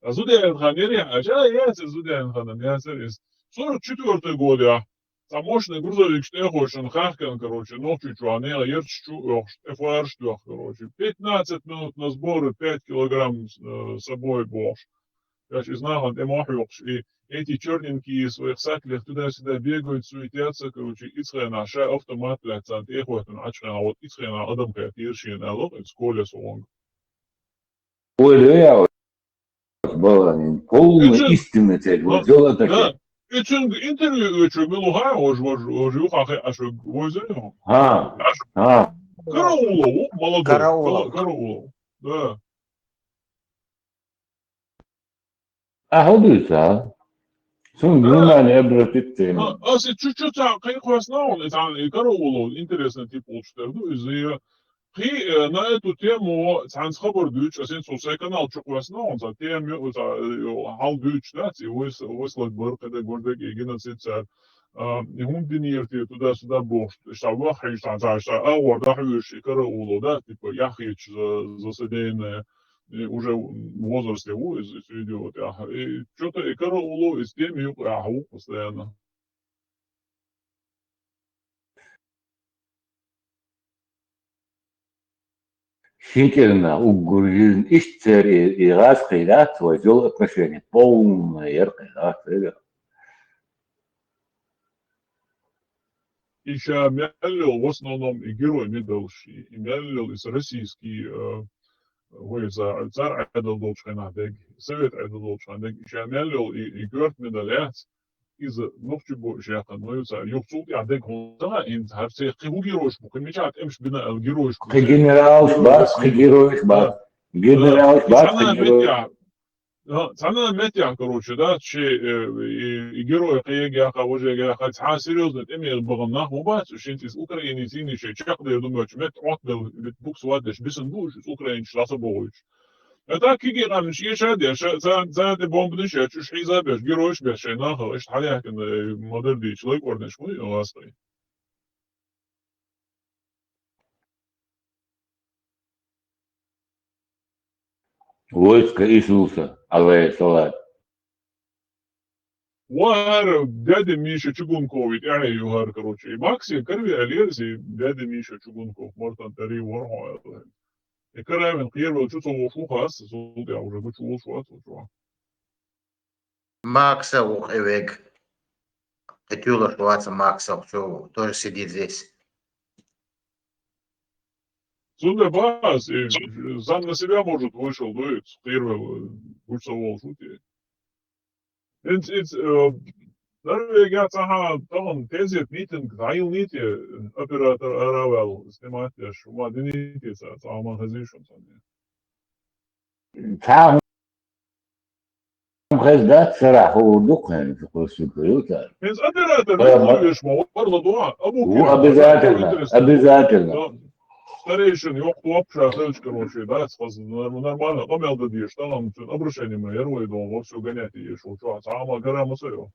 А Зудяев хан ери, а ча, я, ца Зудяев хан, я, ца из. Сорок четвёртый год, я. Ца мощный грузовик, что я хочу, он хахкан, короче, ночью чё, а не, ерч чё, ох, эфар, что, короче. Пятнадцать минут на сборы, пять килограмм э, с собой бошь. Я ж из нахал, ты махёкш, и эти чёрненькие своих саклях туда-сюда бегают, суетятся, короче, ицхрена, ша автомат, блядь, цан, ты охотно, ачхрена, вот ицхрена, адам, блядь, ершин, а лох, из Коля Солонг. Ой, да я вот была полная Это же- истина, цель, вот Да, дело такое. Да. Эцинг интервью, э, чё, милуха, ож, ож, ож, юха, хе, аж, возьмём. А, а. Караулов, молодой. Караулов. Кара-, Караулов. Да. А ходится, а? Сон внимание обратить А, а се чуть-чуть, а, кай хвас на он, это, и Караулов, интересный тип, вот, что, ну, из её. Хи, э, на эту тему, цанс хабар дюч, а сен сосай канал чук хвас на он, за тему, за, э, хал дюч, да, ци войс, войс лаг бар, когда гордак и геноцид, ца, а, и хун диньерти туда-сюда бошт, ша вах, и ша, ша, ша, а, вар, да, хвиш, и Караулов, да, типа, яхич за, за содеянное, и уже в возрасте, у, из, из видео, вот, я, и чё-то и Караулов, и с теми, я, у, постоянно. Шикерна, уггур жизнь иштер и, и раз кайда, твой взял отношение, полное ер кайда, это. И ща Мяллёл в основном и герой медалщи, и Мяллёл из российский, э, вой за цар айдол долчхайна дег, совет айдол долчхайна дег, и ща Мяллёл и, и Гёрт медаляц, из нухчи бо шяхан, но юца, юхцул я дег хун, да, ин харце, хи ху геройш бу, кын мечат эмш бина эл геройш бу. Хи генерал шбат, хи герой шбат. Генерал шбат, хи герой. Цана метя, короче, да, че, э, и, и герой, кег яха, воже яха, ца серьёзно, теми багам нах, мубац, шин из Украины, зини, че, чак да, я думаю, че мет от бел, бит букс вадеш, бисен буш, из Украины, шласа богович. А так, киги гамиш, ешад, я, ша, ца, ца, те бомбниш, я, чуш хиза беш, геройш беш, шей нахал, иш, халяхин, э, модер ди, человек ордеш, мой, ластай. Войско Иисуса, алейхиссалат. Вар дядя Миша Чугунков, ведь, а, югар, короче. И Макси, Карви Алерзи, дядя Миша Чугунков, Мортан Тари Ворхо. И Каравин, Кирвел, Чуцо, Шухас, Зулдя, уже бы Чуцо, Шухас, Чуцо. Макса ух эвег. Этюлаш ваца Макс, а кто тоже сидит здесь. Цунда бас, и сам на себя, может, вышел, дует, первый, гучса волшути. Инц, инц, Норвегия цаха, таган тезет митинг, зайл нити, оператор аравал, снимать, я шума динити, ца, ца, ма хазишун сами. Цаха хезда цара ху дукхен, ху супер. Инц оператор, Э, ма- вышел, ма, варла дуа, абу Ву, кира, обязательно, интересно. Обязательно. Да. Старейшин, ёк, туап, шахылч, короче, да, схаз, нормально, къамел да деш, там, обращение мы, первый дом, во все гонять, и шо, чё, сама гора, мы своё.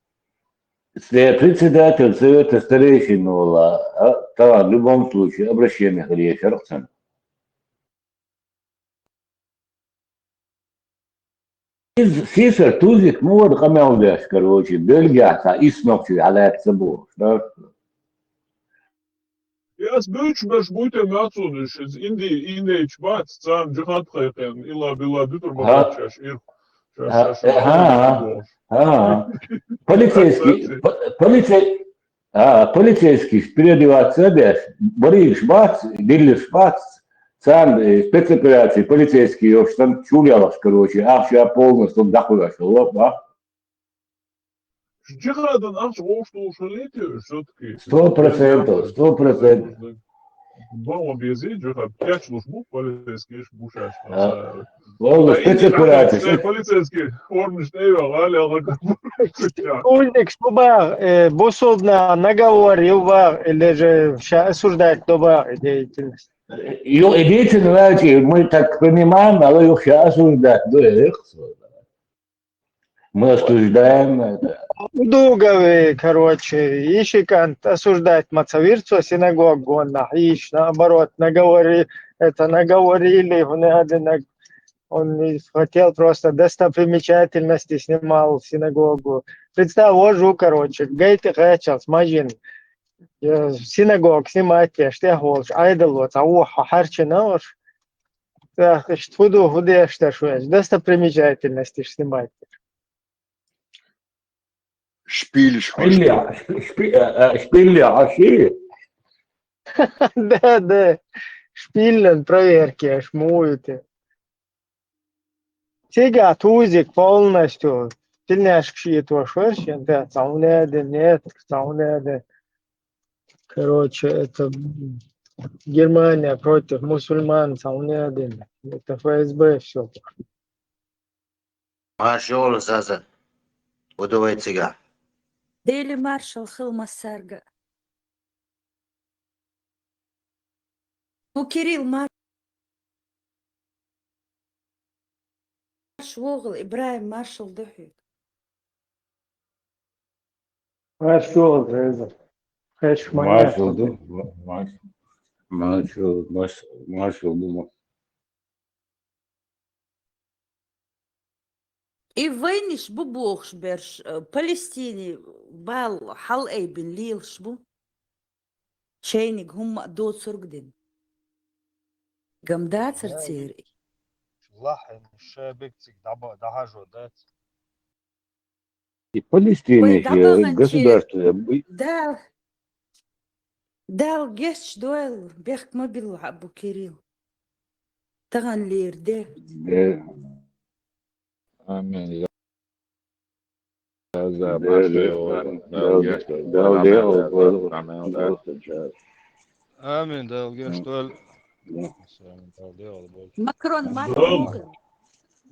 Се-, Председатель совета старейшин вала, а, та, в любом случае, обращение хрещ, Из сисар тузик мур къамел деш, короче, Бельгия ца ис нохчи алац бу, да? Яс бюч беш буйте мацуниш, из инди, индейч бац, цан джихад хайкен, ила била битур Ха. Бачаш, ир. Ха, э, ха, ха. Ха. Полицейский, по- полицей, а, полицейский переодеваться деш, бориш бац, диллиш бац, цан, э, спецоперации, полицейский, ёштан, чулялаш, короче, ахша полностью дахуяш, лоба. Джихадан ахш ошту шалите, все-таки. Сто процентов, сто процентов. Бама бези, джихад, пять службу, полицейский, бушаш. А. Ладно, спецоперация. Полицейский, формиш, не, али, али. Узник, что баг, э, бусулбна наговор, ю баг, или же ща осуждать, кто баг, деятельность. Ё, идите, давайте, мы так понимаем, а вы их сейчас осуждать, да, их. Мы осуждаем это. Дугови, короче, ищикант осуждать мацавирцу синагогу, он на, ищ, наоборот, наговори, это наговорили, он один, он не хотел просто достопримечательности снимал синагогу. Представь, вожу, короче, гайты хэчал, смажин. Синагог снимать, я, что я волш, айдал вот, а о, харчина уж. Так, что худу, худешташ, достопримечательности снимать. Шпиль, Шпилля, шпи-, шпи-, э, э, шпилля, аши. Да, да. Шпильнен проверки, аж муете. Сега тузик полностью. Тельняшки шиет ваш версия, да, сауняды, нет, сауняды. Короче, это м, Германия против мусульман, сауняды. Это ФСБ все. Машёл Заза. Удовой цига. Дели маршал хыл массарга. Бу Кирилл марш вогъул, Ибрайым маршал духьуг. Маршал Заза. Хэш Маршал ду. Марш-, маршал, марш-, маршал ду. И вайниш бу бохш берш, э, Палестине бал хьал айбин лилш бу. Чейниг хумма доцург дин. Гамдацар цери. Лахин шебек цик даба дахажо дац. И Палестина Вай ещё дабаган государство. Дал. Дал геч дойл бехк мобил Абу Кирилл. Таган лирде. Да. Амин. Да, да, да, да, да. Амин, Дала геш дойл. Макрон, Да. Макрон.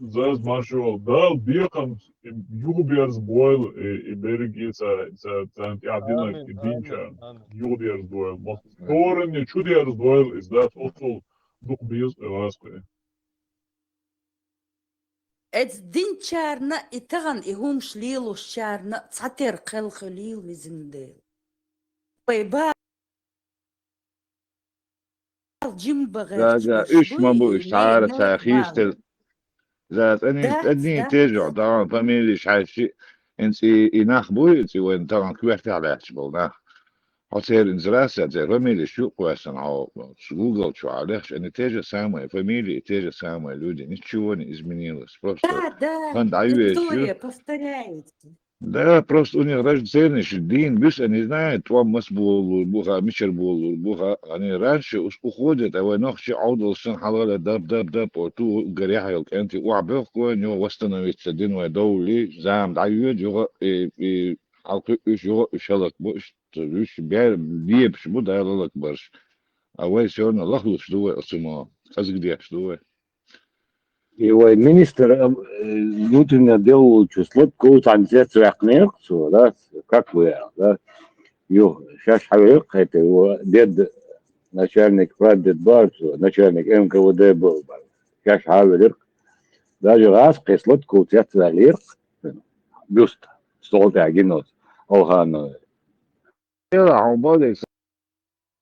Заз машо, Дал бекъан юхберз бойл, и, и берги ца, ца, ца, ца, адина, Амин, и динча. амин, амин. Юхберз бойл. Корни чудерз бойл, из дат осул дух биз, и ласку. Эц динчарна и таган и хумш лилушчарна цатер кхелху лил визиндел. Пай ба Джимбагъ. Да, да, уьш ма бу, уьш цхьара ца хийстел. За, цӀанийна, цӀанийна тежо, тагӀан фамилиш хьаьшши, инц и, и нах буй, цӀи вайн тагӀан коьртехь лаьтташ болу нах. Хьо церан зраса, церан фамилиш ю кхоьссина хьо, Google чу хьалехча, они те же самые фамилии, те же самые люди, ничего не изменилось. Просто Да, да, хан дӀайоьдуш ю. Виктория повторяется. Да, просто у них рождение же день, бюс, они знают, вам мас болур буха, мичер болур буха, они раньше ус-, уходят, а вай нохчи аудалсан халгала даб, даб, даб, орту горяхал, кенти уа бехко, нё восстановиться дин вай доули, зам даю, юга, и, и, алку уш юга уш халак бу, уш, уш бер, бебш бу, дайлалак барш. А вай всё равно лахлуш ду вай, оцумо, казгдеш ду вай. И вай министр, э, внутренних дел число кого-то да? Как вы, да? Ё, щас хавер, это его дед, начальник, прадед бар, начальник Н К В Д был, бар. Щас хавер, даже раз кислот кого-то бюст, стол тягинут, Олханов. Ила, хьун бадик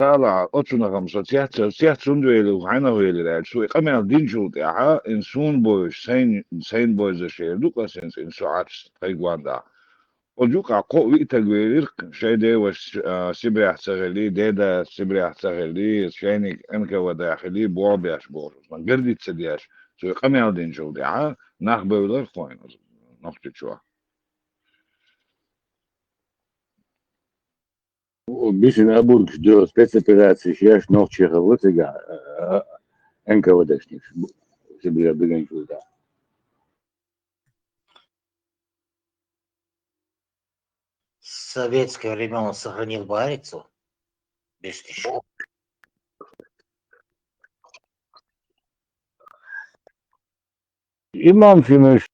сала, оцунахам со цеццер, цеццун дуэли, хьайна хуэли рал, суй къамел динчул тӀехьа, ин сун бойш, сайн, сайн бойза шер ду, къасин, ин суат тайгванда. О жукъа къо витаг велирк, шай деваш, а, Сибряхь цагъели, деда Сибряхь цагъели, шайник Н К В Д хили, буа бяш бохус. Ман гардица дяш, суй къамел динчул тӀехьа, нах бевлар хойн, нохчичуа. Бисин абург дё спецоперация, шияш нохчеха вот ига, э, Н К В Д-шник, Сибирь бегенчул да. Советское время он сохранил барицу. Бестиш. Имам Шимеш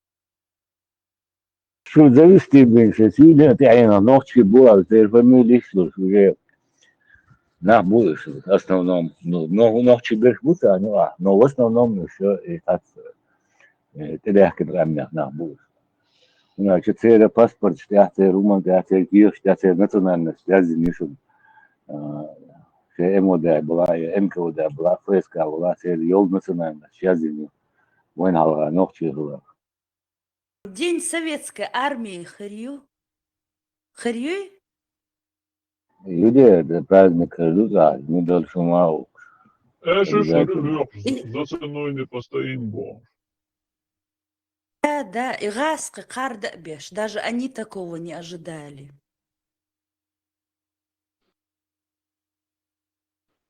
Шу завести бен ше сийлен тӀехьена нохчи буал, цер фамилия шлус, уже нах буал шу, в основном, ну, но, нохчи беш бута, ну, а, но в основном, ну, шу, и так, э, тӀедяхкин къамнях нах буал. Значит, цера паспорт тӀехь, цер уман тӀехь, цер киеш тӀехь, цер национальность язди нишун. А, ше М В Д была, я Н К В Д была, Ф С К была, цер йол национальность язди ни. Вайн халга нохчи хила. День Советской Армии хирю? Хирю? Юде, да, праздник хирю, да, не дал шумау. Э, шу, шу, обязательно. Шу, шу, за ценой не постоим, бо. Да, да, и гаскы карда беш. Даже они такого не ожидали.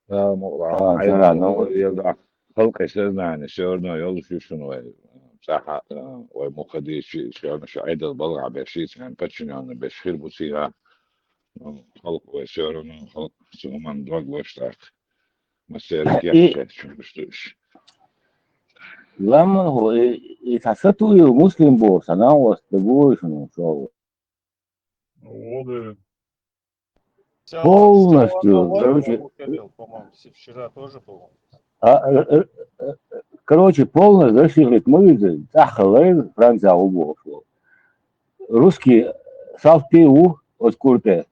Да, мо-, а, а, ай, да, ну, я, да, халкъ сознание, всё равно, я лучше шуну, вай, саха, э, вай, мухади, чи, всё равно, что айдал балга беши, цан подчинённый беш хир бу сига. Ну, халкъ вай, всё равно, халкъ, суман дог ваш так. Масер, и, я, чё, что ж. Ламан хо, и, и сасату ю муслим бо, санан вас, ты будешь, ну, что? Вот, э. Полностью, короче, по-моему, вчера тоже был. А, э, э, э, короче, полностью зашли, говорит, мы видели, Франция убыл. Русский салфи у, от курте.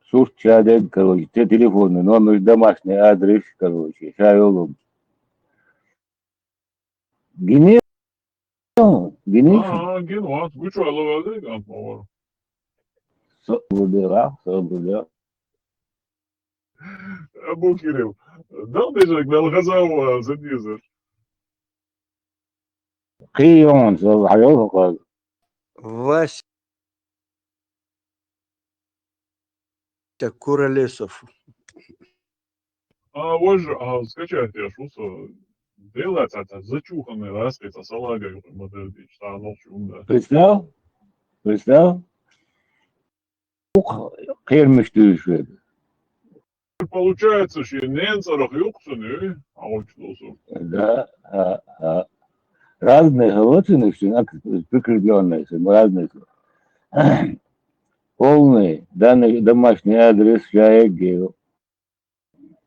Сурт чаден, короче, те телефонный номер, домашний адрес, короче, шайолум. Гинев, гинев. А, а, гин вант, гучу алавалды, ган повар. Со-, бурдера, со-, бурдера. Абу Кирилл. Дал бежек, дал газау, а, задизер. Кион, со-, хайол, хо-, Вася Куролесов. А, вож, а, скачать я шуса. Делать это, зачуханный раз, это салага, модердич, та ночь умда. Представь? Представь? Ух, кермиш дюйшвед. Получается, что ненцарах юксуны, а вот что су. Да, а, а. Разные голосы, но всё равно прикреплённые, всё равно разные. Полный, данный домашний адрес, я говорю.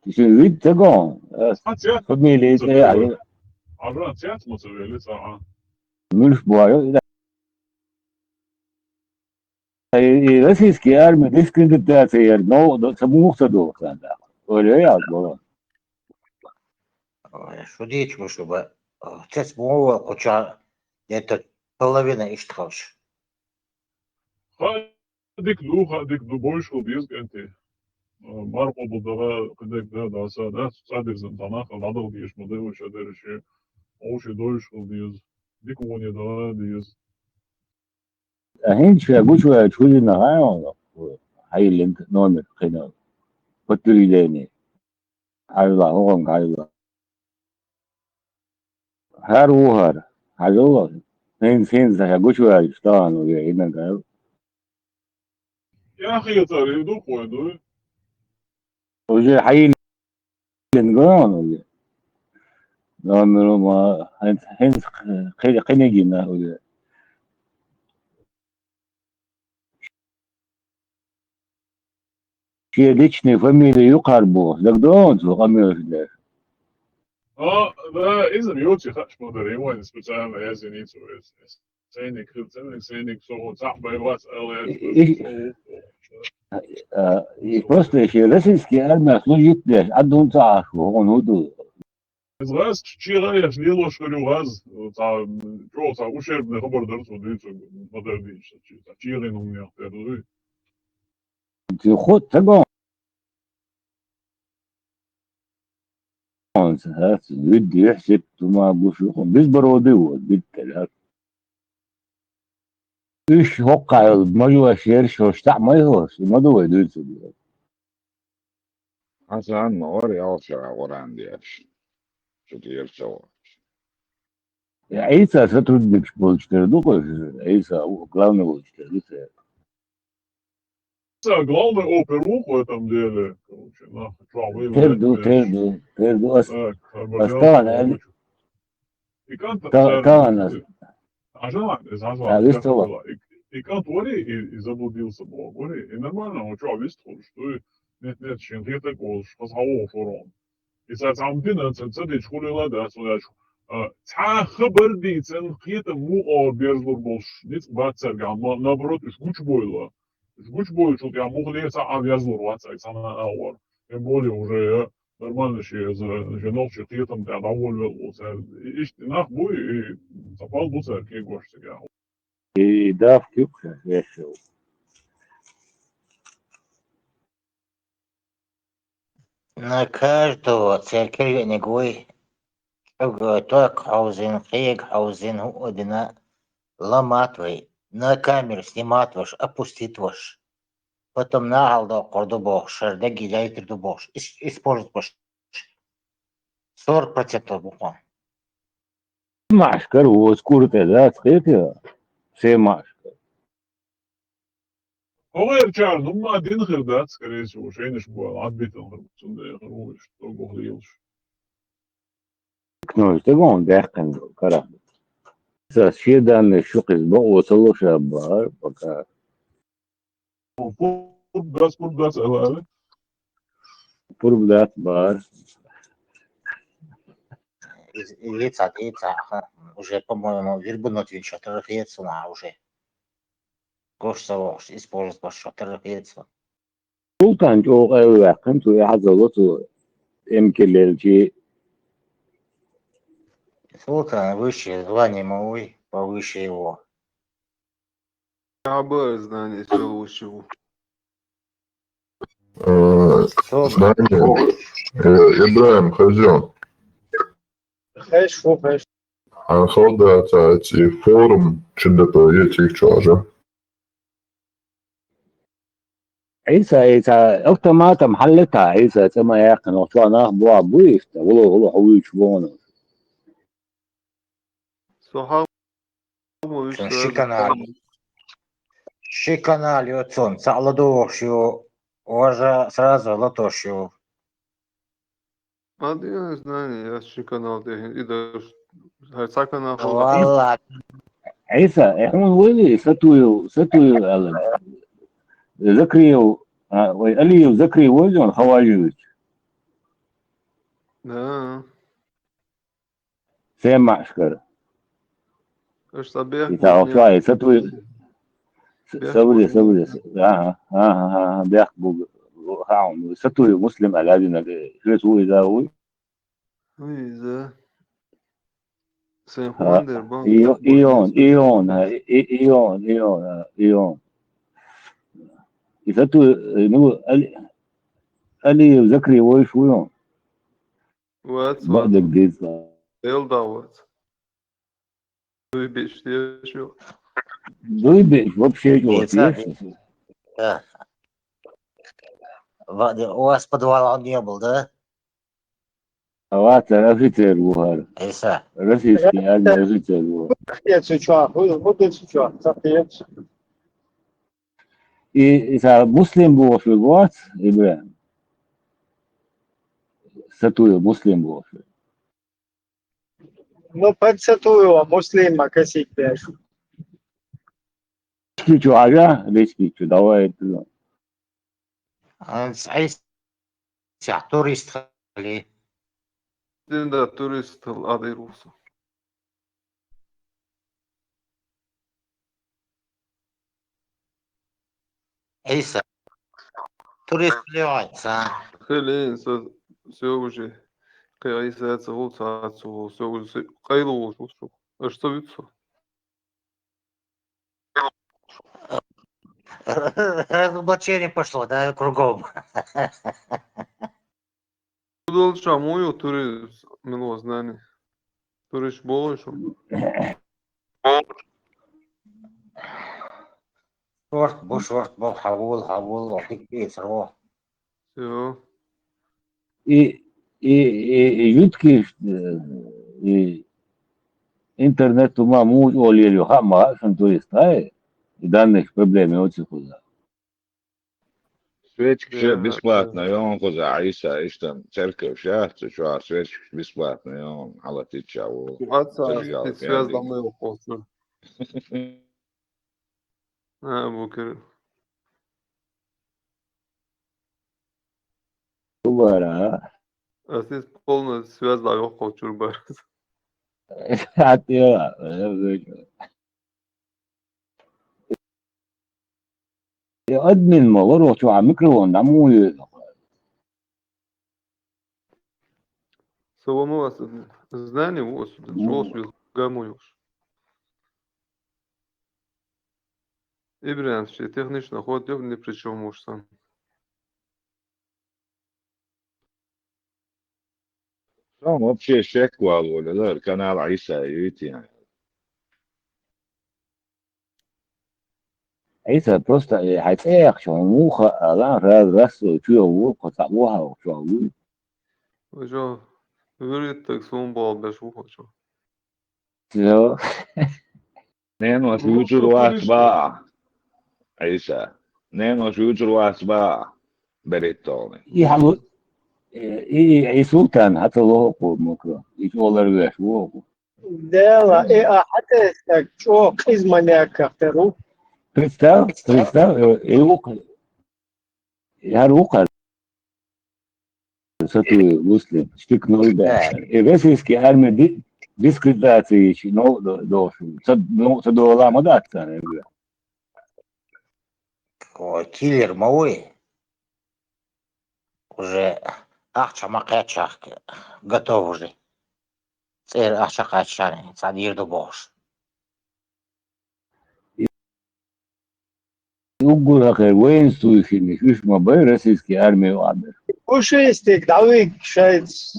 Ты что, вид такого? Э, а цвет фамилия, маца это я вели. Говорю. А да, цвет маца вели, а. Мюльш бывает, да. И, и российская армия дискредитация, но, но, саму саду, да. Оле я, было. Ой, шудить мы, чтобы, э, цвет мова, куча, где-то половина иштхалш. Ха, дик ду, ха, дик ду, больше убьёт, кенти. Э, Марко Будара, кадек, да, да, са, да, садыр зам, тамаха, бадал диеш, модел, шадыр, ши, оуши дольше убьёт. Дик уоне, да, диес. А хӀинца ша гучуваьлча хӀузина хьайона, хьайиллинг номер кхина. Подтверждение. Хьажла, хӀугӀан хьажла. ХӀара ву хӀара. Хьажалла. ХӀинца, хӀинца ша гучуваьлча, тахана уже хӀинагал. Я хетар, и дукхой дуй? Уже хьайиллинг гон уже. Номер ма, хӀинца, хӀинца кхи-, кхинигина уже. Шен личный фамилия юкъар бу, дагадогӀун цо къамелаш деш? А, да, иза йоци хаш ма дари, вайн специально я зеницу эс. Сейник, хил ценник, сейник, со цахь бай вац, ала я. И, а, и просто ещё российский армия служит деш, а дун ца ашу, он худу. Из гӀаз чигӀа еш лелош хир ю гӀаз, ца, чӀо ца ущербный хабар дар цо дуьйцу, мадар дийш, ца чигӀин умнех тер дуй. Ди ход тагон. Он ца хац, вид деш сип тума гушу, безбородый вот, бит тер хац. Уьш хӀокхахьол мажош ерш хӀош таӀ ма йохуш, и ма ду вай дуьйцург. Хьасан ма вара ялсара Къуръан деш. Чу тӀера ца вахаш. Я Ӏийса сотрудникаш болчу тера ду-кх уьш, Ӏийса главный волчу тера ду церан. Ца главный опер ву-кх в этом деле, короче, нах, чохь вай Тер ду, ваьлла тер ду, тер ду. Ас, так, ас тахана аьлла, И кӀант та-, цара тахана ас. Хьажал, иза хьажал, а, вист хьажал. И, и кӀант вари, и, и заблудился боху, вари. И нормально, он чохь вист хуьлуш дуй. Нет, нет, шен хетарг волуш, хаза хьан вохуш вара он. И ца цхьамма дина, ца, ца дича хуьлийла дац, ваьш. А, цхьа хабар дийцан, кхетам муха ор бержлур болуш, ницкъ бац цаьрга, ма, наоборот, уьш гучубойла. Уьш гучубойчул тӀехь муха ле цхьа а везлур вац, ай, цхьана а вара. Тем более уже, я, нормально ши, я, за, я нохчи кхетам тӀехь дӀаволавелла ву цара. И, иштта нах бу, и, и, цхьа пал бу цара кегош цигахь. И, и даф куьпхьа, вешал. На каждого церковь веаниг вуй, чӀуга ток хьовзина, кхега хьовзина, хӀуъа дина, ламат вай, на камеру снимать ваша, опустить ваша. Потом нахьал доккхур ду бохуш, шара дагийдайтар ду бохуш, ис-, использовать баш. Сорок процентов бу кхуьн. Машкара ву, оцу кӀура тӀе дац кхетий? Се машкара? ХӀокхерчарна хӀумма дина хир дац, скорее всего, шайнаш бу, Ӏадбитан хир бу, цундела хир ву, иштта доггах лелаш. Кнойш дагон баьккхина карахь. Сан шен даннаш шу кхиза бакъо ца луш а бара, пока. Пурба дац, пурба дац, ала, ала. Пурба дац бара. Из, из, ца, и ца, ха, уже, по-моему, вербануть вина шатара хецна уже. Гош ца вохуш, использовать баш шатара хецна. Султан чӀогӀа къайлаваьккхина цо, и хьазалла цо, эмкелелчи. Султан высшее звание ма вуй, повыше его. Кабы знание всё лучше. Э, Султан. Знание. Э, Ибрахим, хозяин. Хеш, фу, хеш. Ан холда ца, ци форум чуьнда то е цик чуажа. Ӏийса, Ӏийса, автоматом хьаллета, Ӏийса, цӀа ма яьккхина, чохь нах бохьа буй иштта, вало, вало, хьо вуьйчу бохуна. Со хьал ма вуьйцу. Ши канал. Ши канал ю цунна, цхьаъ ладугӀуш ю, важа сразу латош ю. Ма дина знание, я ши канал тӀехь, и даже хӀара цхьа канал хала. Валла. Ӏийса, э, хьуна вай, Сатуев, Сатуев аьлла. Закриев, а, вай, Алиев Закриев вай, он Хаважевич. Да. Сема ашкара. Аша цхьа бехк И та бу, охьа, Сатуев. Бехк Саври, бу. Саври. Ага, ага, ага, бехк бу. Хаун, Сатуев Муслим аьлла динарг, хӀинца ву иза вуй? Ву иза. Сайн А, хуан дер бан, и-, бан Ион, дер. Ион, а, и-, Ион, Ион, а, Ион. И Сатуев, э, ну, Али-, Алиев Закри вуй шу он? Вац, вац. Бадак дийца. Эл да вац. Дуй беш деш ю. Дуй бе, вообще чё, Яйца. Есть? Да. Ва-, у вас подвала не был, да? А вот офицер вугар. Яйца. Российский армия офицер вугар. Сахьият суча, ху-, ху-, суча, сахьият. И, и са муслим бу, вот, Ибрагим. Сатуев муслим бу. Ну, под Сатуева муслима косить дальше. Лички чё, ага, лички чё, давай, это. А, с-, а если турист хали? Дин да турист хал адырусу. Яйца. Турист лёгается. Хелин, со-, всё уже. Кайса цу, цу, всё уже, кайлу уже, что? А что ведь всё? Разоблачение пошло, да, кругом. Удалча мою турист мило знани. Турист болушу. Шорт, бу шорт бол, хавул, хавул, отик бейс, ро. Всё. И, и, и, и ютки, э, и интернет тума муж олил ё, ха, ма, шун турист, ай. И данных проблемы очень худа. Свечки ше бесплатно ён хоза, Иса, иштан церковь ша, цу чуа свечки бесплатно ён, алатича, во. Аца, зажигал, связь домой уходит. А, букер. Бара. А здесь полная связь, да, ёхо чурбар. Атё. Админ ма, варо чуа микрофон, да муй. Салам алейкум. Знание у вас, чё вы гамуешь? Ибрагим, все технично ход, ни при чём уж сам. Там вообще шек валула, да, канал Иса, видите. Иса просто, э, хай, эх, чё, муха, а, ла, раз, раз, чё, во, кота, во, ха, чё, во. Уже вырит так сумбал без ухо, чё. Всё. Нено, ну, фьючер вас ба. Иса. Нено, фьючер вас ба. Беритони. И халу, э, и, и султан, хата лохо мукро. И олар веш, вохо. Дела, э, а хата так, чё, кыз маняка, хата ру. Представь, представь, э, и ухо. Яр ухар. Сатуев муслим, штык ноль, да. Да. И российский армия ди-, дискредитации ещё, ну, до, до, со-, ну, со до лама датца, я говорю. О, киллер мауи. Уже ахча макачах готов уже. Цер ахча качани, цадир до бош. Уггур ахир воинствующий, уж ма бай российский армия вабер. Пушистик, давик, шайц.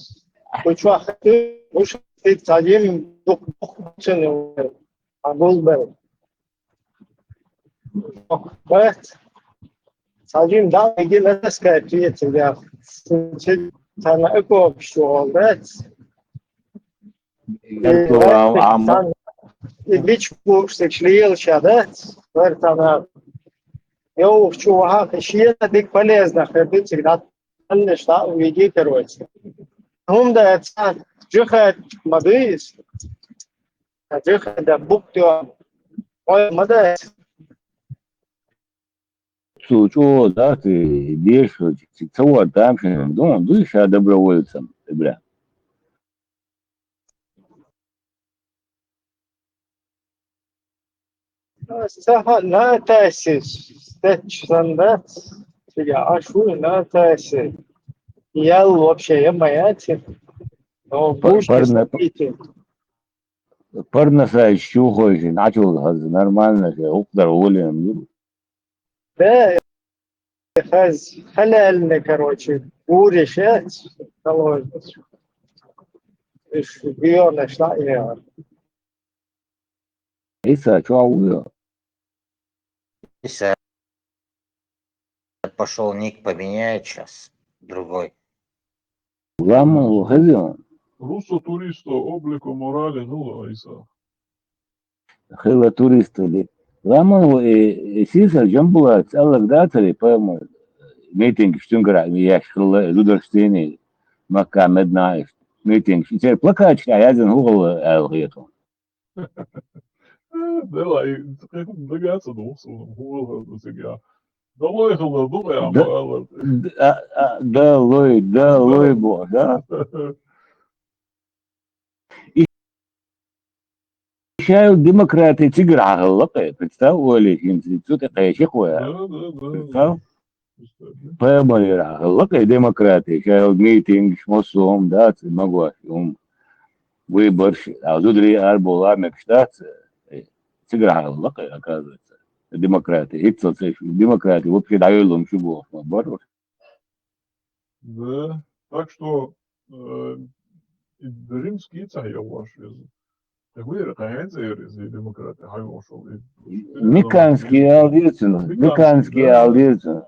Кучвахты, пушистик, садим, дух, дух, чене, агул бер. Бэт. Садим, да, иди на скайп, я тебя. Сана эко, что, бэт. Ам, ам. И бич курс, и члил ща, да? Вертана. Я учу, ага, ща дик полезно, ходить всегда. Алле шта увиди, короче. Хум да, это, джихад, мадыйс. А джихад, да, бук, тё. Ой, мадыйс. Су чё, да, ты бежишь, цего там, что, ну, дуй ща добровольцем, бля. Саха на таси, стеч сандат, я ашу на таси. Ял вообще, я маяти. Но буш парна-, пити. Парнаса ещё хойши, начал хаз, нормально же, укдар волен. Да, хаз, халяльный, короче, буришь, положишь. Иш, биё нашла, я. Иса, чё, а, уё? Если пошёл ник поменяет щас, другой. Ламан ву хеза. Руссо туристо облико морали гӀула айса. Хила туристо ди. Ламан ву, э, э, сиса Жамбулат аллаг дацари, по-моему, митинг штунгара, яш хила, э, зударштини, Макка, Медна, митинг. Ичер плакатчик аязан хугал алгъету. Дела, и, дагацаду, хугал, хугал. Далой хала, дугай, ама, ала. Д-, а, а, далой, далой, бо, да? И шайл демократи цигра хала, представь, оли хин, цу те кайши коя. Да, да, да. Представь? Пемалира хала, демократи, шайл митинг, шмосом, да, ц-, могу, ум. Выбор, а зудри арбола мекштац, э, цигра хала, оказывается. Демократи, иццо цеш, демократи, вообще, даёлум шубо, баруш. Да. Так что, э, и римский царь я ваш везу. Так вы, конечно, и демократи, хай вошёл, и Никанский алдирцин, Никанский, Никанский, да. Алдирцин.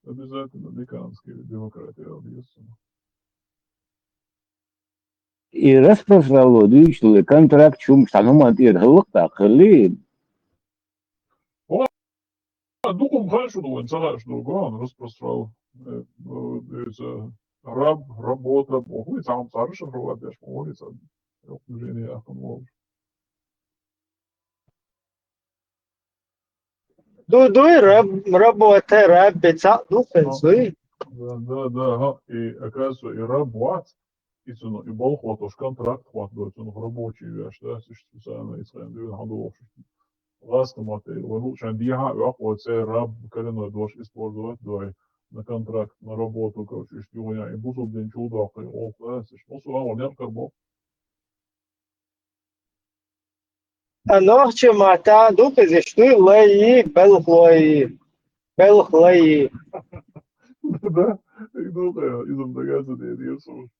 Обязательно Никанский демократи алдирцин. И распространяло, дишли контракт шум, шануман тир хылыкта, хыли. О, дукум хашуду, вон сагашду, гон, распространяло. Э, э, это раб, работа, бо, хуй, сам сарыш, раб, деш, хуй, сам. Ёк, движение, ахун, вон. Ду, дуй, раб-, работа, раб, беца, ду, пенсуй. Да, да, да, ага. И, оказывается, и раб вац, и цуну, и бал хватош контракт хват, да, цуну рабочий вяш, да, существительное, и цен, да, хадо вообще. Ласка мате, вану шан диха, вак, вот, се раб, коренной дождь использовать, да, на контракт, на работу, короче, что у меня, и бусубдин чудо, и ол, да, сущ-, ну, сюда, вот, я как бы, А нохчи мата дукха зиштуй лайи, белх лайи. Белх лайи. Да, и дукха, изум дагаза дедирсу.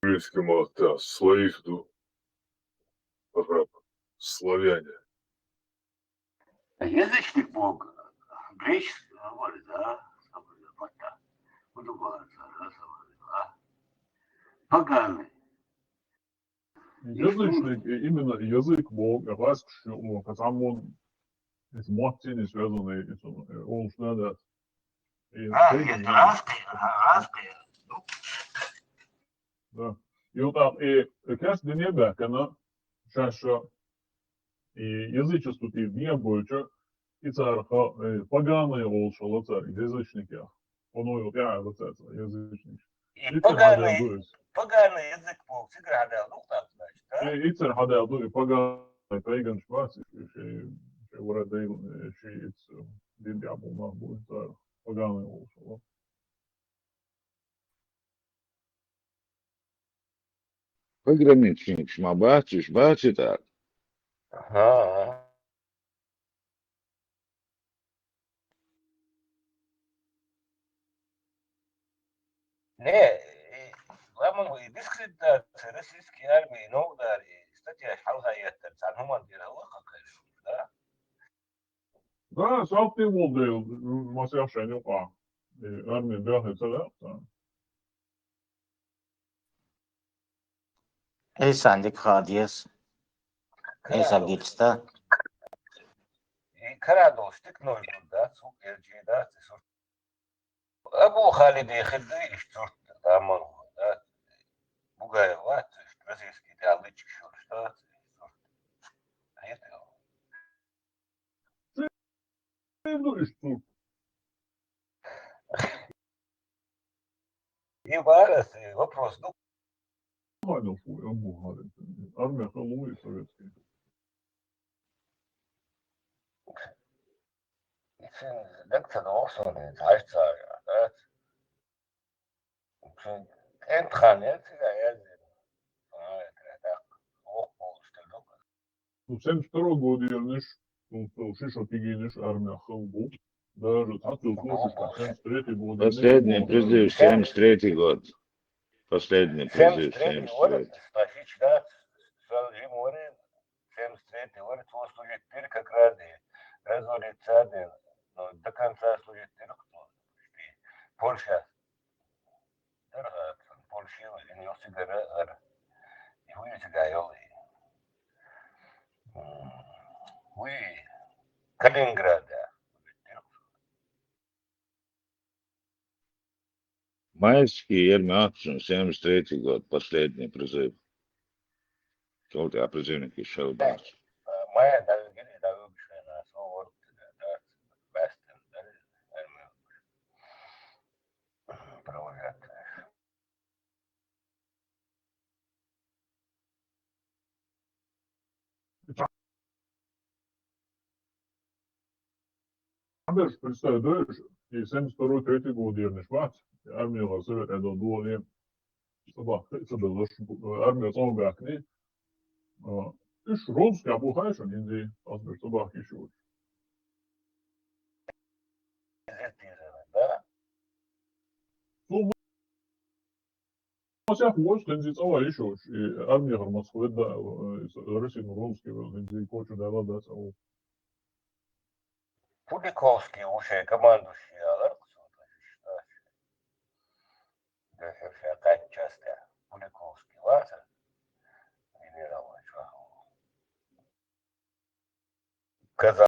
Английский мата слоих ду. Араб, славяне. Язычник бог, греческий, говорит, да? Поганый. Язычник, и именно язык бог, я вас, ну, потому он с мощью не связанный, и он, э, он уж надо. И а, это русский, ага, русский. Да. И вот так, и, и каждый небо, она чаще и язычество ты не больше, и царь ха-, э, поганые волшебства, царь, язычники. Он вот я, вот это, язычник. И иццер поганый, хьадел ду из. Поганый язык был, цигра хьадел ду, так, значит, да? Э, иццер хьадел ду, и поганый, пейган шпац, и, и, и, и, вора дей, э, ши иц, э, дин дьявол нах бу, царь, поганый волшебство. Пограничник, шма бачиш, бачи так. Ага. Не, и, ламан и дискредитация российской армии, но удар, и статья хьалха яттар, цан хуман дира лаха кайру, да? Да, салтый волдел, масяхшани ха. И армия бяхе цалякта. Эйсан дик хадиес. Эйсан гилста. И карадо стик ноль да, сук, Л Г да, ты сур. Абу Халид и хиды и штурт, да, ман, да. Бугаев, да, российский, да, лычик шур, что, сур. А это Следующий. И варас, и вопрос, ну. Ханил фу, я бухарит. Армия халуи советский. Ицин дакца дохсон, да, царь, да? Эн тхан, эн цига язди. А, это так. Ох, полностью, ну. Ну, семьдесят второй год ерниш, ну, то шишо пигиниш армия хыл бу. Даже так, то слушаешь, семьдесят третий год. Последний призыв, семьдесят третий год. Последний призыв, семьдесят третий. Семьдесят третий год, спасичка, сразу ему говорит, семьдесят третий вар, цо служить дир как раз и резолюция дир, но до конца служить дир цо. Польша. Дир, э, Польша, ин йосигара ар. И хуй цига йол и. М, хуй Калининграда. Майский, Ермятшин, семьдесят третий год, последний призыв. Только призывники еще у нас. Майя, да, гили, да, вообще, на слово, да, да, бестен, да, провожать. Хьаберш, представь, дойш, и семьдесят второй, третий год ернаш вац, армияла совет Ӏедал дугӀале, цӀабахка, цӀабеллаш, армия цӀа баьхкина. А, уж розыскехь бу хьаьшан, инзи, ас берш цӀабахка йиш йолаш. Да? Цо масех вож, хӀинзи цӀа вай йиш йолаш, и армияхара Москве да, э, Россиян розыске вел, хӀинзи коча дала дац, а. Пуликовский уже командующий алар, кусок, да, ша кхаьччаста. Пуликовский ваца, генерал вац, ваха. Казан.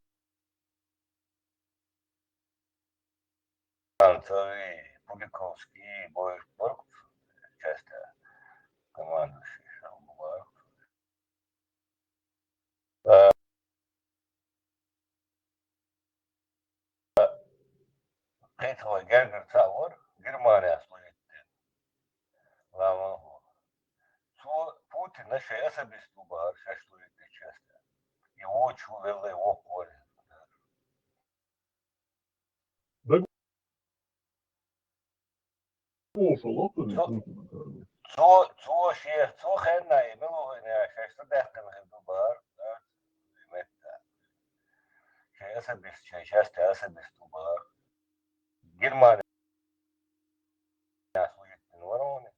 Анцови, Пуликовский, Бойс, Борг, часто командующий, Шалбугар. А, кхетхой Гергер цавар, Германия служит. Лама. Цо Путина шай особист бу бахар, шай служит часто. И вочу веллай воккхавар. Даг-, Оша лохтур Цо-, Путина карна. Цо, цо ше, цо хенна, и милугӀина, шай са даьккхина хир ду бахар, да? Метта. Шай особист, шай часто особист бу бахар. Германия служит вороны.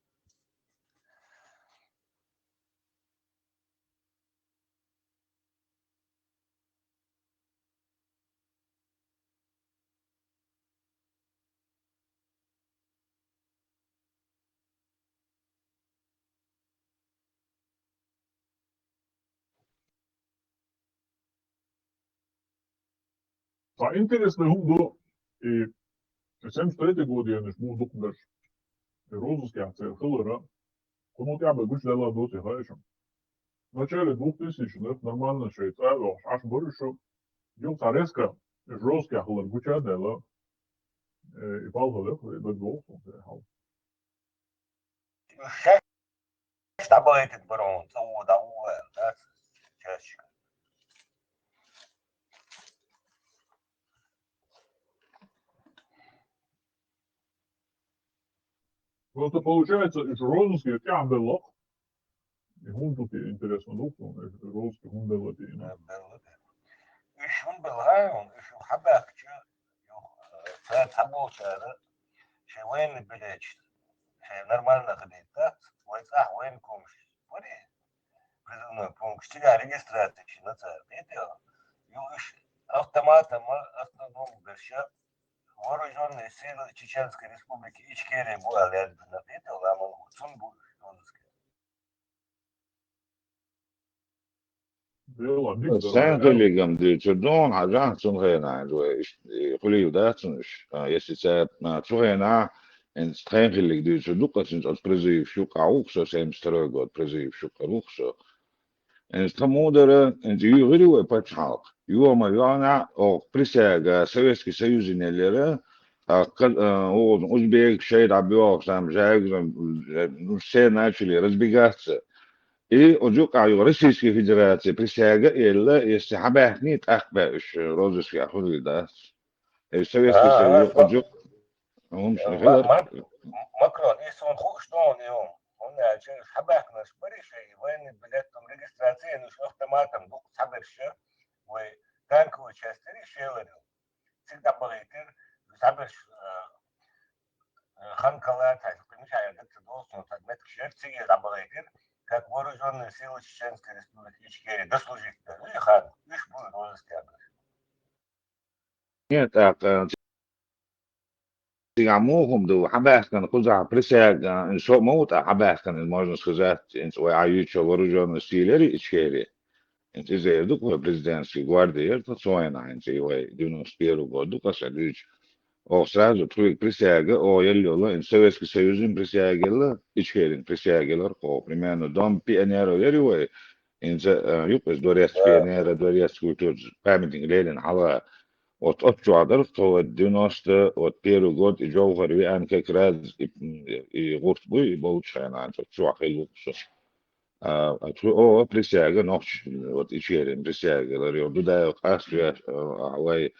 Цхьа интересный хӀума ду, и семьдесят третий год енаш мух дукха берш. И розыскехь церан хилара, кхунул тӀехь бен гучадаьлла доций хаьа шуна. В начале двухтысячных нормально шай цӀа а вохуш Ӏаш бара уьш, юха цхьа резко, уьш розыскехь хилар гуча а даьлла, э, и палхалех, и даг доху цунна тӀехьал. Уьш шаьш дӀабахийтина бара хьуна, цӀа вон дӀавон аьлла, да, чашка. Просто получается, уьш розыскера тӀехь беллакх. И хӀунда тут интересно ду, уьш розыскера хӀунда белла тӀе? Да, белла тӀе. Уьш хӀунда белла, хьай хьуна, уьш юха хьабаьхкича, юха, э, цара цхьаболчара шайн военный билеташ, шайн нормально хилийта, вай цӀахь военкомаш барий, призывной пункт, цигахь регистраци йина цара, кхетий хьо? Юха уьш автоматом, автоном берша, Вооружённые силы Чеченской Республики Ичкерия бу аьлла яздина, кхетий хьо, ламан бу, цунна бу уьш розыскера. Схьа хилларг-м дуьйцур ду хьуна, хьажахь, цу хенахь вай, э, хуьлийла дац уьш, а, если ца, а, цу хенахь, хӀинца тхайн хилларг дуьйцур ду-кх ас, хӀинца оцу призывашна юкъахь ву-кх со, семьдесят второй год призывашна юкъара ву-кх со. ХӀинца тхан муха дара, хӀинца юьйхира вай пачхьалкх. Юха ма юьйхинехь, оха присяга Советский Союзана елира, а, ка-, а, оха узбекаш шайна дӀабоьлхуш, там, жайгара, ну, все начали разбегаться. И оцу юкъахь юха Российская Федерация присяга а елла, если хьабаьхкиний, тӀаккха бен уьш розыскехь хуьлийла дац. И Советский Союз юкъа, Ма-, Макрон, и суна хууш ду хьуна, и хӀума. ХӀунда аьлча уьш хьабаьхкинарш барий шайн, и военный билетом, регистраци йина уьш автоматом дукха цхьаберш, вай танковый часть дерий шелар. Цига дӀабахийтира, цхьаберш, э, э, Ханкала, цхьа, мичахь яра ца догӀу суна, цхьа меттигаш яра, цига дӀабахийтира, как вооружённые Вооружённые силы Чеченской Республики Ичкерия дослужить, да, или хан, уж будет розыске. Нет, так, э, цигахь муха хӀума ду, хьабаьхкина кхузахь присяга, э, со ма ву тӀаккха хьабаьхкина, можно сказать, инца вай Ӏа юьйцу вооружённый силы яра Ичкерия. Инца иза эр ду-кх вай президентский гвардия яра тхо цу хенахь, инца и вай девяносто первый год ду-кх аса дуьйцу. Оха сразу тхоьга присяга, оха елла йолу, инца Советский Союзан присяга елла, Ичкерин присяга елларх оха, примерно, дом пионеров яра вай, инца, э, юкъа иза дворец пионера, дворец культуры, памятник Ленина хьала. Вот оццу чохь дара тхо, вот девяносто, вот первый год и Джовхар веана как раз, и, и гӀурт буй, и болчу хенахь, оццу чохь хилла ву со. А, а цу, о, присяга нохча, вот Ичкерин присяга лар, йо, Дудаев къаста веш, а, вай,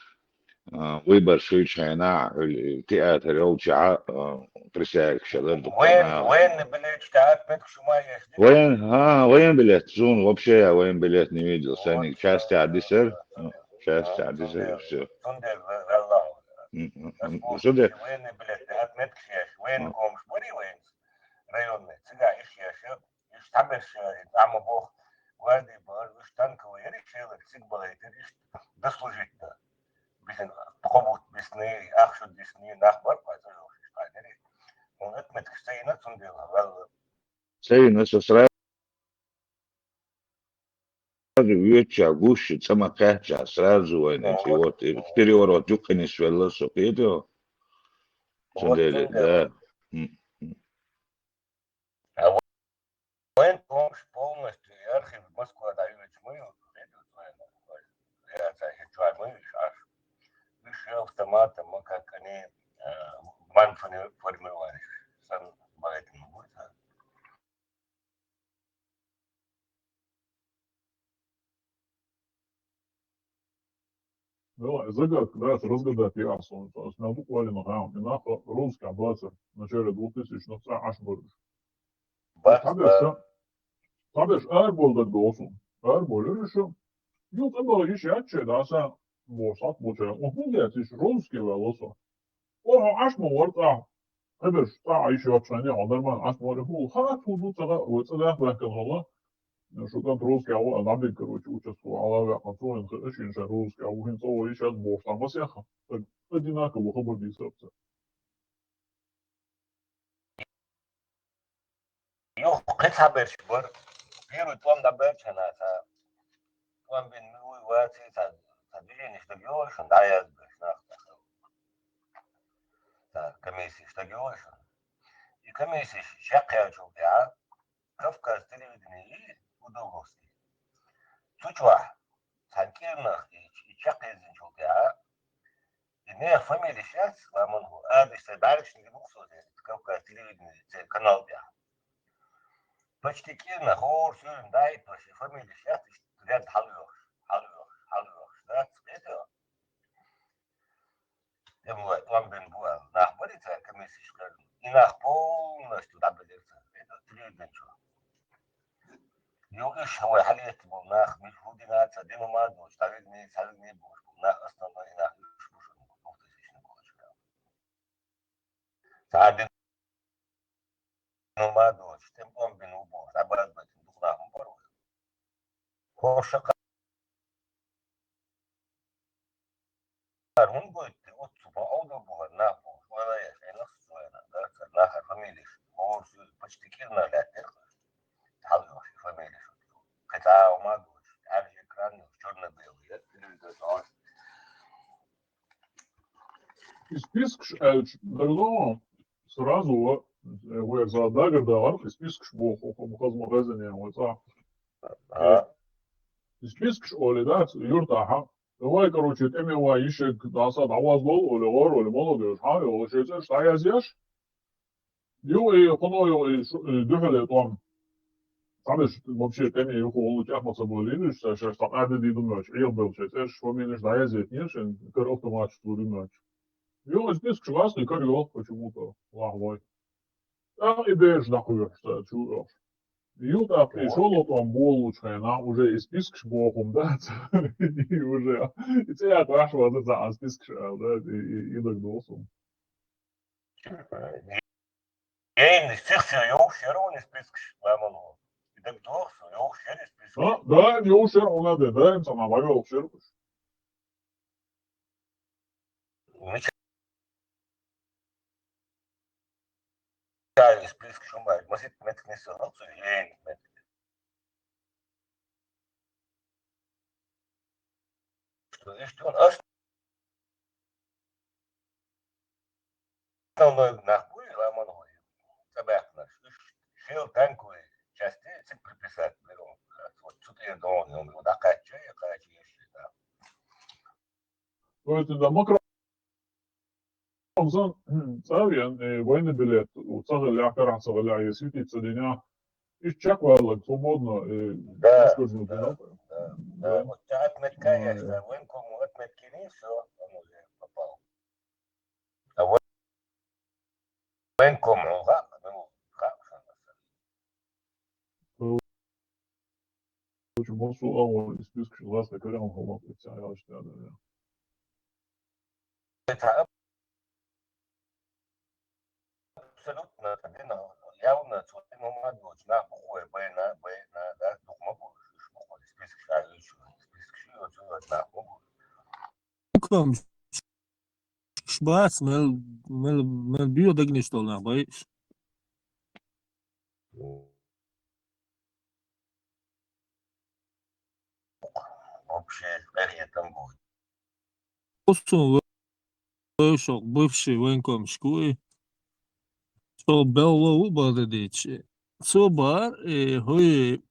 а, выбор шуьйчу хенахь, хӀуьлу театр йолчохь, а, присяга шалар ду. Воен-, военный билет, театр, петка шу ма еш, ди? Воен-, а, воен билет, суна вообще я воен билет не видел, саниг часть а дисер, часть а дисер, и всё. Цундела валла. М, м, м, цундела. Военный билет, театр, петка шу еш, военный комш, бори военный, районный, цигахь иш еш, Иштта хьаберш, э, Ӏама боху, гварди бара, уьш танковый яра, шелара цига балайтира, иштта дослужить дан. Бисина кхо бутт бисни, ахча дисни, нах бара, кхой ца йолуш, иштта хьайнери. Хьуна отметкаш ца йина, цундела ваьлла. Ца йина, со сразу воьдучохь гуш, цӀа ма кхаьчча, сразу вайна, и вот, и переворот юккъе нисвелла со, кхетий хьо? Цундела, да. М, м. А вайн помощь полностью и архив Москва дӀаюьйцу ма ю, хӀета вайна, я ца хӀета чуьра ма вуьйш Ӏаш. Уьш автоматом, как они, э, ман формировались, сан поэтому будет, а? Ну, загадка, да, разгадать яра суна. То есть, надо буквально, ага, и нах русский бацар, в начале двухтысячных цӀа Ӏаш бараш. Бац, цхьаберш, бац. Цхьаберш арабовла дагадогӀу суна. Арабовлира уьш. Юха тӀебахара йиш яц шайн, да, сан бохуш, схьа болчара. Оха хӀунда яц, уьш русский ваьлла со. Оха Ӏаш ма вара цӀа. Хьаберш цӀа Ӏаш йоцчу хенахь, хьо нормально Ӏаш ма вара, хӀула хаа, хӀун ду ца хаьа, вай цӀа даха баьхкина хилла. Шу кӀант русский ву, а набиг, короче, участковый, Ӏала ваьккхина, цо вайна хиъна, шена ша русский ву, хӀинца цо вай йиш яц бохуш, цхьа масех, одинаково хабар дийцира цара. Юха кхин цхьаберш бара. Первый тӀом дӀабаьлча хьуна, цхьа тӀом бина муьлхуй ваций, цхьа, цхьа движенеш дагайогӀий шуна, дӀаязбеш нах тӀехь. Цхьа комиссеш дагайогӀий шуна. И комиссеш чекхъяьллачул тӀаьхьа Кавказ телевидение йий, Удоговский. Цу чохь цхьана кӀирнах и, и чекхъяздинчул тӀаьхьа, и нехан фамилеш яц, ламан хӀу, адаш цхьа бӀаьргашна гина бу со, Кавказ телевидение церан канал тӀехь. Почти кӀирнах хӀора суьйранна дӀа а итош, и фамилеш яц, иштта ряд хьалайохуш, хьалайохуш, хьалайохуш, дац, кхетий хьо? Тем более, тӀом бина бу аьлла, нах барий цара комиссеш кхоьллина? И нах полностью дӀабелира цара, это телевидение чу. Юха уьш вай хьалетта болу нах, мила хӀун дина а ца дина ма а доцуш, дӀавигний, схьавигний бохуш болу нах, основной и нах уьш бу шуна, двухтысячный бохуш. Цхьа а дина ма а доцуш, тӀе тӀом бина ву бохуш, дӀабазбайтина дукха нах ма бара вай. ХӀорш а кхара хӀунда гойту те оццу бакъалла бу хӀара нах бохуш, ойла еш, Ӏелахь со цу хенахь, да, цара нахара фамилеш, хӀора суьйра почти кӀирнах лаьттира хӀара. Хьалайохуш и фамилеш оццу. Кхин цхьа а хӀума а доцуш, Ӏаьржа экран йолуш, чёрно-белый яра, телевизор чохь. И спискаш аьлча, дагадогӀу, сразу ва, вай за дагардагӀар, и спискаш боху, хаза ма хазане, вай цӀа. Ага. И спискаш олий дац, юьртахьа. Вай, короче, тӀеме вай йишег, даса дӀавазлол, олий, гӀор, олий, молодежь, хьан, олий, шайн цӀераш дӀаязъеш. Ю, и, кхуно ю, и, шу-, и, дуьхьале тӀом. Цхьаберш вообще тӀеме юха гӀуллакх а ма ца болийла уьш, ша шаьш цхьа къаьрда дийр ду моьттуш, Ӏехабелла шайн цӀераш, фамилеш дӀаязъяйтинера шайн, кара автоматчик лур ю моьттуш. Ю, иза спискаш вац, и кара йоху, почему-то, лахьа вай. ТӀаккха и бераш дӀакхоьхьуш цара чу а йохуш. Ю, тӀаккха и шолгӀа тӀом болалучу хенахь, уже и спискаш боху хӀума дац. И уже, и цӀе а кхоьхьуш вазар цхьа а спискаш аьлла, да, и, и, и дагадогӀу суна. Гейнаш сих-сиха йовш яра вайн спискаш, ламан хӀу. И Эгдохсу, йовш яр список. А, да, йовш яр, она да, да, им сама вага йовш яр. Мича список шумай, масит меткнес алцу, ен мет. Что здесь он ас? Основной нахуй, ламан хуй. Цабахнаш. Шел танковый части, цик приписать, беру. Вот тут я должен, он вот акача, я кача, я считаю. То есть, да, макро Омсан, цавьян, э, военный билет, у цагаллях, каран цагаллях, если ты цадиня, иш чак валлаг, свободно, э, Да, иш кожну да, дина. Да, да. Да. Вот так мет, конечно, Да. Военком, вот мет кини, всё, он уже попал. А вот военком, он как, ну, как же он? Короче, мосул а, вот, из списка, что раз, так, он, вот, и вся, я считаю, да, да. Это абсолютно, это, блин, явно, что ты, ну, мадуч, на, бухой, б, на, б, на, да, дух могу, ш-, ш-, бухой, список, ш-, ш-, список, ш-, ш-, ш-, на, могу. Буквам шбац, мел, мел, мел био дагнеш долна, бай. Вообще, это будет. Усун вышел бывший военком шкуи. Цо белло у бададичи. Цо бар, э, хой,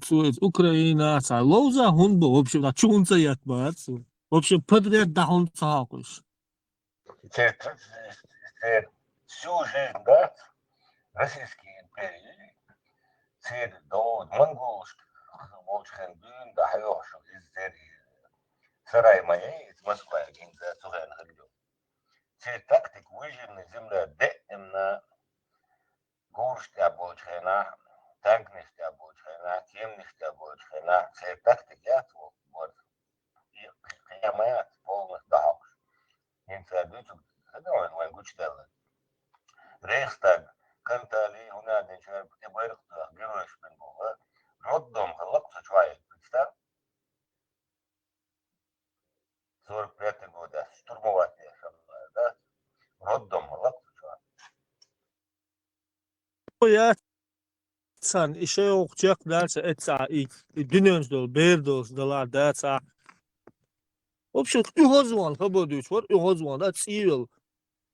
цо из Украина, ца лоуза хун бо, вообще, на чунца ят бар, цо. Вообще, подряд да хун ца хакуш. Цер, цер, цер всю жизнь, да, Российской империи, цер до монгольских волчхан дюн, да, хьёхшо из цер сарай моей, из Москва, гинза, цуган хагдо. Цер тактик выжженная земля, де, именно, гурш тя болчхена, танкниш тя болчхена, кемниш тя болчхена, цер тактик я, вот, и хиямаят полностью дахакш. Инца дучук, хадаван ван гучдала. Рейхстаг, кантали, уна ден чар, те байрак туа, геройш бен бола. Роддом халак цу чуай, представь. Сорок пятый года, штурмовать я, шамла, да? Роддом халак цу чуай. Я сан, ише охчак дальше эца, и, и дюнёнс дол, бер дол, дала, да, ца. Вообще, и хозван, хабодуч, вот, и хозван, да, цивил.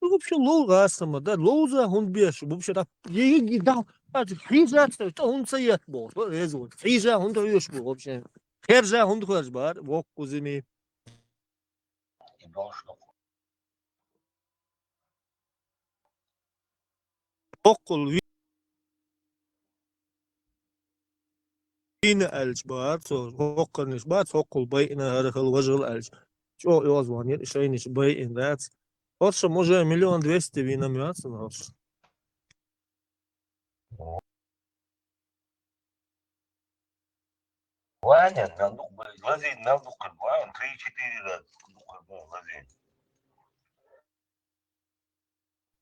Ну, вообще, лоу гасама, да, лоу за хун беш, вообще, да, е, е, да, а, хижа, что он саят бо, вот, резон. Хижа, хун даёш бо, вообще. Хержа, хун хож бар, вок кузими. И должно. Хоккул ви-, вина алч бар, со хоккарниш бар, хоккул байна харахал важал алч. Чо ёзван, шайниш байин дац. Оршам уже миллион двести вина мяц, орш. Ваня, налдук, лазин, налдук, ваня, три-четыре раза, налдук, лазин.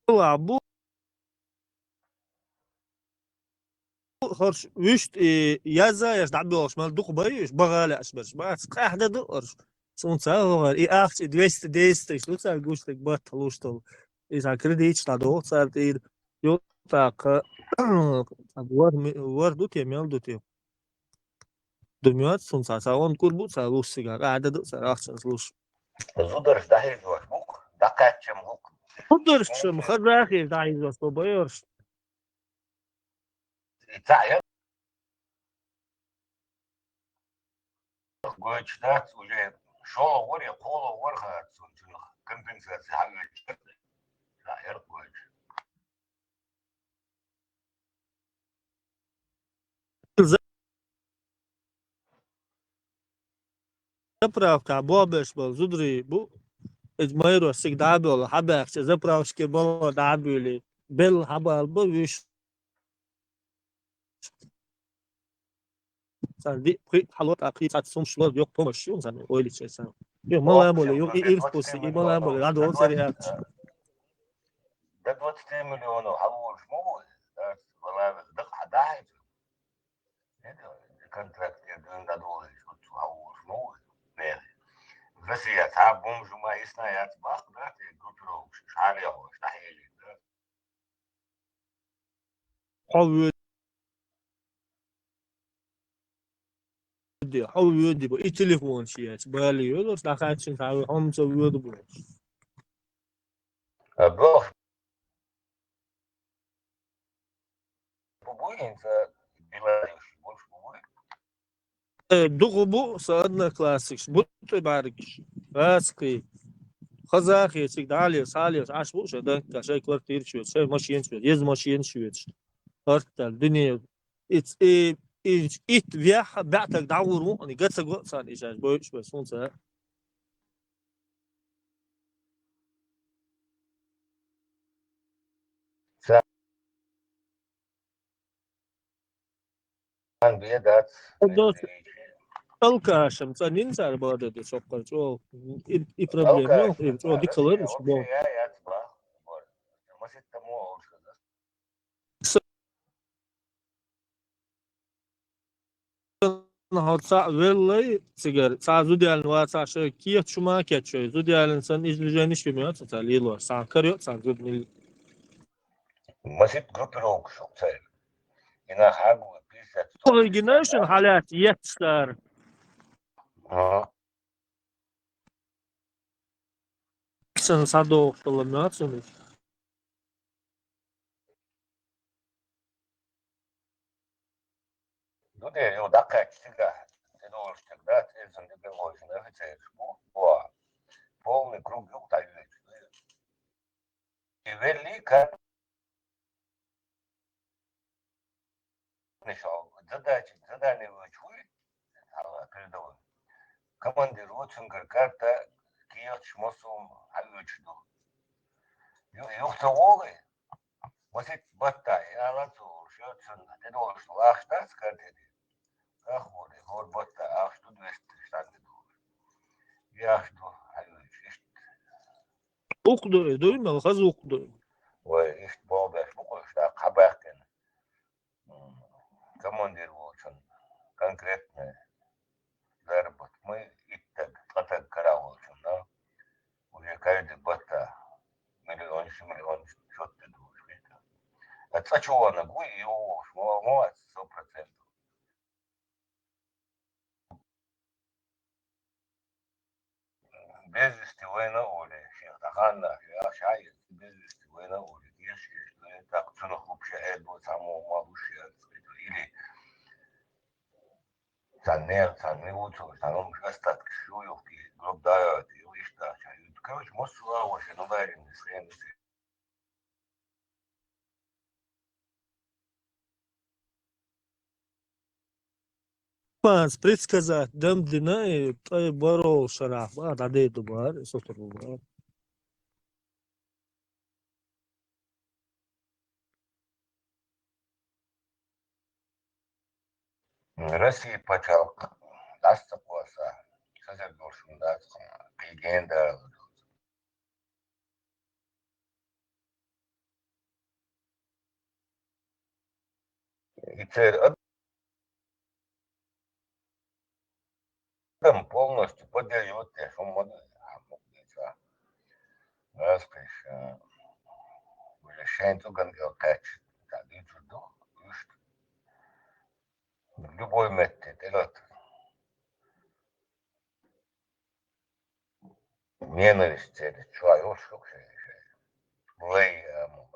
Ла, бу, хорш, вишт, и, яза, яш, дабдолш, мал, дук, бай, виш, багала, аш, барш, бац, кахда, ду, орш. Сунца, вогар, и ахч, и двести, десять, и шлуца, гуш, так, бат, луштол. И за кредит, шта, до, цар, и, ё, так, вар, ми-, вар, дут, я, мел, дут, я. Думаю, сунца, са, он курбу, са, луш, сига, а, да, ду, са, ахч, луш. Зударш, да, хей, ваш, бук, да, качем, бук. Зударш, шем, хазахи, да, из вас, побоёшь. И та, я, Гойчдац уже шоло вор, я холо вор хацун, чунах компенсация хагача. Да, я гойч. За-, заправка, бобеш бол, зудри, бу, эз майро сиг дабел, хабахча, заправочке бол, дабели, бел, хабал, бу, виш. Сан ди, при, хало, а, при, цат, сум, шло, ёк, помощь, ю, сан, ойли, че, сан. Ё, мала, моле, ё, и, и, вкуси, и мала, моле, радо, он, сари, а. До двадцати миллионов, а, уж, ну, да, была, да, да, это. контракт я дуьйна дӀадолийча, оццул хьалволуш ма ву нехе. Россия цхьа бомжу ма йисна яц баккха, да, те группировкаш, шхьарехош, дӀахьежийта, да. Хьо воьди, хьо воьди, бо, и телефон ши яц, бали йолуш, дӀахаьччина цхьа хьо хӀума ца воьду бохуш. А боху, бу буй хӀинца Беларусь, больше бу буй? Э, дукха бу сан одноклассникаш, бу тӀе бӀаьргаш, гӀазкхий, хазахи, цига дӀале, схьале, Ӏаш бу шайн дагга, шайн квартира чу, шайн машина чу, еза машина чу, хӀартал, дуьне, и, и, и, итт вехьа, баьӀтаг дӀагӀур ву, ани, га ца го царна, и шаьш бойуш бес, хӀунца? Царна бен дац. Дос, алкашам цӀанйина цара бада де соккхар чӀогӀа. И, и проблема, алкаш, и чӀогӀа дика хилар, вообще, бо. Я, яц бах. Маситтамо олуш хаза. Хьо цхьаъ веллай цигара, цхьа зуда яьлла вацахь, шайн кехат шу ма кечйой, зуда яьллина санна, иза движениш хӀума йоцу цхьа лелош, цхьа карайо, цхьа зуда мил. Масит группировка шух цаьрга. Гина хьагу пятьдесят. Ой, гина шун хьалаьцна етташ цара. Ага. Сан садохтала мацунуш. Ну, де, ю даккхачча цигахь, тӀедолуш стаг дац, эзан де бен войшина офицераш бу, бо. Полный круг юкъ дӀайоьцуш. И велли, ка-, задача, задание вуьйчу вуй, хьала, передовой. Командир ву, цуьнгара карта, кехаташ, массо а хьаоьцуш ду. Ю-, юха ца вогӀий? Масит батта, и ала ца волуш, цунна тӀедолуш лахаш дац карта де. Ахури, хӀор батта, ахаш ду двести штанга долуш. Яхаш ду, хьаоьцуш, иштта. Укх ду, дуй мел хаза укх ду. Вай, иштта боху беш бу кхуьш, тӀаккха хьабаьккхина. М, командир волчун конкретный заработок. Мы иттаг, ткъа таг кара волчун, да? Уже каждый батта миллион, ши миллион счёт де долуш, вида. А цӀа чу ваннаг вуй, йо, мо, мо, сто процентов. Без вести вайна оле, шех даханна, шех шай, без вести вайна оле, еш, еш, ну, так, цунах вообще хӀед бо, само ма луш, я, или цан не, цан не вуцу, цан ум остатки шу, юхки, гроб дайот, ю ишта, ча, ю, короче, мосула, вообще, ну, дайрин, не схем, не схем. Панс предсказать дам дина, и тӀай барол шарах, ба, дӀадеду бар, сутур бар. Россия пачалкх дӀасса кхоса, сазар долшун дац, кхийген дала. И церан адам полностью подъёт, я шумма да, а, мукъ деца. Распиш, а, уже шайн цуган кӀел кхаьчча, ца дийцур ду, уьш. Любой метте, тӀелат. Ненависть церан чуьра йолуш ду шайн, шайн. Лай, а, мо,